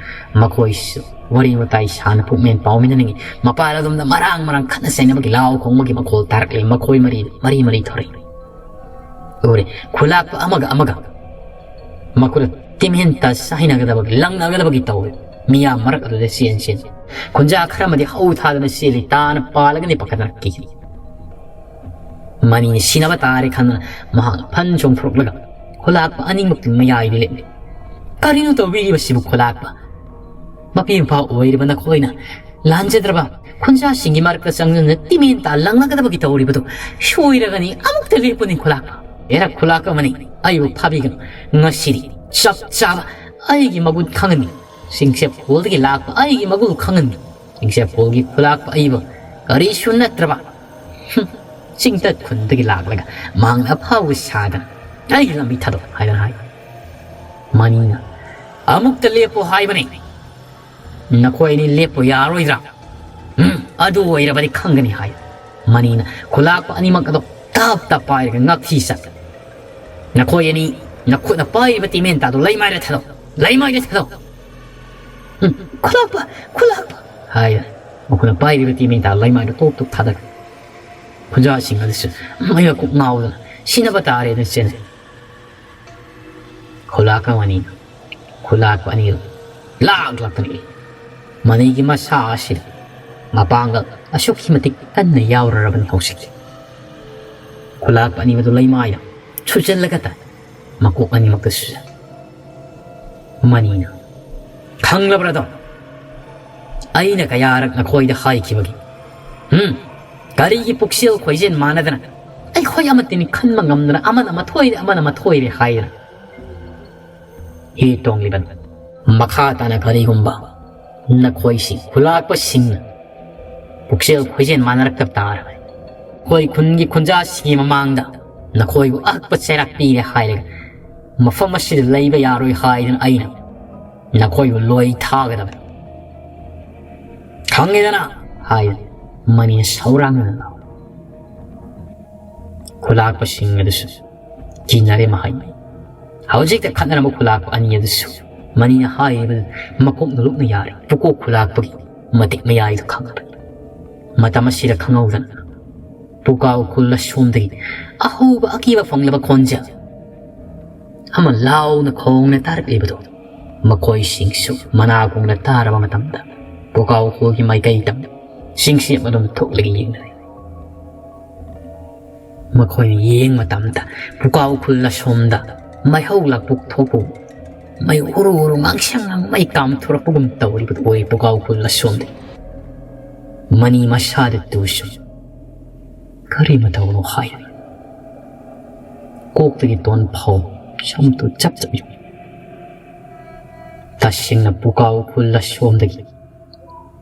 ꯃꯈꯣꯏꯁꯨ ꯋꯥꯔꯤ ꯋꯥꯇꯥꯏ ꯁꯥꯅ ꯄꯨꯛꯃꯦꯟ ꯄꯥꯎꯃꯤꯟꯅꯅꯤꯡꯉꯤ꯫ ꯃꯄꯥꯟ ꯑꯗꯣꯝꯗ ꯃꯔꯥꯡ ꯃꯔꯥꯡ ꯈꯠꯅ ꯆꯩꯅꯕꯒꯤ ꯂꯥꯎ ꯈꯣꯡꯕꯒꯤ ꯃꯈꯣꯜ ꯇꯥꯔꯛꯂꯤ꯫ ꯃꯈꯣꯏ ꯃꯔꯤ ꯃꯔꯤ ꯃꯔꯤ ꯊꯣꯔꯛꯏ꯫ ꯎꯔꯦ, ꯈꯨꯂꯥꯛꯄ ꯑꯃꯒ ꯑꯃꯒ ꯃꯈꯨꯠꯇ ꯇꯤꯝꯍꯦꯟ ꯇꯥ ꯁꯥꯏꯅꯒꯗꯕꯒꯤ, ꯂꯪꯅꯒꯗꯕꯒꯤ ꯇꯧꯔꯦ꯫ ꯃꯤꯌꯥꯝ ꯃꯔꯛ ꯑꯗꯨꯗ ꯆꯦꯟ ꯆꯦꯟ ꯈꯨꯟꯖꯥ ꯈꯔ ꯑꯃꯗꯤ ꯍꯧ ꯊꯥꯗꯅ ꯆꯦꯜꯂꯤ꯫ ꯇꯥꯅ ꯄꯥꯜꯂꯒꯅꯤ ꯄꯥꯈꯠꯇꯅ ꯀꯤꯈꯤ꯫ ꯃꯅꯤꯅ ꯁꯤꯅꯕ ꯇꯥꯔꯦ ꯈꯟꯗꯅ ꯃꯍꯥꯛ ꯐꯟ ꯆꯣꯡꯊꯣꯔꯛꯂꯒ ꯈꯨꯂꯥꯛꯄ ꯑꯅꯤꯃꯛꯀꯤ ꯃꯌꯥꯏꯗ ꯂꯦꯞꯂꯦ꯫ ꯀꯔꯤꯅꯣ ꯇꯧꯕꯤꯔꯤꯕꯁꯤꯕꯨ ꯈꯨꯂꯥꯛꯄ? ꯃꯄꯤ ꯃꯄꯥ ꯑꯣꯏꯔꯤꯕ ꯅꯈꯣꯏꯅ ꯂꯥꯟꯖꯗ꯭ꯔꯕ ꯈꯨꯟꯖꯥꯁꯤꯡꯒꯤ ꯃꯔꯛꯇ ꯆꯪꯗꯨꯅ ꯇꯤꯃꯦꯟ ꯇꯥ ꯂꯪꯂꯒꯗꯕꯒꯤ ꯇꯧꯔꯤꯕꯗꯨ ꯁꯣꯏꯔꯒꯅꯤ꯫ ꯑꯃꯨꯛꯇ ꯂꯦꯞꯄꯨꯅꯤ ꯈꯨꯂꯥꯛꯄ꯫ ꯑꯦꯔꯥ ꯈꯨꯂꯥꯛꯄ ꯑꯃꯅꯤ, ꯑꯩꯕꯨ ꯐꯥꯕꯤꯒꯅꯨ꯫ ꯉꯁꯤꯗꯤ ꯆꯞ ꯆꯥꯕ ꯑꯩꯒꯤ ꯃꯒꯨꯟ ꯈꯪꯍꯟꯒꯦ꯫ ꯆꯤꯡꯆꯦꯞ ꯈꯣꯜꯗꯒꯤ ꯂꯥꯛꯄ ꯑꯩꯒꯤ ꯃꯒꯨꯟ ꯈꯪꯍꯟꯒꯦ꯫ ꯆꯤꯡꯆꯦꯞ ꯈꯣꯜꯒꯤ ꯈꯨꯂꯥꯛꯄ ꯑꯩꯕꯨ ꯀꯔꯤꯁꯨ ꯅꯠꯇ꯭ꯔꯕ, ꯍꯨꯝ, ꯆꯤꯡꯇꯠ ꯈꯨꯟꯗꯒꯤ ꯂꯥꯛꯂꯒ ꯃꯍꯥꯛꯅ ꯑꯐꯥꯎꯕ ꯁꯥꯗꯅ ꯑꯩꯒꯤ ꯂꯝꯕꯤ ꯊꯥꯗꯣꯛ ꯍꯥꯏꯗꯅ ꯍꯥꯏ꯫ ꯃꯅꯤꯅ ꯑꯃꯨꯛꯇ ꯂꯦꯞꯄꯣ ꯍꯥꯏꯕꯅꯤ꯫ ꯅꯈꯣꯏ ꯑꯅꯤ ꯂꯦꯞꯄ ꯌꯥꯔꯣꯏꯗ꯭ꯔꯥ? ꯎꯝ, ꯑꯗꯨ ꯑꯣꯏꯔꯕꯗꯤ ꯈꯪꯒꯅꯤ ꯍꯥꯏ꯫ ꯃꯅꯤꯅ ꯈꯨꯂꯥꯛꯄ ꯑꯅꯤꯃꯛ ꯑꯗꯨ ꯇꯞ ꯇꯞ ꯄꯥꯏꯔꯒ ꯉꯥꯛꯊꯤ ꯆꯠ꯫ ꯅꯈꯣꯏ ꯑꯅꯤ ꯅꯈꯨꯠꯅ ꯄꯥꯏꯔꯤꯕ ꯇꯤꯃꯦꯟ ꯇꯥꯗꯨ ꯂꯩꯃꯥꯏꯗ ꯊꯥꯗꯧ꯫ ꯂꯩꯃꯥꯏꯗ ꯊꯥꯗꯧ꯫ ꯎꯝ, ꯈꯨꯂꯥꯛꯄ, ꯈꯨꯂꯥꯛꯄ ꯍꯥꯏ꯫ ꯃꯈꯣꯏꯅ ꯄꯥꯏꯔꯤꯕ ꯇꯤꯃꯦꯟ ꯇꯥꯗꯨ ꯂꯩꯃꯥꯏꯗ ꯇꯣꯞ ꯇꯣꯞ ꯊꯥꯗꯈ꯭ꯔꯦ꯫ ꯈꯨꯟꯖꯥꯁꯤꯡ ꯑꯗꯨꯁꯨ ꯃꯩ ꯃꯀꯨꯞ ꯉꯥꯎꯗꯅ ꯁꯤꯅꯕ ꯇꯥꯔꯦꯅ ꯆꯦꯟꯅꯩ꯫ ꯈꯨꯂꯥꯛꯄ ꯑꯅꯤ, ꯈꯨꯂꯥꯛꯄ ꯑꯅꯤ ꯂꯥꯛꯂꯛꯄꯅꯤ꯫ ꯃꯅꯤꯒꯤ ꯃꯁꯥ ꯑꯁꯤꯗ ꯃꯄꯥꯡꯒꯜ ꯑꯁꯨꯛꯀꯤ ꯃꯇꯤꯛ ꯀꯟꯅ ꯌꯥꯎꯔꯔꯕꯅꯤ ꯍꯧꯖꯤꯛ꯫ ꯈꯨꯂꯥꯛꯄ ꯑꯅꯤꯃꯛꯇꯨ ꯂꯩꯃꯥꯏꯗ ꯁꯨꯖꯜꯂꯒ ꯇꯥꯏ, ꯃꯀꯣꯛ ꯑꯅꯤꯃꯛꯇ ꯁꯨꯖꯜ꯫ ꯃꯅꯤꯅ, "ꯈꯪꯂꯕ꯭ꯔꯥꯗꯣ? ꯑꯩꯅ ꯀꯌꯥꯔꯛ ꯅꯈꯣꯏꯗ ꯍꯥꯏꯈꯤꯕꯒꯦ? ꯎꯝ? ꯀꯔꯤꯒꯤ ꯄꯨꯛꯆꯦꯜ ꯈꯣꯏꯖꯦꯜ ꯃꯥꯟꯅꯗꯅ ꯑꯩꯈꯣꯏ ꯑꯃꯠꯇꯅꯤ ꯈꯟꯕ ꯉꯝꯗꯅ ꯑꯃꯅ ꯃꯊꯣꯏꯔꯦ, ꯑꯃꯅ ꯃꯊꯣꯏꯔꯦ ꯍꯥꯏꯗꯅ?" ꯍꯤ ꯇꯣꯡꯂꯤꯕꯅꯤ꯫ ꯃꯈꯥ ꯇꯥꯅ ꯀꯔꯤꯒꯨꯝꯕ ꯅꯈꯣꯏꯁꯤꯡ ꯈꯨꯂꯥꯛꯄꯁꯤꯡꯅ ꯄꯨꯛꯆꯦꯜ ꯈꯣꯏꯖꯦꯜ ꯃꯥꯟꯅꯔꯛꯇꯕ ꯇꯥꯔꯕꯗꯤ, ꯑꯩꯈꯣꯏ ꯈꯨꯟꯒꯤ ꯈꯨꯟꯖꯥꯁꯤꯡꯒꯤ ꯃꯃꯥꯡꯗ ꯅꯈꯣꯏꯕꯨ ꯑꯍꯛꯄ ꯆꯩꯔꯥꯛ ꯄꯤꯔꯦ ꯍꯥꯏꯔꯒ ꯃꯐꯝ ꯑꯁꯤꯗ ꯂꯩꯕ ꯌꯥꯔꯣꯏ ꯍꯥꯏꯗꯨꯅ ꯑꯩꯅ ꯅꯈꯣꯏꯕꯨ ꯂꯣꯏ ꯊꯥꯒꯗꯕꯅꯤ꯫ ꯈꯪꯉꯦꯗꯅ?" ꯍꯥꯏ ꯃꯅꯤꯅ ꯁꯧꯔꯥꯡꯅꯅ ꯂꯥꯎ꯫ ꯈꯨꯂꯥꯛꯄꯁꯤꯡ ꯑꯗꯨꯁꯨ ꯀꯤꯅꯔꯦ ꯃꯍꯩ꯫ ꯍꯧꯖꯤꯛꯇ ꯈꯠꯅꯔꯝꯕ ꯈꯨꯂꯥꯛꯄ ꯑꯅꯤ ꯑꯗꯨꯁꯨ ꯃꯅꯤꯅ ꯍꯥꯏꯔꯤꯕ ꯃꯀꯣꯛ ꯅꯣꯂꯨꯛꯅ ꯌꯥꯔꯦ꯫ ꯄꯨꯀꯣꯛ ꯈꯨꯂꯥꯛꯄꯒꯤ ꯃꯇꯤꯛ ꯃꯌꯥꯏꯗꯨ ꯈꯪꯂꯕꯅꯤ꯫ ꯃꯇꯝ ꯑꯁꯤꯗ ꯈꯪꯍꯧꯗꯅ ꯄꯨꯀꯥꯎ ꯈꯨꯜ ꯑꯁꯣꯝꯗꯒꯤ ꯑꯍꯧꯕ ꯑꯀꯤꯕ ꯐꯪꯂꯕ ꯈꯣꯟꯖꯦꯜ ꯑꯃ ꯂꯥꯎꯅ ꯈꯣꯡꯅ ꯇꯥꯔꯛꯂꯤꯕꯗꯨ ꯃꯈꯣꯏꯁꯤꯡꯁꯨ ꯃꯅꯥ ꯈꯣꯡꯅ ꯇꯥꯔꯕ ꯃꯇꯝꯗ ꯄꯨꯀꯥꯎ ꯈꯨꯜꯒꯤ ꯃꯥꯏꯀꯩꯗ ꯆꯤꯡꯁꯤ ꯑꯗꯨꯝ ꯊꯣꯛꯂꯒ ꯌꯦꯡꯅꯔꯦ꯫ ꯃꯈꯣꯏꯅ ꯌꯦꯡ ꯃꯇꯝꯗ ꯄꯨꯀꯥꯎ ꯈꯨꯜ ꯑꯁꯣꯝꯗ ꯃꯩꯍꯧ ꯂꯥꯡꯄꯣꯛ ꯊꯣꯛꯄ, ꯃꯩ ꯍꯨꯔꯨ ꯍꯨꯔꯨ ꯉꯥꯡꯁꯪ ꯉꯥꯡ ꯃꯩ ꯀꯥꯝꯊꯣꯔꯛꯄꯒꯨꯝ ꯇꯧꯔꯤꯕꯗꯨ ꯑꯣꯏ꯫ ꯄꯨꯀꯥꯎ ꯈꯨꯜ ꯑꯁꯣꯝꯗ ꯃꯅꯤ ꯃꯁꯥꯗ ꯇꯨꯁꯨ ꯀꯔꯤ ꯃꯇꯧꯅꯣ ꯍꯥꯏ꯫ ꯀꯣꯛꯇꯒꯤ ꯇꯣꯟ ꯐꯥꯎ ꯁꯝꯇꯨ ꯆꯞ ꯆꯞ ꯌꯨꯡꯏ꯫ ꯇꯁꯦꯡꯅ ꯄꯨꯀꯥꯎ ꯈꯨꯜ ꯑꯁꯣꯝꯗꯒꯤ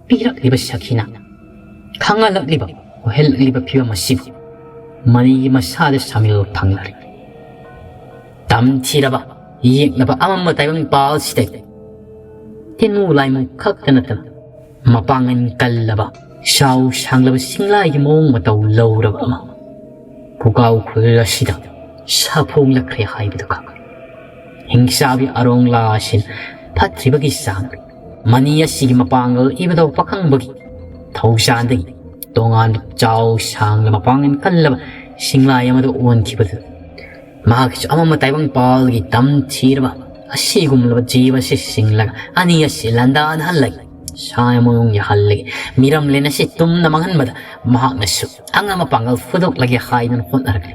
ꯄꯤꯔꯛꯂꯤꯕ ꯁꯈꯤꯅ ꯈꯪꯍꯜꯂꯛꯂꯤꯕ, ꯑꯣꯏꯍꯜꯂꯛꯂꯤꯕ ꯐꯤꯕꯝ ꯑꯁꯤꯕꯨ ꯃꯅꯤꯒꯤ ꯃꯁꯥꯗ ꯁꯥꯃꯤꯜ ꯐꯪꯂꯔꯦ꯫ ꯇꯝꯊꯤꯔꯕ ꯌꯦꯛꯅꯕ ꯑꯃꯝꯕ ꯇꯥꯏꯕꯪ ꯄꯥꯜꯁꯤꯗ ꯇꯤꯟꯃꯨ ꯂꯥꯏꯃꯨ ꯈꯛꯇ ꯅꯠꯇꯅ ꯃꯄꯥꯡꯒꯜ ꯀꯜꯂꯕ, ꯆꯥꯎ ꯁꯥꯡꯂꯕ ꯁꯤꯡꯂꯥꯏꯒꯤ ꯃꯑꯣꯡ ꯃꯇꯧ ꯂꯧꯔꯕ ꯑꯃ ꯄꯨꯀꯥꯎ ꯈꯨꯜ ꯑꯁꯤꯗ ꯁꯥꯐꯣꯡꯂꯛꯈ꯭ꯔꯦ ꯍꯥꯏꯕꯗꯨ ꯈꯪꯂꯦ꯫ ꯍꯤꯡꯆꯥꯕꯤ ꯑꯔꯣꯡꯂꯥ ꯑꯁꯤꯅ ꯐꯠꯇ꯭ꯔꯤꯕꯒꯤ ꯆꯥꯡ, ꯃꯅꯤ ꯑꯁꯤꯒꯤ ꯃꯄꯥꯡꯒꯜ ꯏꯕꯨꯙꯧ ꯄꯥꯈꯪꯕꯒꯤ ꯊꯧꯖꯥꯟꯗꯒꯤ ꯇꯣꯉꯥꯟꯕ ꯆꯥꯎ ꯁꯥꯡꯂꯕ ꯃꯄꯥꯡꯒꯜ ꯀꯜꯂꯕ ꯁꯤꯡꯂꯥꯏ ꯑꯃꯗ ꯑꯣꯟꯈꯤꯕꯗꯨ ꯃꯍꯥꯛꯀꯤꯁꯨ ꯑꯃꯝꯕ ꯇꯥꯏꯕꯪ ꯄꯥꯜꯒꯤ ꯇꯝꯊꯤꯔꯕ ꯑꯁꯤꯒꯨꯝꯂꯕ ꯖꯤꯕ ꯑꯁꯤ ꯁꯤꯡꯂꯒ ꯑꯅꯤ ꯑꯁꯤ ꯂꯥꯟꯗꯥꯅꯍꯜꯂꯒ ꯁꯥ ꯃꯌꯨꯡ ꯌꯥꯍꯜꯂꯒꯦ, ꯃꯤꯔꯝꯂꯦꯟ ꯑꯁꯤ ꯇꯨꯝꯅ ꯃꯥꯡꯍꯟꯕꯗ ꯃꯍꯥꯛꯅꯁꯨ ꯑꯉꯝꯕ ꯄꯥꯡꯒꯜ ꯐꯨꯗꯣꯛꯂꯒꯦ ꯍꯥꯏꯗꯨꯅ ꯍꯣꯠꯅꯔꯛꯂꯤ꯫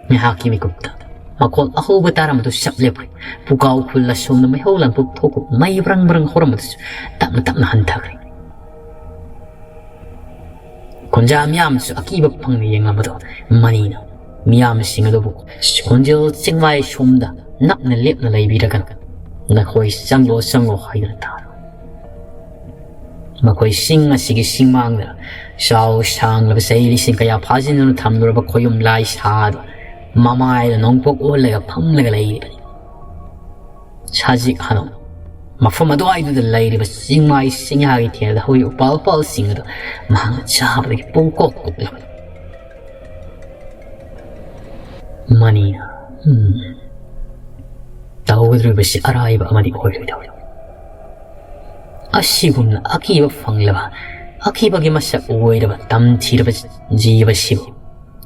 ꯉꯥꯏꯍꯥꯛꯀꯤ ꯃꯤꯀꯨꯞꯇ ꯃꯈꯣꯜ ꯑꯍꯧꯕ ꯇꯥꯔꯝꯕꯗꯨ ꯆꯞ ꯂꯦꯞꯈ꯭ꯔꯦ꯫ ꯄꯨꯀꯥꯎ ꯈꯨꯜ ꯑꯁꯣꯝꯗ ꯃꯩꯍꯧ ꯂꯥꯡꯄꯣꯛ ꯊꯣꯛꯄ ꯃꯩ ꯕ꯭ꯔꯪ ꯕ꯭ꯔꯪ ꯍꯧꯔꯝꯕꯗꯨꯁꯨ ꯇꯞꯅ ꯇꯞꯅ ꯍꯟꯊꯈ꯭ꯔꯦ꯫ ꯈꯣꯟꯖꯥ ꯃꯤꯌꯥꯝꯁꯨ ꯑꯀꯤꯕ ꯐꯪꯅ ꯌꯦꯡꯂꯝꯕꯗꯣ ꯃꯅꯤꯅ ꯃꯤꯌꯥꯝꯁꯤꯡ ꯑꯗꯨꯕꯨ ꯈꯣꯟꯖꯦꯜ ꯆꯤꯡꯃꯥꯏ ꯁꯣꯝꯗ ꯅꯞꯅ ꯂꯦꯞꯅ ꯂꯩꯕꯤꯔꯒꯅꯨ, ꯅꯈꯣꯏ ꯆꯪꯂꯣ ꯆꯪꯂꯣ ꯍꯥꯏꯗꯨꯅ ꯇꯥꯔꯣ꯫ ꯃꯈꯣꯏ ꯆꯤꯡ ꯑꯁꯤꯒꯤ ꯆꯤꯡꯃꯥꯡꯗ ꯆꯥꯎ ꯁꯥꯡꯂꯕ ꯆꯍꯤ ꯂꯤꯁꯤꯡ ꯀꯌꯥ ꯐꯥꯖꯤꯟꯗꯨꯅ ꯊꯝꯂꯨꯔꯕ ꯈꯣꯌꯨꯝ ꯂꯥꯏ ꯁꯥꯗꯣ ꯃꯃꯥꯏꯗ ꯅꯣꯡꯄꯣꯛ ꯑꯣꯜꯂꯒ ꯐꯝꯂꯒ ꯂꯩꯔꯤꯕꯅꯤ꯫ ꯁꯖꯤꯛ ꯍꯅꯣ ꯃꯐꯝ ꯑꯗꯨꯋꯥꯏꯗꯨꯗ ꯂꯩꯔꯤꯕ ꯆꯤꯡꯃꯥꯏ ꯆꯤꯡꯌꯥꯒꯤ ꯊꯦꯜꯗ ꯍꯧꯔꯤꯕ ꯎꯄꯥꯜ ꯎꯄꯥꯜꯁꯤꯡ ꯑꯗꯨ ꯃꯍꯥꯛꯅ ꯆꯥꯕꯗꯒꯤ ꯄꯨꯡꯀꯣꯛ ꯀꯣꯛꯂꯕꯅꯤ꯫ ꯃꯅꯤꯅ, "ꯎꯝ, ꯇꯧꯒꯗꯧꯔꯤꯕꯁꯤ ꯑꯔꯥꯏꯕ ꯑꯃꯗꯤ ꯑꯣꯏꯔꯣꯏꯗꯧꯔꯤ꯫ ꯑꯁꯤꯒꯨꯝꯅ ꯑꯀꯤꯕ ꯐꯪꯂꯕ, ꯑꯀꯤꯕꯒꯤ ꯃꯁꯛ ꯑꯣꯏꯔꯕ ꯇꯝꯊꯤꯔꯕ ꯖꯤꯕꯁꯤꯕꯨ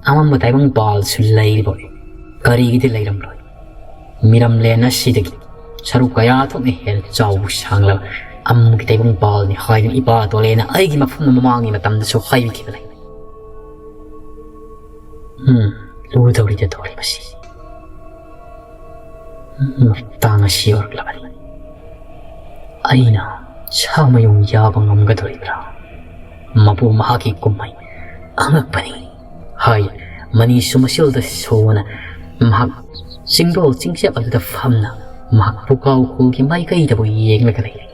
ꯑꯃꯝꯕ ꯇꯥꯏꯕꯪꯄꯥꯜꯁꯨ ꯂꯩꯔꯤꯕꯣꯏ? ꯀꯔꯤꯒꯤꯗꯤ ꯂꯩꯔꯝꯂꯣꯏ? ꯃꯤꯔꯝꯂꯦꯟ ꯑꯁꯤꯗꯒꯤ ꯁꯔꯨꯛ ꯀꯌꯥ ꯊꯣꯛꯅ ꯍꯦꯟꯅ ꯆꯥꯎꯕ ꯁꯥꯡꯂꯕ ꯑꯃꯝꯕꯒꯤ ꯇꯥꯏꯕꯪꯄꯥꯜꯅꯤ ꯍꯥꯏꯗꯨꯅ ꯏꯄꯥ ꯇꯣꯂꯦꯅ ꯑꯩꯒꯤ ꯃꯐꯝꯗ ꯃꯃꯥꯡꯒꯤ ꯃꯇꯝꯗꯁꯨ ꯍꯥꯏꯕꯤꯈꯤꯕ ꯂꯩ꯫ ꯎꯝ, ꯂꯨꯗꯧꯔꯤꯗ ꯇꯧꯔꯤꯕꯁꯤ꯫ ꯃꯇꯥꯡ ꯑꯁꯤ ꯌꯧꯔꯛꯂꯕꯅꯤ꯫ ꯑꯩꯅ ꯁꯥ ꯃꯌꯨꯡ ꯌꯥꯕ ꯉꯝꯒꯗꯧꯔꯤꯕ꯭ꯔꯥ? ꯃꯄꯨ ꯃꯍꯥꯛꯀꯤ ꯀꯨꯝꯍꯩ ꯑꯉꯛꯄꯅꯤ" ꯍꯥꯏ꯫ ꯃꯅꯤꯁꯨ ꯃꯁꯤꯜꯗ ꯁꯣꯅ ꯃꯍꯥꯛ ꯆꯤꯡꯗꯣꯜ ꯆꯤꯡꯆꯦꯞ ꯑꯗꯨꯗ ꯐꯝꯅ ꯃꯍꯥꯛ ꯄꯨꯀꯥꯎ ꯈꯨꯜꯒꯤ ꯃꯥꯏꯀꯩꯗꯕꯨ ꯌꯦꯡꯂꯒ ꯂꯩ꯫